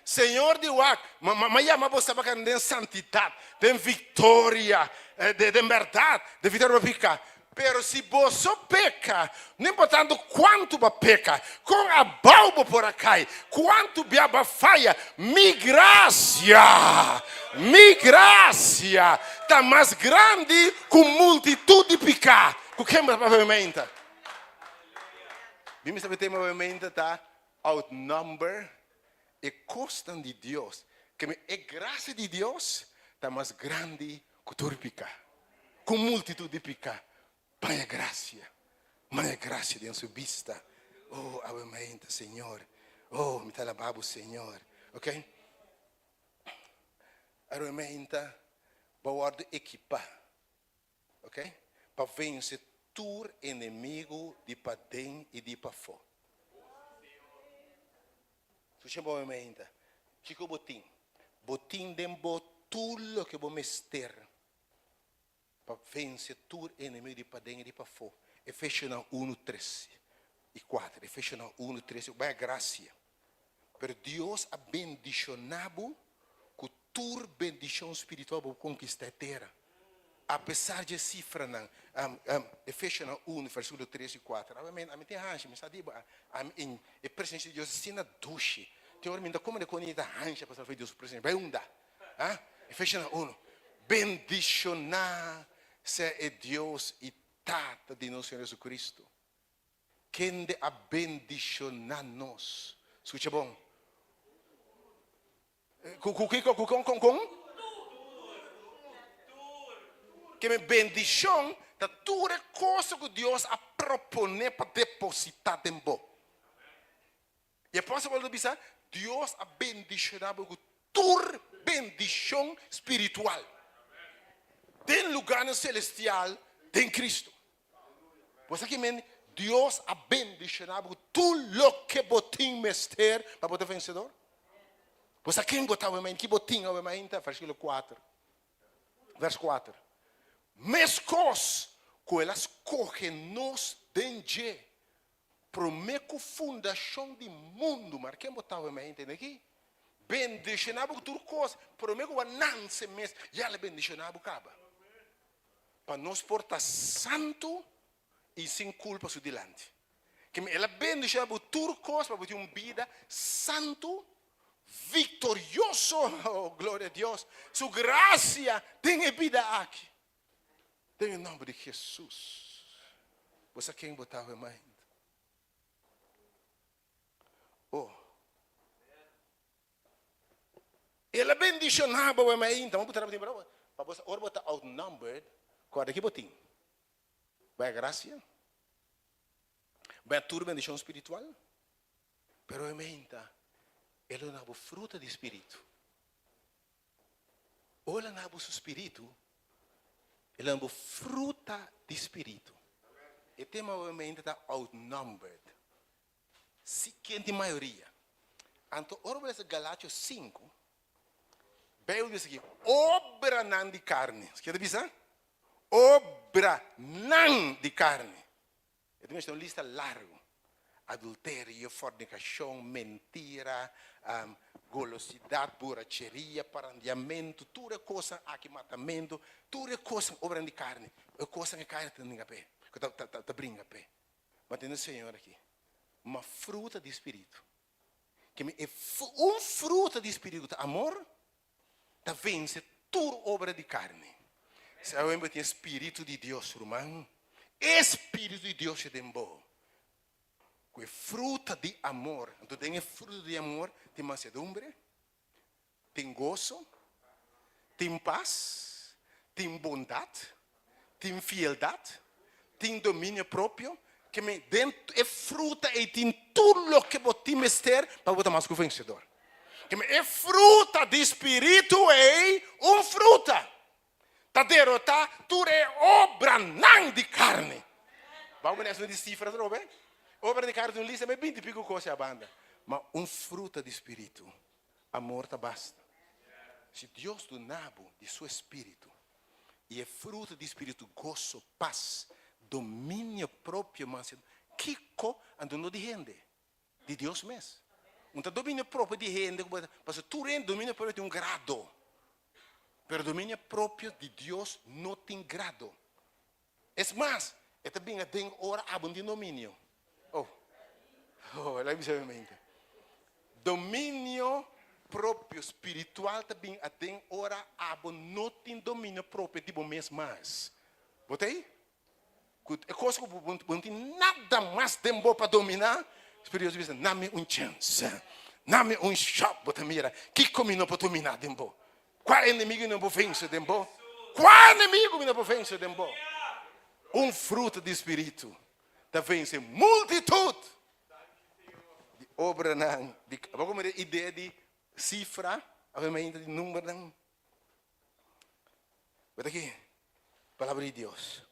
Señor di wak, ma yama bo staba kanda den santidat, den viktoria, den bèrdat, den viktoria riba piká. Pero si boso peka, no importando kuantu bo a peka, kon abou bo por a kai, kuantu bia bo a faya, mi grasia, mi grasia ta mas grandi ku multitut di piká. Ku ken bo ta papia mi meinta? Mi mester tema obviamente ta outnumber e kosnan di Dios. Ke mi e grasia di Dios ta mas grandi ku tur piká, ku multitut di piká. Baña grasia, baña grasia den su bista. Oh, awe mainta, Señor. Oh, mi ta alabá bo, Señor. Ok? Awe mainta, bo a wòrdu ekipá. Ok, pa vense tur enemigu di paden i di pafó. Skucha bon mi mainta. Kiko bo tin? Bo tin den bo tur loke bo mester pa vense tur enemigu di paden i di pafó. Efesionan unu, tres i kuater. Efesionan unu, tres i Bai a grasia. Pero Dios a bendishoná bo ku tur bendishon spiritual pa bo konkistá e tera. Apesar dje sifranan, Efesionan unu, versíkulo tres i kuater. Awe mi, ami tin hansha, mi sa di bo, ami, e presensia di Dios asina dushi. Tin ora mi no ta komprende kon e ta hansha pa sa Dios su presensia. Bai unda? Ha? Efesionan unu. Bendishoná sea e Dios i Tata di nos Señor Jesucristo. Kende a bendishoná nos? Skucha bon. Ku ku kiko? Ku kon kon kon? Ke mi bendishon ta tur e cosa ku Dios a proponé pa depositá den bo. I apòstel Pablo ta bisa, Dios a bendishoná bo ku tur bendishon spiritual den lugánan selestial den Kristu. Bo sa ki men Dios a bendishoná bo ku tur loke bo tin mester pa bo ta vensedor? Bo sa ken bo ta awe mainta? Ki bo tin awe mainta? Versíkulo kuater. Vers kuater, Meskos ku el a skohe nos den dje promé ku fundashon di mundu. Mar ken bo ta awe mei hende aki? Bendishoná bo ku tur kos promé ku bo a nanse mes, ya el a bendishoná bo kaba. Pa nos por ta santu i sin kulpa su dilanti. Keme el a bendishoná bo tur kos pa bo tin un bida santu, viktorioso, oh gloria a Dios, su grasia den e bida aki. Den e nòmber di Hesus. Bo sa ken bo ta awe mainta? Oh. El a bendishoná bo awe mainta. Bo pa bo sa ora bo ta outnumbered, kòrda ki bo tin. Bai gracia, bai tur bendicion spiritual, pero e menta e lo na bo fruta di spiritu. Ora na bo su spiritu, e lo na bo fruta di spiritu. E tema awe menta ta outnumbered. Si ken tin mayoria. Anto ora bo lesa Galatio 5, Bijbel bisa aki, obranan di carni. Skier ta bisa? Obranan di carni. E ta mester un lista largo. Adulterio, fornicacion, mentira, golosidad, buracheria, parandiamento, tur e cosnan aki, matamento, tur e cosnan, obranan di carni. E cosnan e carni ta bringa p'e, ta bringa p'e. Ma tende Señor aki, ma fruta di Spiritu. Keme e un fruta di Spiritu ta amor, ta vense tur obra di karni. Si awe bo tin e Spiritu di Dios, ruman, e Spiritu di Dios ta den bo, ku e fruta di amor, anto den e fruta di amor tin mansedumbre, tin goso, tin pas, tin bondat, tin fieldat, tin dominio propio, ke men den e fruta ei tin tur loke bo tin mester pa bo ta mas ku vensedor. Ke men e fruta di spiritu ei, un fruta, ta derotá tur e obranan di karni. Bou mene esun di sifra atrobe. Obra di karni ta un lista me binti piku kos e abanda. Ma un fruta di spiritu, amor ta basta. Si Dios duna bo di su espiritu, i e fruta di spiritu, goso, pas, dominio propio, mansedumbre, kiko anto no di hende? Di Dios mes. Un ta dominio propio di hende ku bo ta, pasobra tur hende dominio propio tin un grado. Pero dominio propio di Dios no tin grado. Es mas, e ta bin aden ora abo no tin dominio. Oh, oh, laga bisa mi mente. Dominio propio spiritual ta bin aden ora abo no tin dominio propio di bo mes mas. Bo ta ei? Ku e kos ku bo no tin nada mas den bo pa dominá, Spiritu Dios ta bisa, Na mi un chèns, na mi un shòt, bo ta mira kiko mi no por dominá den bo, kua enemigu mi no por vense den bo, kua enemigu mi no por vense den bo. Un fruta di Spiritu ta vense multitut di obranan di. Bo komprende e idea di sifra, di numbernan? Bo ta ki Palabra di Dios.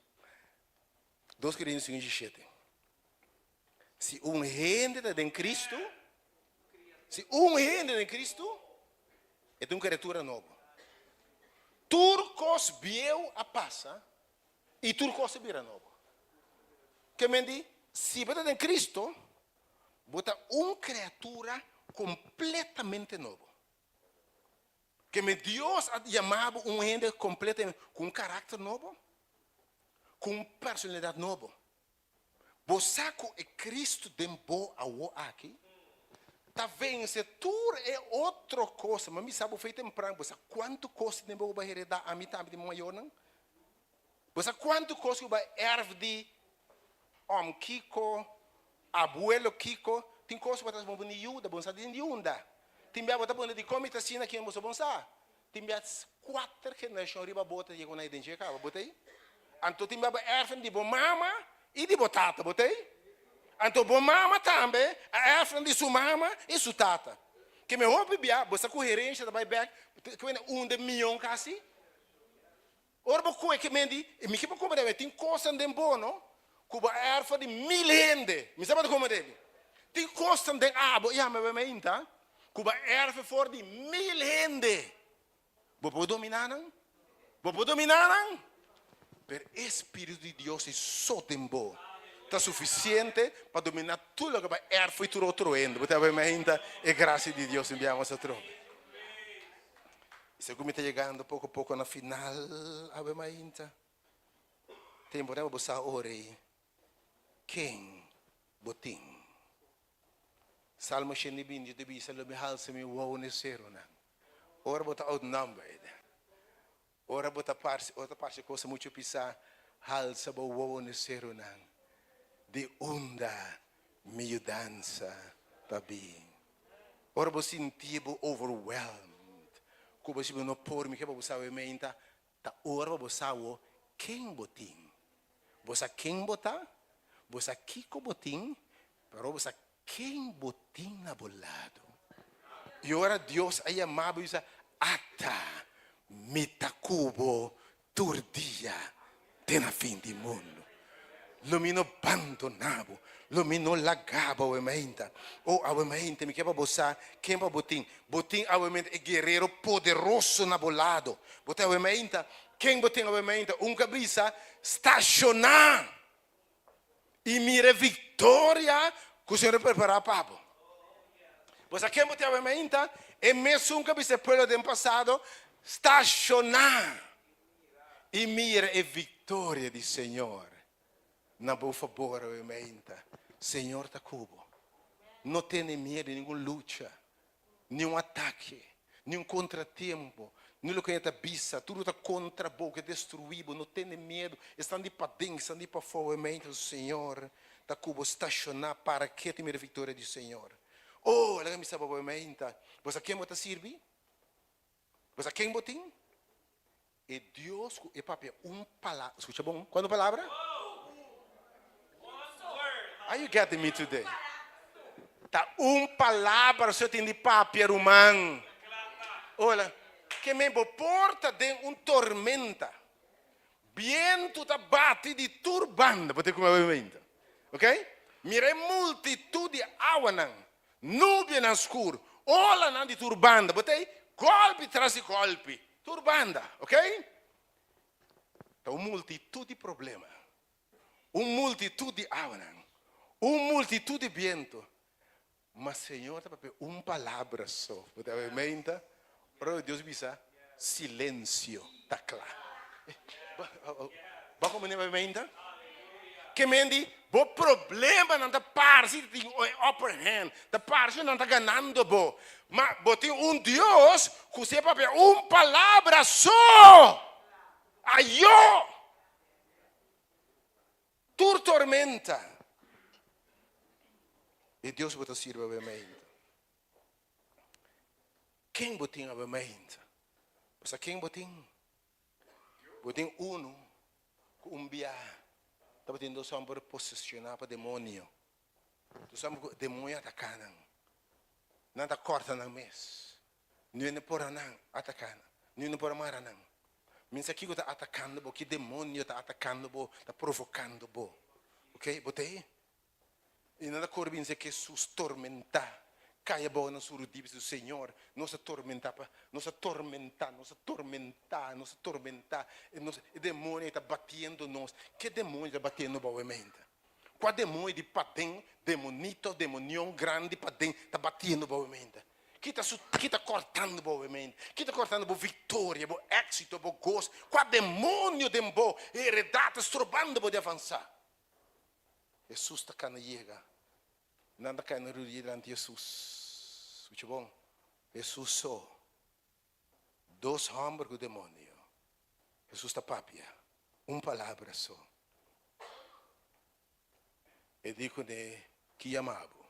Dos Korintios 5, 17. Si un hende ta den Cristo, si un hende den Cristo, e ta un criatura nobo. Tur kos bieu a pasa i tur kos a bira nobo. Ke men di, si bo ta den Cristo, bo ta un criatura completamente nobo. Ke mi Dios a yama bo un hende kompletamente ku un karakter nobo, ku un personalidat nobo. Bo sa ku e Kristu den bo awo aki ta vense tur e otro kosnan. Mi a bisa bo fei tempran, bo sa kuantu kos tin den bo ku bo a heredá? Ami tambe di mi mayornan. Bo sa kuantu kos ku bo a erf di Om kiko, abuelo kiko, tin kos ku bo ta bon di yuda, bo no sa di unda. Tin bia bo ta pone dikon mi ta asina ken bo so bon sa. Tin bia kuater generashon riba bo ta yega una identia kaba, bo ta ei? Anto tin bia bo erfnan di bo mama i di bo tata, bo ta ei? Anto bo mama tambe a erfnan di su mama i su tata. Ke mi hopi bia bo sa ku herensha ta bai bek, un den mion kasi. Ora bo kohe ke men di, e mi ke por kome debe, tin kosnan den bo no, ku bo a erfa di mil hende. Mi sa bo ta kome debe. Tin kosnan den abo, i ame be mainta, ku bo a erfa for di mil hende. Bo por dominá nan? Bo por dominá nan, pero e Spiritu di Dios ei so den bo ta sufisiente pa dominá tur loke bai erfo i tur otro hende. Bo ta haber mainta e grasia di Dios un bia mas atrobe. I segun mi ta yegando poko poko na final awe mainta, tempu nan bo sa ora ei ken bo tin. Salmo 120 ta bisa, Lo mi halsa mi wowo na e serunan. Ora bo ta outnumbered, ora bo ta parse, ora ta parse cosa mucho pisá, halsa bo wowo na e serunan, di unda mi yudansa ta bin. Ora bo sinti bo overwhelmed, ku bo si bo no por, mi ke pa bo sabe meinta, ta ora pa bo sa awo ken bo tin. Bo sa ken bo ta, bo sa kiko bo tin, pero bo sa ken bo tin na bo lado. I ora Dios a yama bo i bisa, Ata, mi ta ku bo tur dia te na fin di mundu. Lo mi no bandoná bo, lo mi no laga bo awe mainta. O awe mainta, mi ke pa bo sa ken pa bo tin. Bo tin awe mainta e guerero poderoso na bo lado. Bo tin awe mainta, ken bo tin awe mainta? Un ku a bisa, Stashoná i mira e viktoria ku Señor a prepará pa bo. Bo sa ken bo tin awe mainta? E mesun ku a bisa e pueblo den pasado, Stashoná i mira e viktoria di Señor na bo fabor awe mainta. Señor ta ku bo. No tene miedu di ningun lucha, niun atake, niun kontratiempo, ni loke e ta bisa. Tur ta kontra bo, ke destruí bo. No tene miedu. Esnan di paden, esnan di pafó awe mainta, Señor ta ku bo. Stashoná, para ketu i mira e viktoria di Señor. Oh, laga mi sa bo awe mainta. Bo sa ken bo ta sirbi? Bo sa ken bo tin? E Dios ku e papia un palabra. Skucha bon, kuantu palabra? Are you getting me today? Ta un palabra so tin di papia, ruman. Hola, ke men bo por ta den un tormenta. Bientu ta bati di tur banda, bo ta kume awe Ok? Mira e multitud di awanan Nubianan skur, olanan di tur banda, bo ta ei gòlpi tras di gòlpi, tur banda, ok? Ta un multitut di problema, un multitut di awanan, un multitut di bientu, ma Señor ta papia un palabra so, bo ta bai meinta? Ora Dios bisa, Silensio, ta kla. Bo a komprende bai meinta? Ke men di, bo problemanan ta parse di tin e upper hand, ta parse nan ta ganando bo. Ma bo tin un Dios ku si e papia un palabra so, ayo! Tur tormenta. E Dios bo ta sirbi awe meinta. Ken bo tin awe mainta? Bo sa ken bo tin? Bo tin unu ku un bia tabatin dos hòmber posesioná pa demonio. Dos hòmber ku demonio ataká nan. Nan ta kòrta nan mes. Niun no por a nan ataká nan. Niun no por a mara nan. Mi sa kiko ta atakando bo, ki demonio ta atakando bo, ta provokando bo. Ok, bo ta ei? I nan ta kore bin seki Hesus tormentá, kai abou na su rudia, bisa, Señor, nos a tormentá pa, nos a tormentá, nos a tormentá, nos a tormentá, e nos, e demonio ei ta batiendo nos. Ke demonio ta batiendo bou e mente? Kua demonio di paden, demonito, demonion grandi paden ta batiendo bou e mente? Ki ta su, ki ta kòrtando bou e mente? Ki ta kòrtando bo viktoria, bo éksito, bo gos? Kua demonio den bo heredat ta strobando bo di avansá? Hesus ta kana yega. Nan ta kai na rudia dilanti Hesus. Skucha bon, Hesus so. Dos hòmber ku demonio. Hesus ta papia un palabra so. E di kuné, Ki yama bo?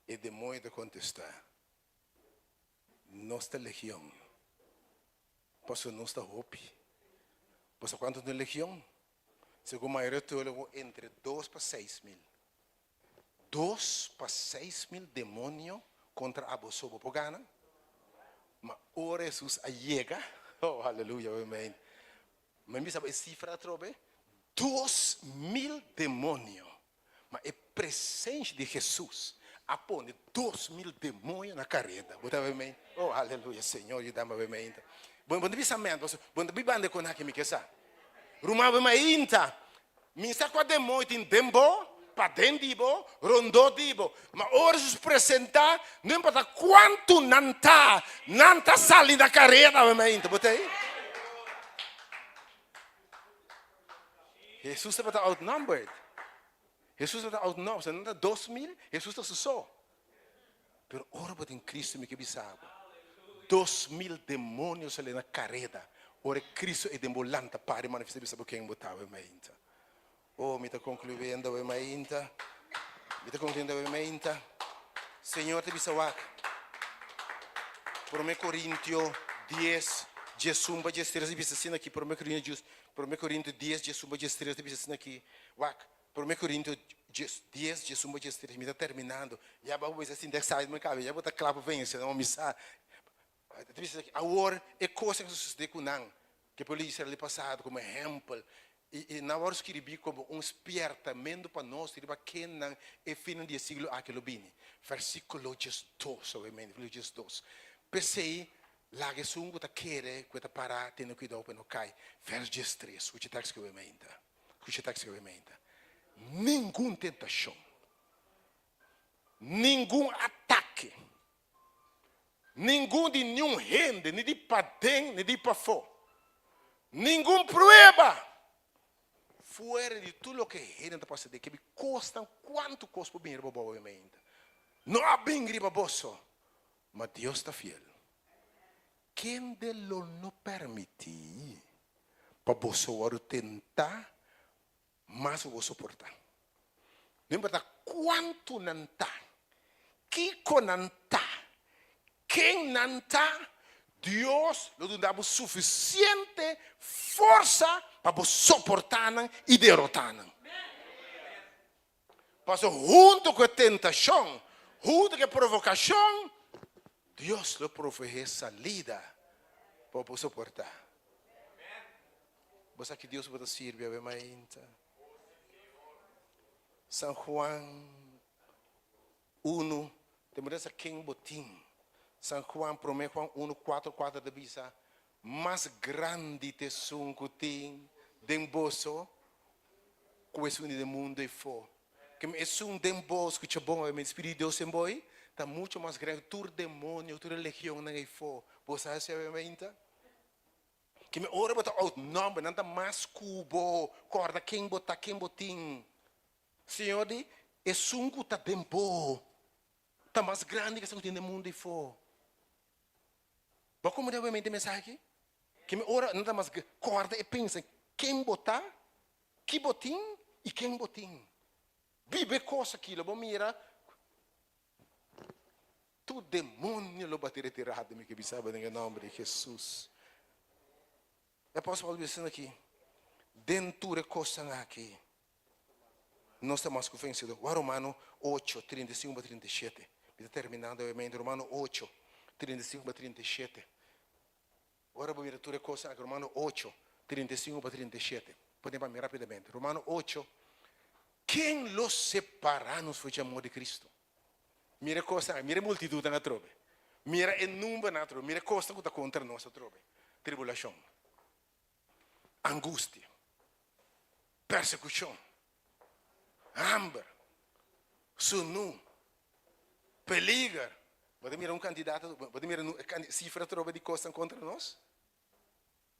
E demonio ta kontestá, Nos ta legion, pasobra nos ta hopi. Bo sa kuantu ta un legion? Segun mayoria teólogo entre dos pa 6000. 2 pa 6000 demonio kontra abo so bo por gana? Ma ora Hesus a yega, oh aleluya, amen. Mi bisa bo e sifra atrobe, 2000 demonio. Ma e presensia di Hesus a pone 2000 demonio na kareda. Bo ta amen? Oh aleluya, Señor yuda mi amen. Bo no ta bisa amen, bo no ta biba anda kon aki mi ke sa. Ruman bo mainta, mi sa kua demoño tin den bo, paden di bo, rondó di bo. Ma ora Jesus presentá, no importa kuantu nan ta, nan ta sali na kareda bo mainta. Bo ta ei? Jesus tabata outnumbered. Jesus tabata outnumbered. Nan ta 2000, Jesus ta su so. Pero ora bo tin Cristo mi ke bisa bo, 2000 demonio sali na kareda ora e Cristo ei den bo lanta para i manifesta bisa bo ken bo ta awe mainta. Oh, mi ta concluyendo awe mainta. Mi ta concluyendo awe mainta. Señor ta bisa wak. Prome Corintio 10, 11 pa 13 ta bisa asina aki. Prome Corintio, Prome Corintio 10, 11 pa 13 ta bisa asina aki. Wak. Prome Corintio 10, 11 pa 13, mi ta terminando. Ya bo a sinti excitement kabe, ya bo ta kla pa vense, no? Mi sa. Ta bisa aki, awor e kosnan ku a sosode ku nan, ku e pueblo di Israel di pasado komo ehèmpel, i nan wòrdu skiribí komo un spièrtamentu pa nos riba kennan e finnan di e siglo aki lo bini. Versíkulo 12, obviamente, versíkulo 12. P'esei, laga esun ku ta kere ku e ta pará tene kuidou pa e no kai. Vers 13, skucha e tèkst ku obviamente. Skucha ta obviamente. Ningun tentashon, ningun atake, ningun di niun hende, ni di paden ni di pafó, ningun prueba, fuera di tur loke hende ta pasa den, ke kosnan, kuantu kos por bini riba bo obviamente, no a bin riba boso, ma Dios ta fiel. Kende lo no permití pa boso wòrdu tentá mas ku bo soportá? No importá kuantu nan ta, kiko nan ta, ken nan ta, Dios lo duna bo sufisiente forsa pa bo soportá nan i derotá nan. Pasobra huntu ku e tentashon, huntu ku e provokashon, Dios lo proveé salida pa bo por soportá. Bo sa ki Dios bo ta sirbi awe mainta? San Juan unu, te mira sa ken bo tin. San Juan, promé Juan unu, kuatro, kuatro ta bisa, Mas grandi ta esun ku tin den boso ku esun di den mundu efó. Keme esun den bo, skucha bon, e Spiritu di Dios den bo ei, ta mucho mas grandi ku tur demonio, tur e legionnan efó. Bo sa esei awe-mainta? Keme ora bo ta outnumber, nan ta mas ku bo. Kòrda ken bo ta, ken bo tin. Señor di, esun ku ta den bo ta mas grandi ku esun ku tin den mundu efó. Bo a komprende obviamente e mensahe aki? Ke mi ora no ta mas kòrda e pensa ken bo ta, ki bo tin i ken bo tin. Biba e kos aki lo bo mira tur demonio lo bati retirado mi ke bisa bo den e nòmber di Jesus. E apòstel Pablo bisa aki, den tur e kosnan aki Nos ta mas ku vensedor. Wak Romano ocho, 35 pa 37. Mi ta terminando obviamente. Romano ocho, 35 pa 37. Ora bo mira tur e kosnan aki, Romano ocho, 35 pa 37. Pone pa mi rapidamente. Romano ocho, Ken lo separá nos for dje amor di Cristo? Mira e kosnan aki, mira e multitutnan atrobe. Mira e numbernan atrobe, mira e kosnan ku ta kontra nos atrobe. Tribulashon. Angustia, persekushon, hamber, sunú, peliger. Bo ta mira un kantidat, bo ta mira sifra atrobe di kosnan kontra nos?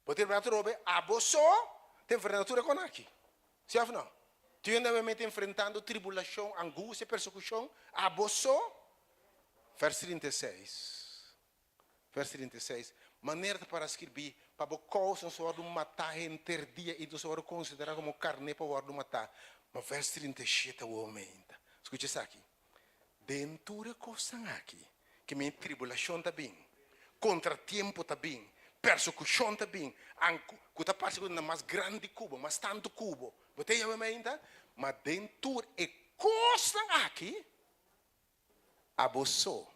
Bo ta mira atrobe abo so ta enfrentá tur e kon aki? Si òf no? Tur hende awe ta enfrentando tribulashon, angustia, persekushon, abo so? Vers 36. Vers 36, Manera ta para skirbí, Pa bo kousa nos a wòrdu matá henter dia i nos a wòrdu konsiderá komo karné pa wòrdu matá. Ma vers 37 awor meinta. Skucha esaki, Den tur e kosnan aki, ke mi tribulashon ta bin, kontratiempo ta bin, persekushon ta bin, anku ku ta parse ku ta mas grandi ku bo, mas tantu ku bo. Bo ta yama meinta? Ma den tur e kosnan aki, Abo so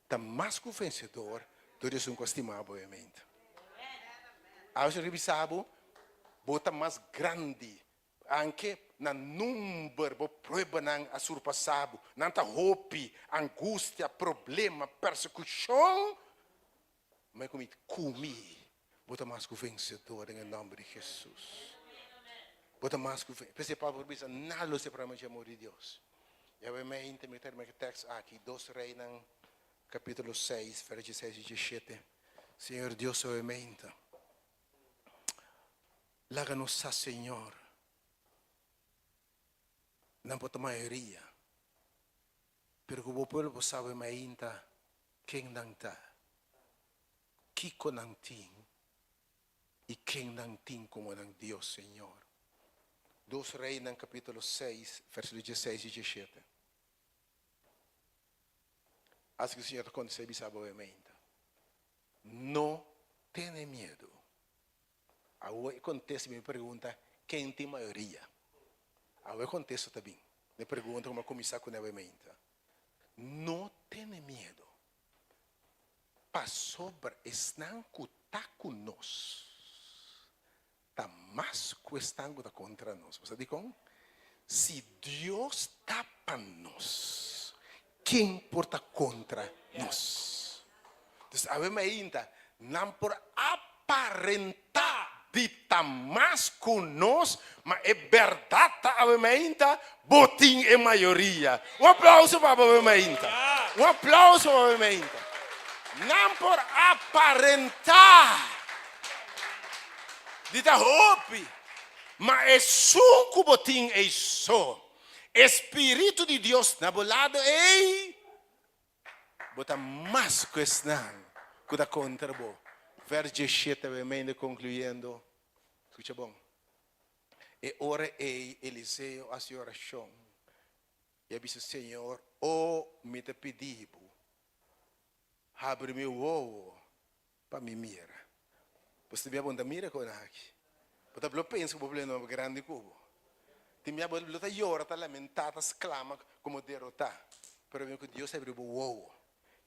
ta mas ku vensedor dor di esun ku a stima bo obviamente. Abo so bisa bo, bo ta mas grandi, anke na number bo pruebanan a surpasa bo, nan ta hopi, angustia, problema, persekushon, ma e ku mi, ku mi. Bo ta mas ku vensedor den e nòmber di Hesus. Bo ta mas ku vensedor. P'esei Pablo por bisa, Nada lo separá mi dje amor di Dios. I awe mente mi ta terminá ku e tèks aki, Dos Reinan kapítulo seis, vèrs dieseis i diesshete. Señor Dios awe mente, laga nos sa, Señor, nan por ta mayoria, pero ku bo pueblo por sa awe mainta ken nan ta. Kiko nan tin i ken nan tin komo nan Dios, Señor. Dos Reinan kapítulo seis, vèrsikulo dieseis i diesshete. Asi ku Señor ta kontestá i bisa bo meinta, No tene miedu. Awor e kontesta mi pregunta, ken tin mayoria? Awor e kontesta ta bin na e pregunta ku mi a kuminsá kuné awe meinta. No tene miedu. Pasobra esnan ku ta ku nos ta mas ku esnan ku ta kontra nos. Bo sa dikon? Si Dios ta pa nos, ken por ta kontra nos? Dus awe mainta nan por aparentá di ta mas ku nos, ma e bèrdat ta awe mainta, bo tin e mayoria. Un aplauso pa bo awe mainta. Un aplauso pa bo awe mainta. Nan por aparentá di ta hopi, ma esun ku bo tin ei so, e spiritu di Dios na bo lado ei, Bo ta mas ku esnan ku ta kontra bo. Vers diesshete Awe konkluyendo, skucha bon. E ora ei Eliseo a hasi orashon i a bisa, Señor, o mi ta pidi bo, habri mi wowo pa mi mira. Bo ta bia bo no ta mira kon aki. Bo ta blo pensa ku bo problema ta grandi ku bo. Tin bia bo ta yora, ta lamentá, ta sklama komo derotá. Pero bin ku Dios a abri bo wowo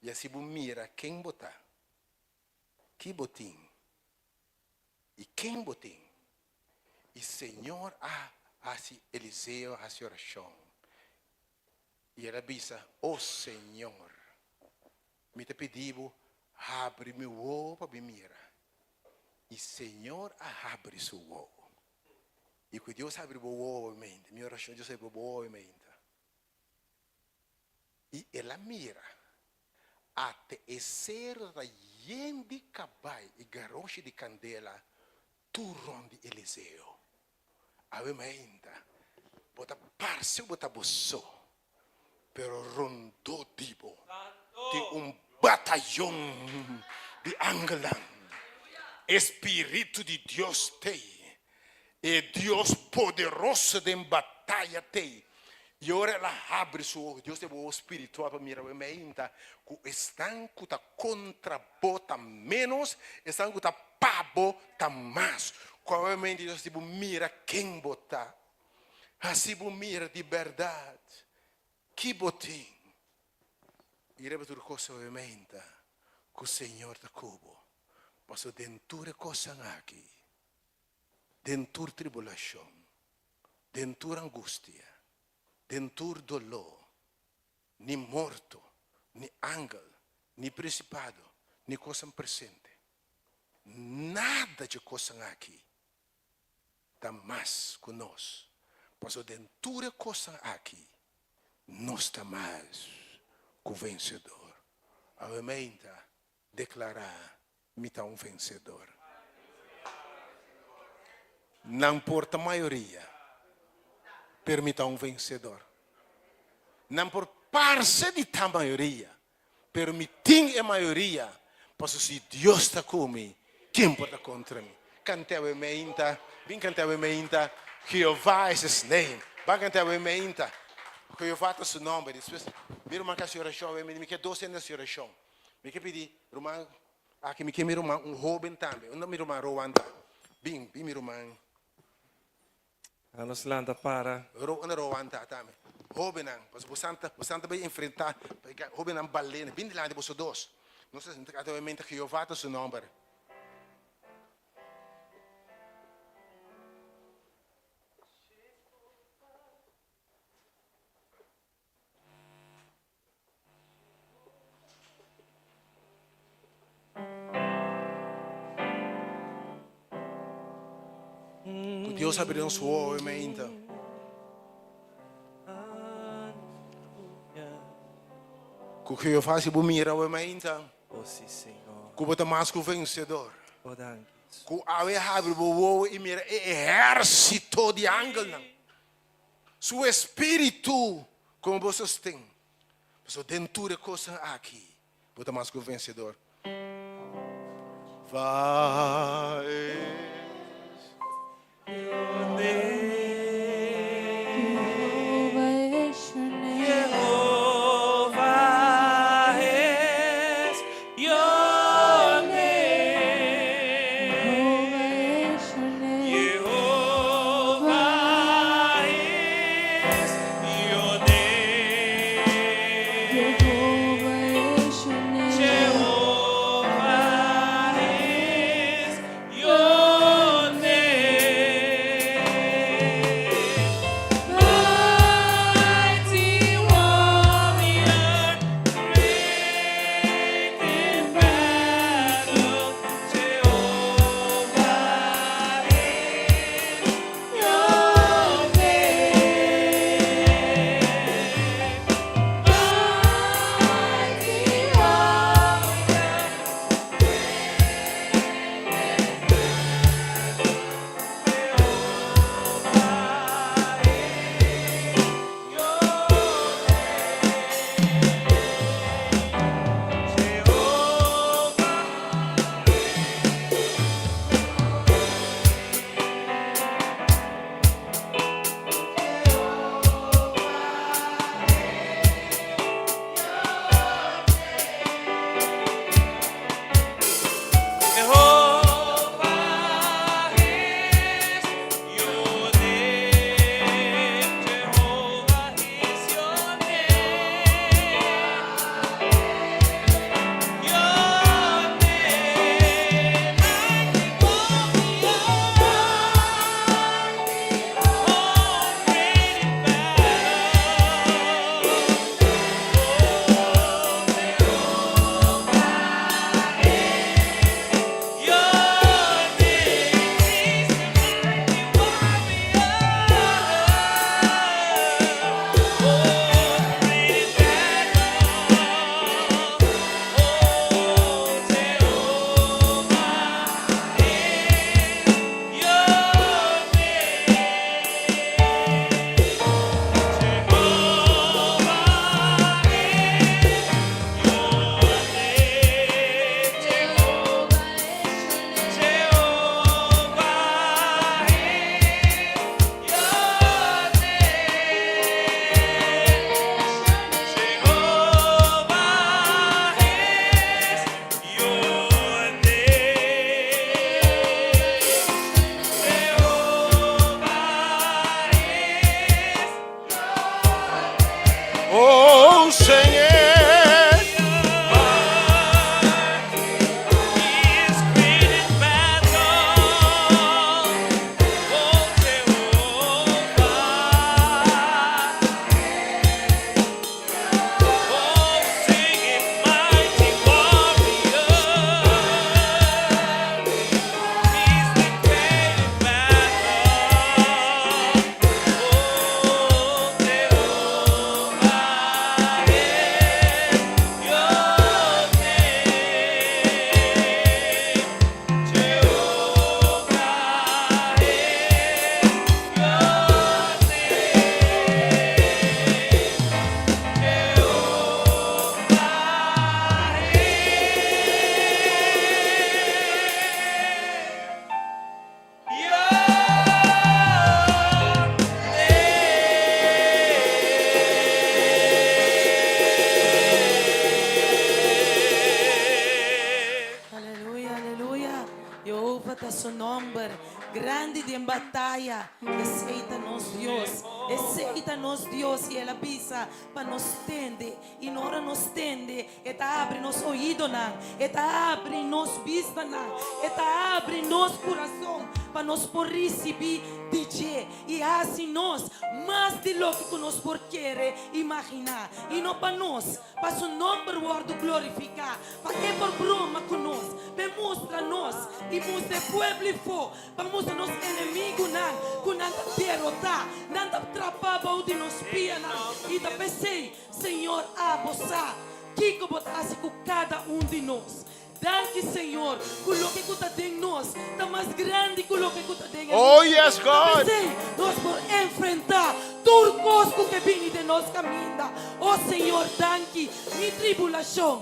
i hasi bo mira ken bo ta, ki bo tin i ken bo tin. I Señor a hasi Eliseo hasi orashon i el a bisa, O Señor, Mi ta pidi bo, habri mi wowo pa mi mira. I Señor a habri su wowo. I ku Dios habri bo wowo mente, mi orashon, Dios habri bo wowo mente. I el a mira, ate e seru ta yen di kabai i garoshi di kandela tur rònt di Eliseo. Awe mainta, bo ta parse ku bo ta bo so, pero rondó di bo tin un batayon di angelnan. E spiritu di Dios t'ei, e Dios poderoso den bataya t'ei. I ora el a habri su ojo, Dios ta bo ojo spiritual pa mira bo mainta ku esnan ku ta kontra bo ta ménos, esnan ku ta pa bo ta mas. Ku awe mainta Dios a hasi bo mira ken bo ta. Hasi bo mira di bèrdat ki bo tin. I riba tur kos awe mainta ku Señor ta ku bo. Pasobra den tur e kosnan aki, den tur tribulashon, den tur angustia, den tur doló, ni morto, ni angel, ni prinsipado, ni kosnan presente, nada dje kosnan aki ta mas ku nos, pasobra den tur e kosnan aki nos ta mas ku vensedor. Awe meinta deklará, Mi ta un vensedor. Nan por ta mayoria, pero mi ta un vensedor. Nan por parse di ta mayoria, pero mi tin e mayoria, pasobra si Dios ta ku mi, ken por ta kontra mi? Kant'é awe meinta, bin kant'é awe meinta, Jehová is his name. Ban kant'é awe meinta, Jehová ta su nòmber. Despues, mi ruman ke hasi orashon awe meinta, mi ke dos hende hasi orashon. Mi ke pidi ruman aki, mi ke mi ruman un hóben tambe. Unda mi ruman Rowan ta? Bin, bin mi ruman. A nos lanta para. Ro, unda Rowan ta tambe? Hóbennan, pasobra bo san ta, bo san ta bai enfrentá hóbennan balente. Bin dilanti boso dos. Nos ta sinta aktualmente Jehová ta su nòmber. Ku Dios habri nos wowo e mainta. Ku Jehová hasi bo mira awe mainta. Ku bo ta mas ku vensedor. Ku awe habri bo wowo i mira e ehérsito di angelnan. Su espíritu komo bo sosten. Pasobra den tur e kosnan aki bo ta mas ku vensedor. Va es your name. Jehovah is your name. Jehovah is your name. Jehovah is your name. Jehovah is your name. Jehovah is your name. Jehovah is your name. Mighty warrior, great in battle, Jehovah is your name. Mighty warrior, Jehovah is your name. Jehovah is your name. Your name, mighty warrior, oh great in battle. Your name is the mighty warrior. Oh, great in battle. Oh, Jehovah is your name. Jehovah is your name. Jehovah is your name. Jehovah is Oh, Señor. He is great in battle. Oh, Jehovah. Oh, sing it, mighty warrior. He's the great in battle. Oh, Jehovah is your name. Jehovah is your name. Jehovah is your name. Aleluya, aleluya. Jehova ta su nomber. Grandi den bataya. Esey ta nos Dios. Esey ta nos Dios. Y el a bisa pa nos tende. Y no ora nos tende, e ta abri nos oidonan. E ta abri nos bistanan. E ta abri nos curason pa nos por ricibi di dje. Y haci nos mas di loke cu nos por kere imagina. Y no pa nos, pa su nomber wordo glorifica. Pa e por broma ku nos, p'e mustra nos i mustra e pueblo ifó, pa mustra nos enemigunan. Ta p'esei, Señor, abo sa kiko bo ta hasi ku kada un di nos. Danki, Señor, ku loke ku ta den nos ta mas grandi ku loke ku ta den e Oh, mundu. yes, Ta God. p'esei nos por enfrentá tur kos ku ke bini den nos kaminda. O Señor, danki. Ni tribulashon,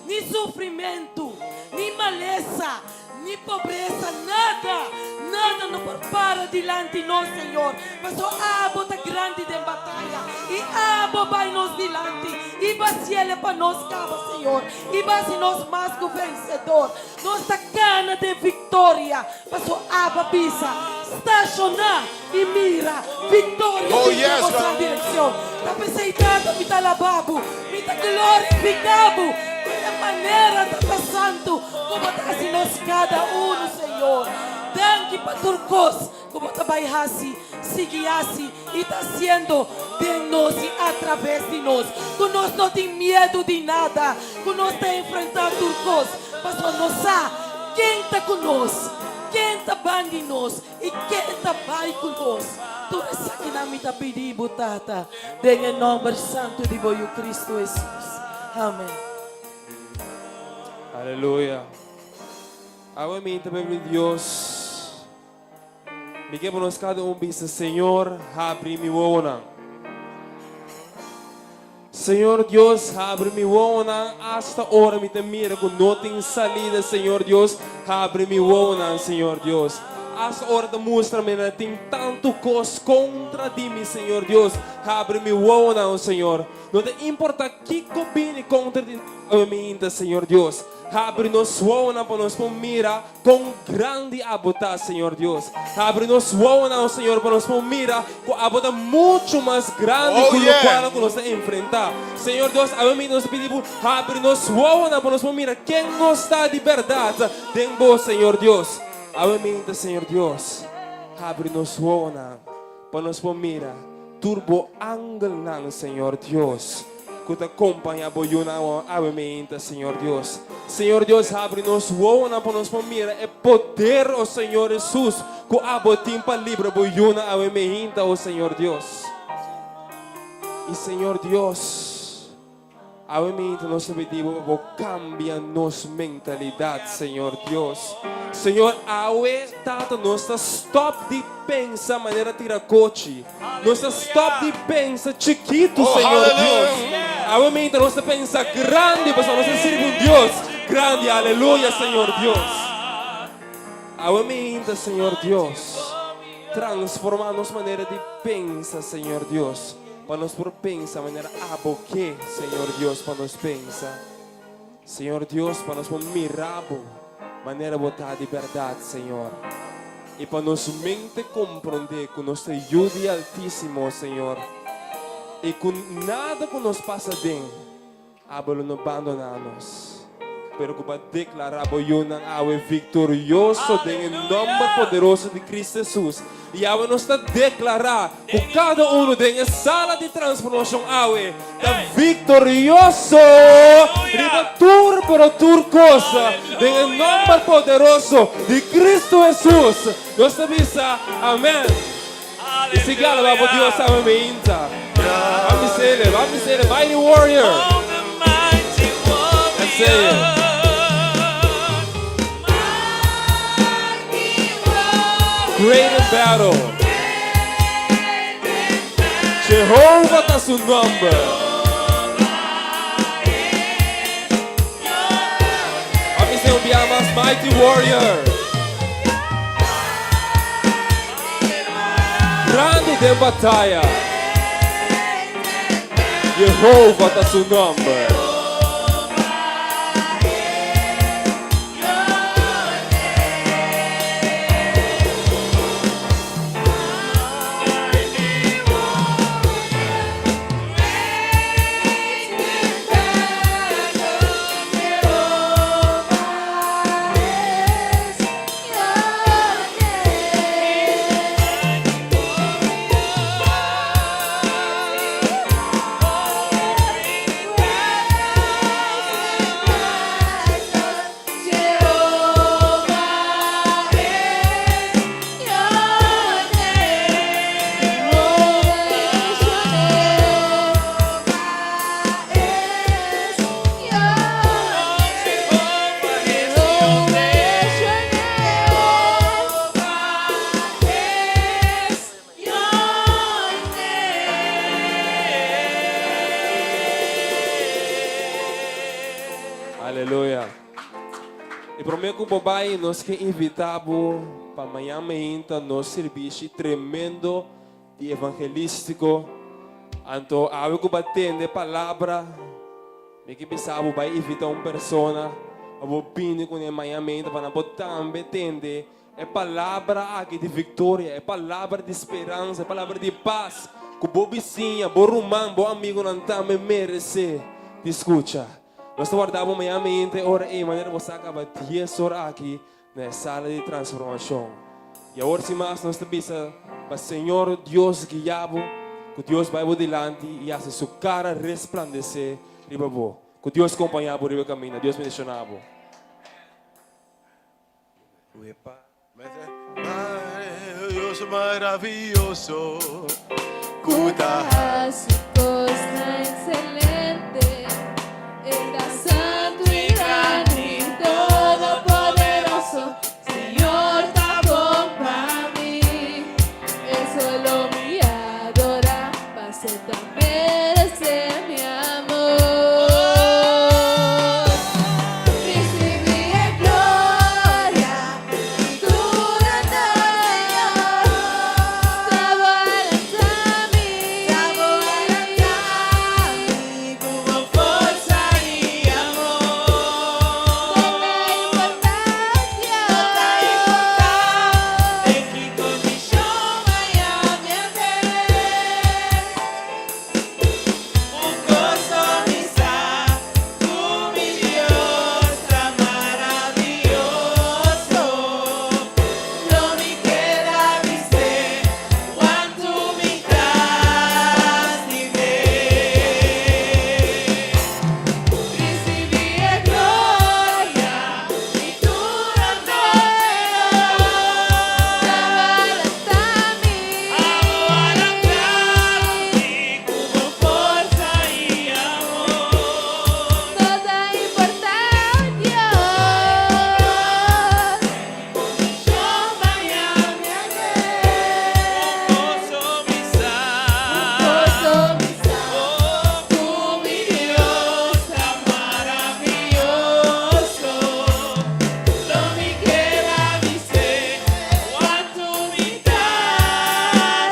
ni sufrimentu, ni malesa, Ni pobresa, nada, nada no por para dilanti nos, Señor, paso abo ta grandi den bataya, i abo bai nos dilanti, i basiele pa nos kaba, Señor, i basi nos mas ku vensedor. Nos ta gana den viktoria, paso abo a bisa, Stashoná i mira, viktoria Oh, bin den yes, boso God. direkshon. Ta p'esei, Tata, mi ta alabá bo, mi ta glorifiká bo ku e manera Tata Santu Ku bo ta hasi nos kada unu, Señor. Danki pa tur kos ku bo ta bai hasi, sigui hasi i ta hasiendo den nos i atraves di nos. Ku nos no tin miedu di nada, ku nos ta enfrentá tur kos, pasobra nos sa ken ta ku nos, ken ta ban di nos i ken ta bai ku nos. Tur esakinan mi ta pidi bo, Tata, den e nòmber santu di bo Yu Kristu Hesus. Amen. Aleluya. Awe mi ta bebe Dios. Mi ke pa nos kada un bisa, Señor, habri mi wowonan. Señor Dios, habri mi wowonan hasta ora mi ta mira ku no tin salida, Señor Dios, habri mi wowonan, Señor Dios. Hasta ora ta mustra mi na tin tantu kos kontra di mi, Señor Dios, habri mi wowonan, Señor. No ta importa kiko bini kontra di awe mainta, Señor Dios. Habri nos wowonan pa nos por mira kon grandi Abo ta, Señor Dios. Habri nos wowonan, o Señor, pa nos por mira ku Abo ta muchu mas grandi Oh, ku yeah. lokual ku nos ta enfrentá. Señor Dios, awe mainta nos ta pidi Bo, habri nos wowonan pa nos por mira ken nos ta di bèrdat den Bo, Señor Dios. Awe mainta, Señor Dios, habri nos wowonan pa nos por mira Tur bo angelnan, Señor Dios, ku ta kompañá bo yunan awe meinta, Señor Dios. Señor Dios, habri nos wowonan pa nos por mira e poder, o Señor Hesus, ku abo tin pa libra bo yunan awe meinta, o Señor Dios. I Señor Dios, Awe minta nos ta pidi bo pa bo cambia nos mentalidad, Señor Dios. Señor, awe, Tata, nos ta stop di pensa manera tira cochi. Nos ta stop di pensa chikitu, Oh, Señor Dios. hallelujah. Awe minta nos ta pensa grandi, pasobra nos ta sirbi un Dios grandi. Aleluya, Señor Dios. Awe minta, Señor Dios, transforma nos manera di pensa, Señor Dios. Pa nos por pensa manera Abo ke, Señor Dios, pa nos pensa. Señor Dios, pa nos por mira Bo manera Bo ta di bèrdat, Señor. I pa nos mente komprondé ku nos ta yu di Altísimo, Señor, i ku nada ku nos pasa den, Abo lo no bandoná nos, pero ku bo a deklará bo yunan awe viktorioso den e nòmber poderoso di Kristu Hesus. I awe nos ta deklará ku kada unu den e sala di transformashon awe ta viktorioso riba tur pero tur kos den e nòmber poderoso di Kristu Hesus. Nos ta bisa, Amèn. I sigui alabá bo Dios awe meinta. Ban bisele, ban bisele, Mighty Warrior. Let's say it. Great in battle. Jehovah ta su nomber. Ban bis'é un bia mas, Mighty Warrior. Grandi den bataya. Jehova ta su nomber. ku bo bai nos ke invitá bo pa mañan meinta nos sirbishi tremendo di evangelístiko. Anto awe ku bo a tende palabra mi ke bisa bo bai invitá un persona pa bo bini kuné mañan meinta pa nan por tambe tende E palabra aki di viktoria, e palabra di speransa, e palabra di pas ku bo bisiña, bo ruman, bo amigunan tambe meresé di skucha. Nos ta warda bo mañana mainta e ora ei manera bo sa kaba dies or aki na e sala di transformashon. I awor sin mas nos ta bisa pa Señor Dios guia bo, ku Dios bai bo dilanti i hasi su kara resplandesé riba bo. Ku Dios kompañá bo riba e kaminda. Dios bendishoná bo. Dios maravilloso ku ta hasi kosnan ekselente. E ta santu i grandi, todopoderoso. Señor ta bon pa mi. E solo mi adorá, pas'e ta meresé mi amor. Risibí e gloria i tur honor. Ta bo a lanta mi. Ta bo a lanta mi ku bo forsa i amor. No ta importá, Dios. No ta importá den ki kondishon maya mi a den. Un goso mi sa ku mi Dios ta maravioso. Lo mi keda bis'é kuantu mi ta stim'é. Risibí e gloria i tur honor. Ta bo a lanta mi. Abo a lanta mi ku bo forsa i amor. No ta importá, Dios. Kondishon maya mi a den. Un goso mi sa. Un goso mi sa. Ku mi Dios ta maravioso. Lo mi keda bis'é kuantu mi ta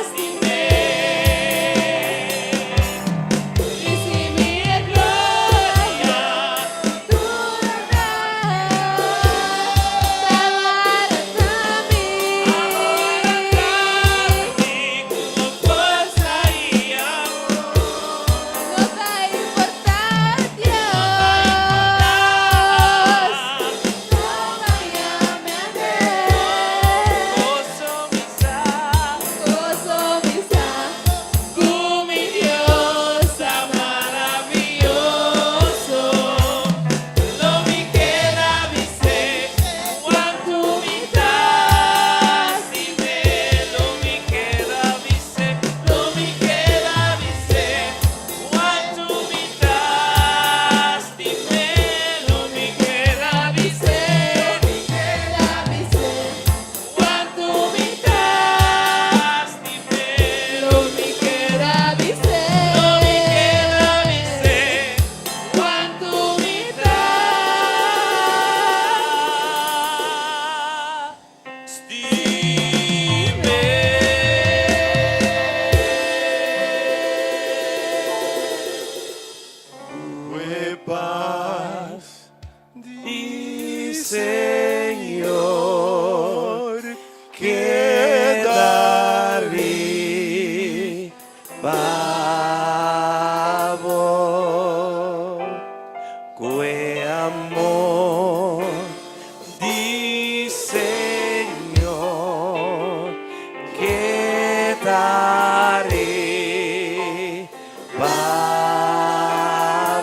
stim'é. Risibí e gloria i tur honor. Ta bo a lanta mi. Abo a lanta mi ku bo forsa i amor. No ta importá, Dios. Goso mi sa. Goso mi sa. Ku mi Dios ta maravioso. Lo mi keda bis'é kuantu mi ta stim'é. Lo mi keda bis'é, lo mi keda bis'é kuantu mi ta stim'é. Lo mi keda bis'é, mi keda bis'é kuantu mi ta stim'é. Lo mi keda bis'é, lo mi keda bis'é kuantu mi ta stim'é. Ku e pas Di Señor keda riba bo. Ku e amor di Señor keda riba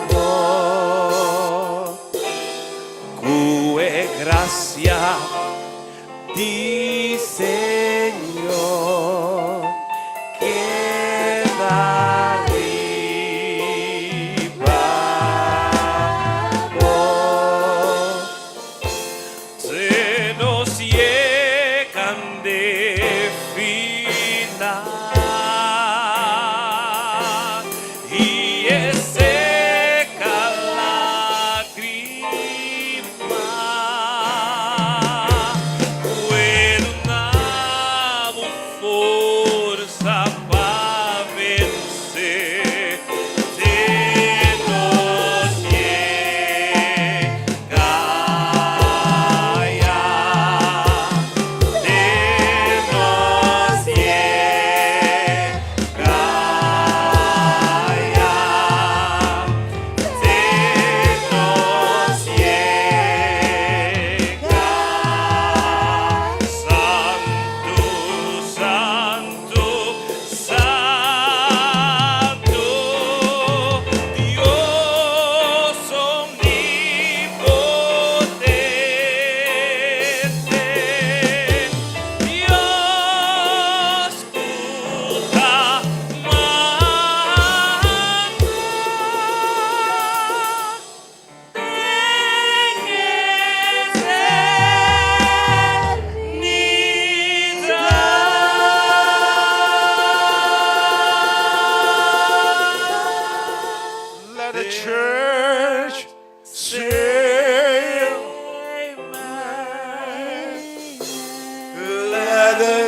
bo. Ku e grasia di Señor keda riba bo. Te nos yega n'e final.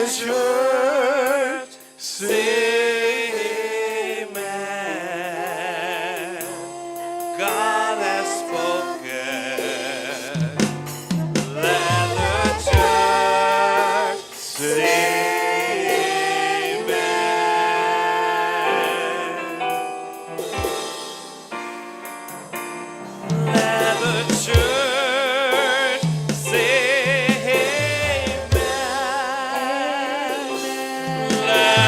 Hesus.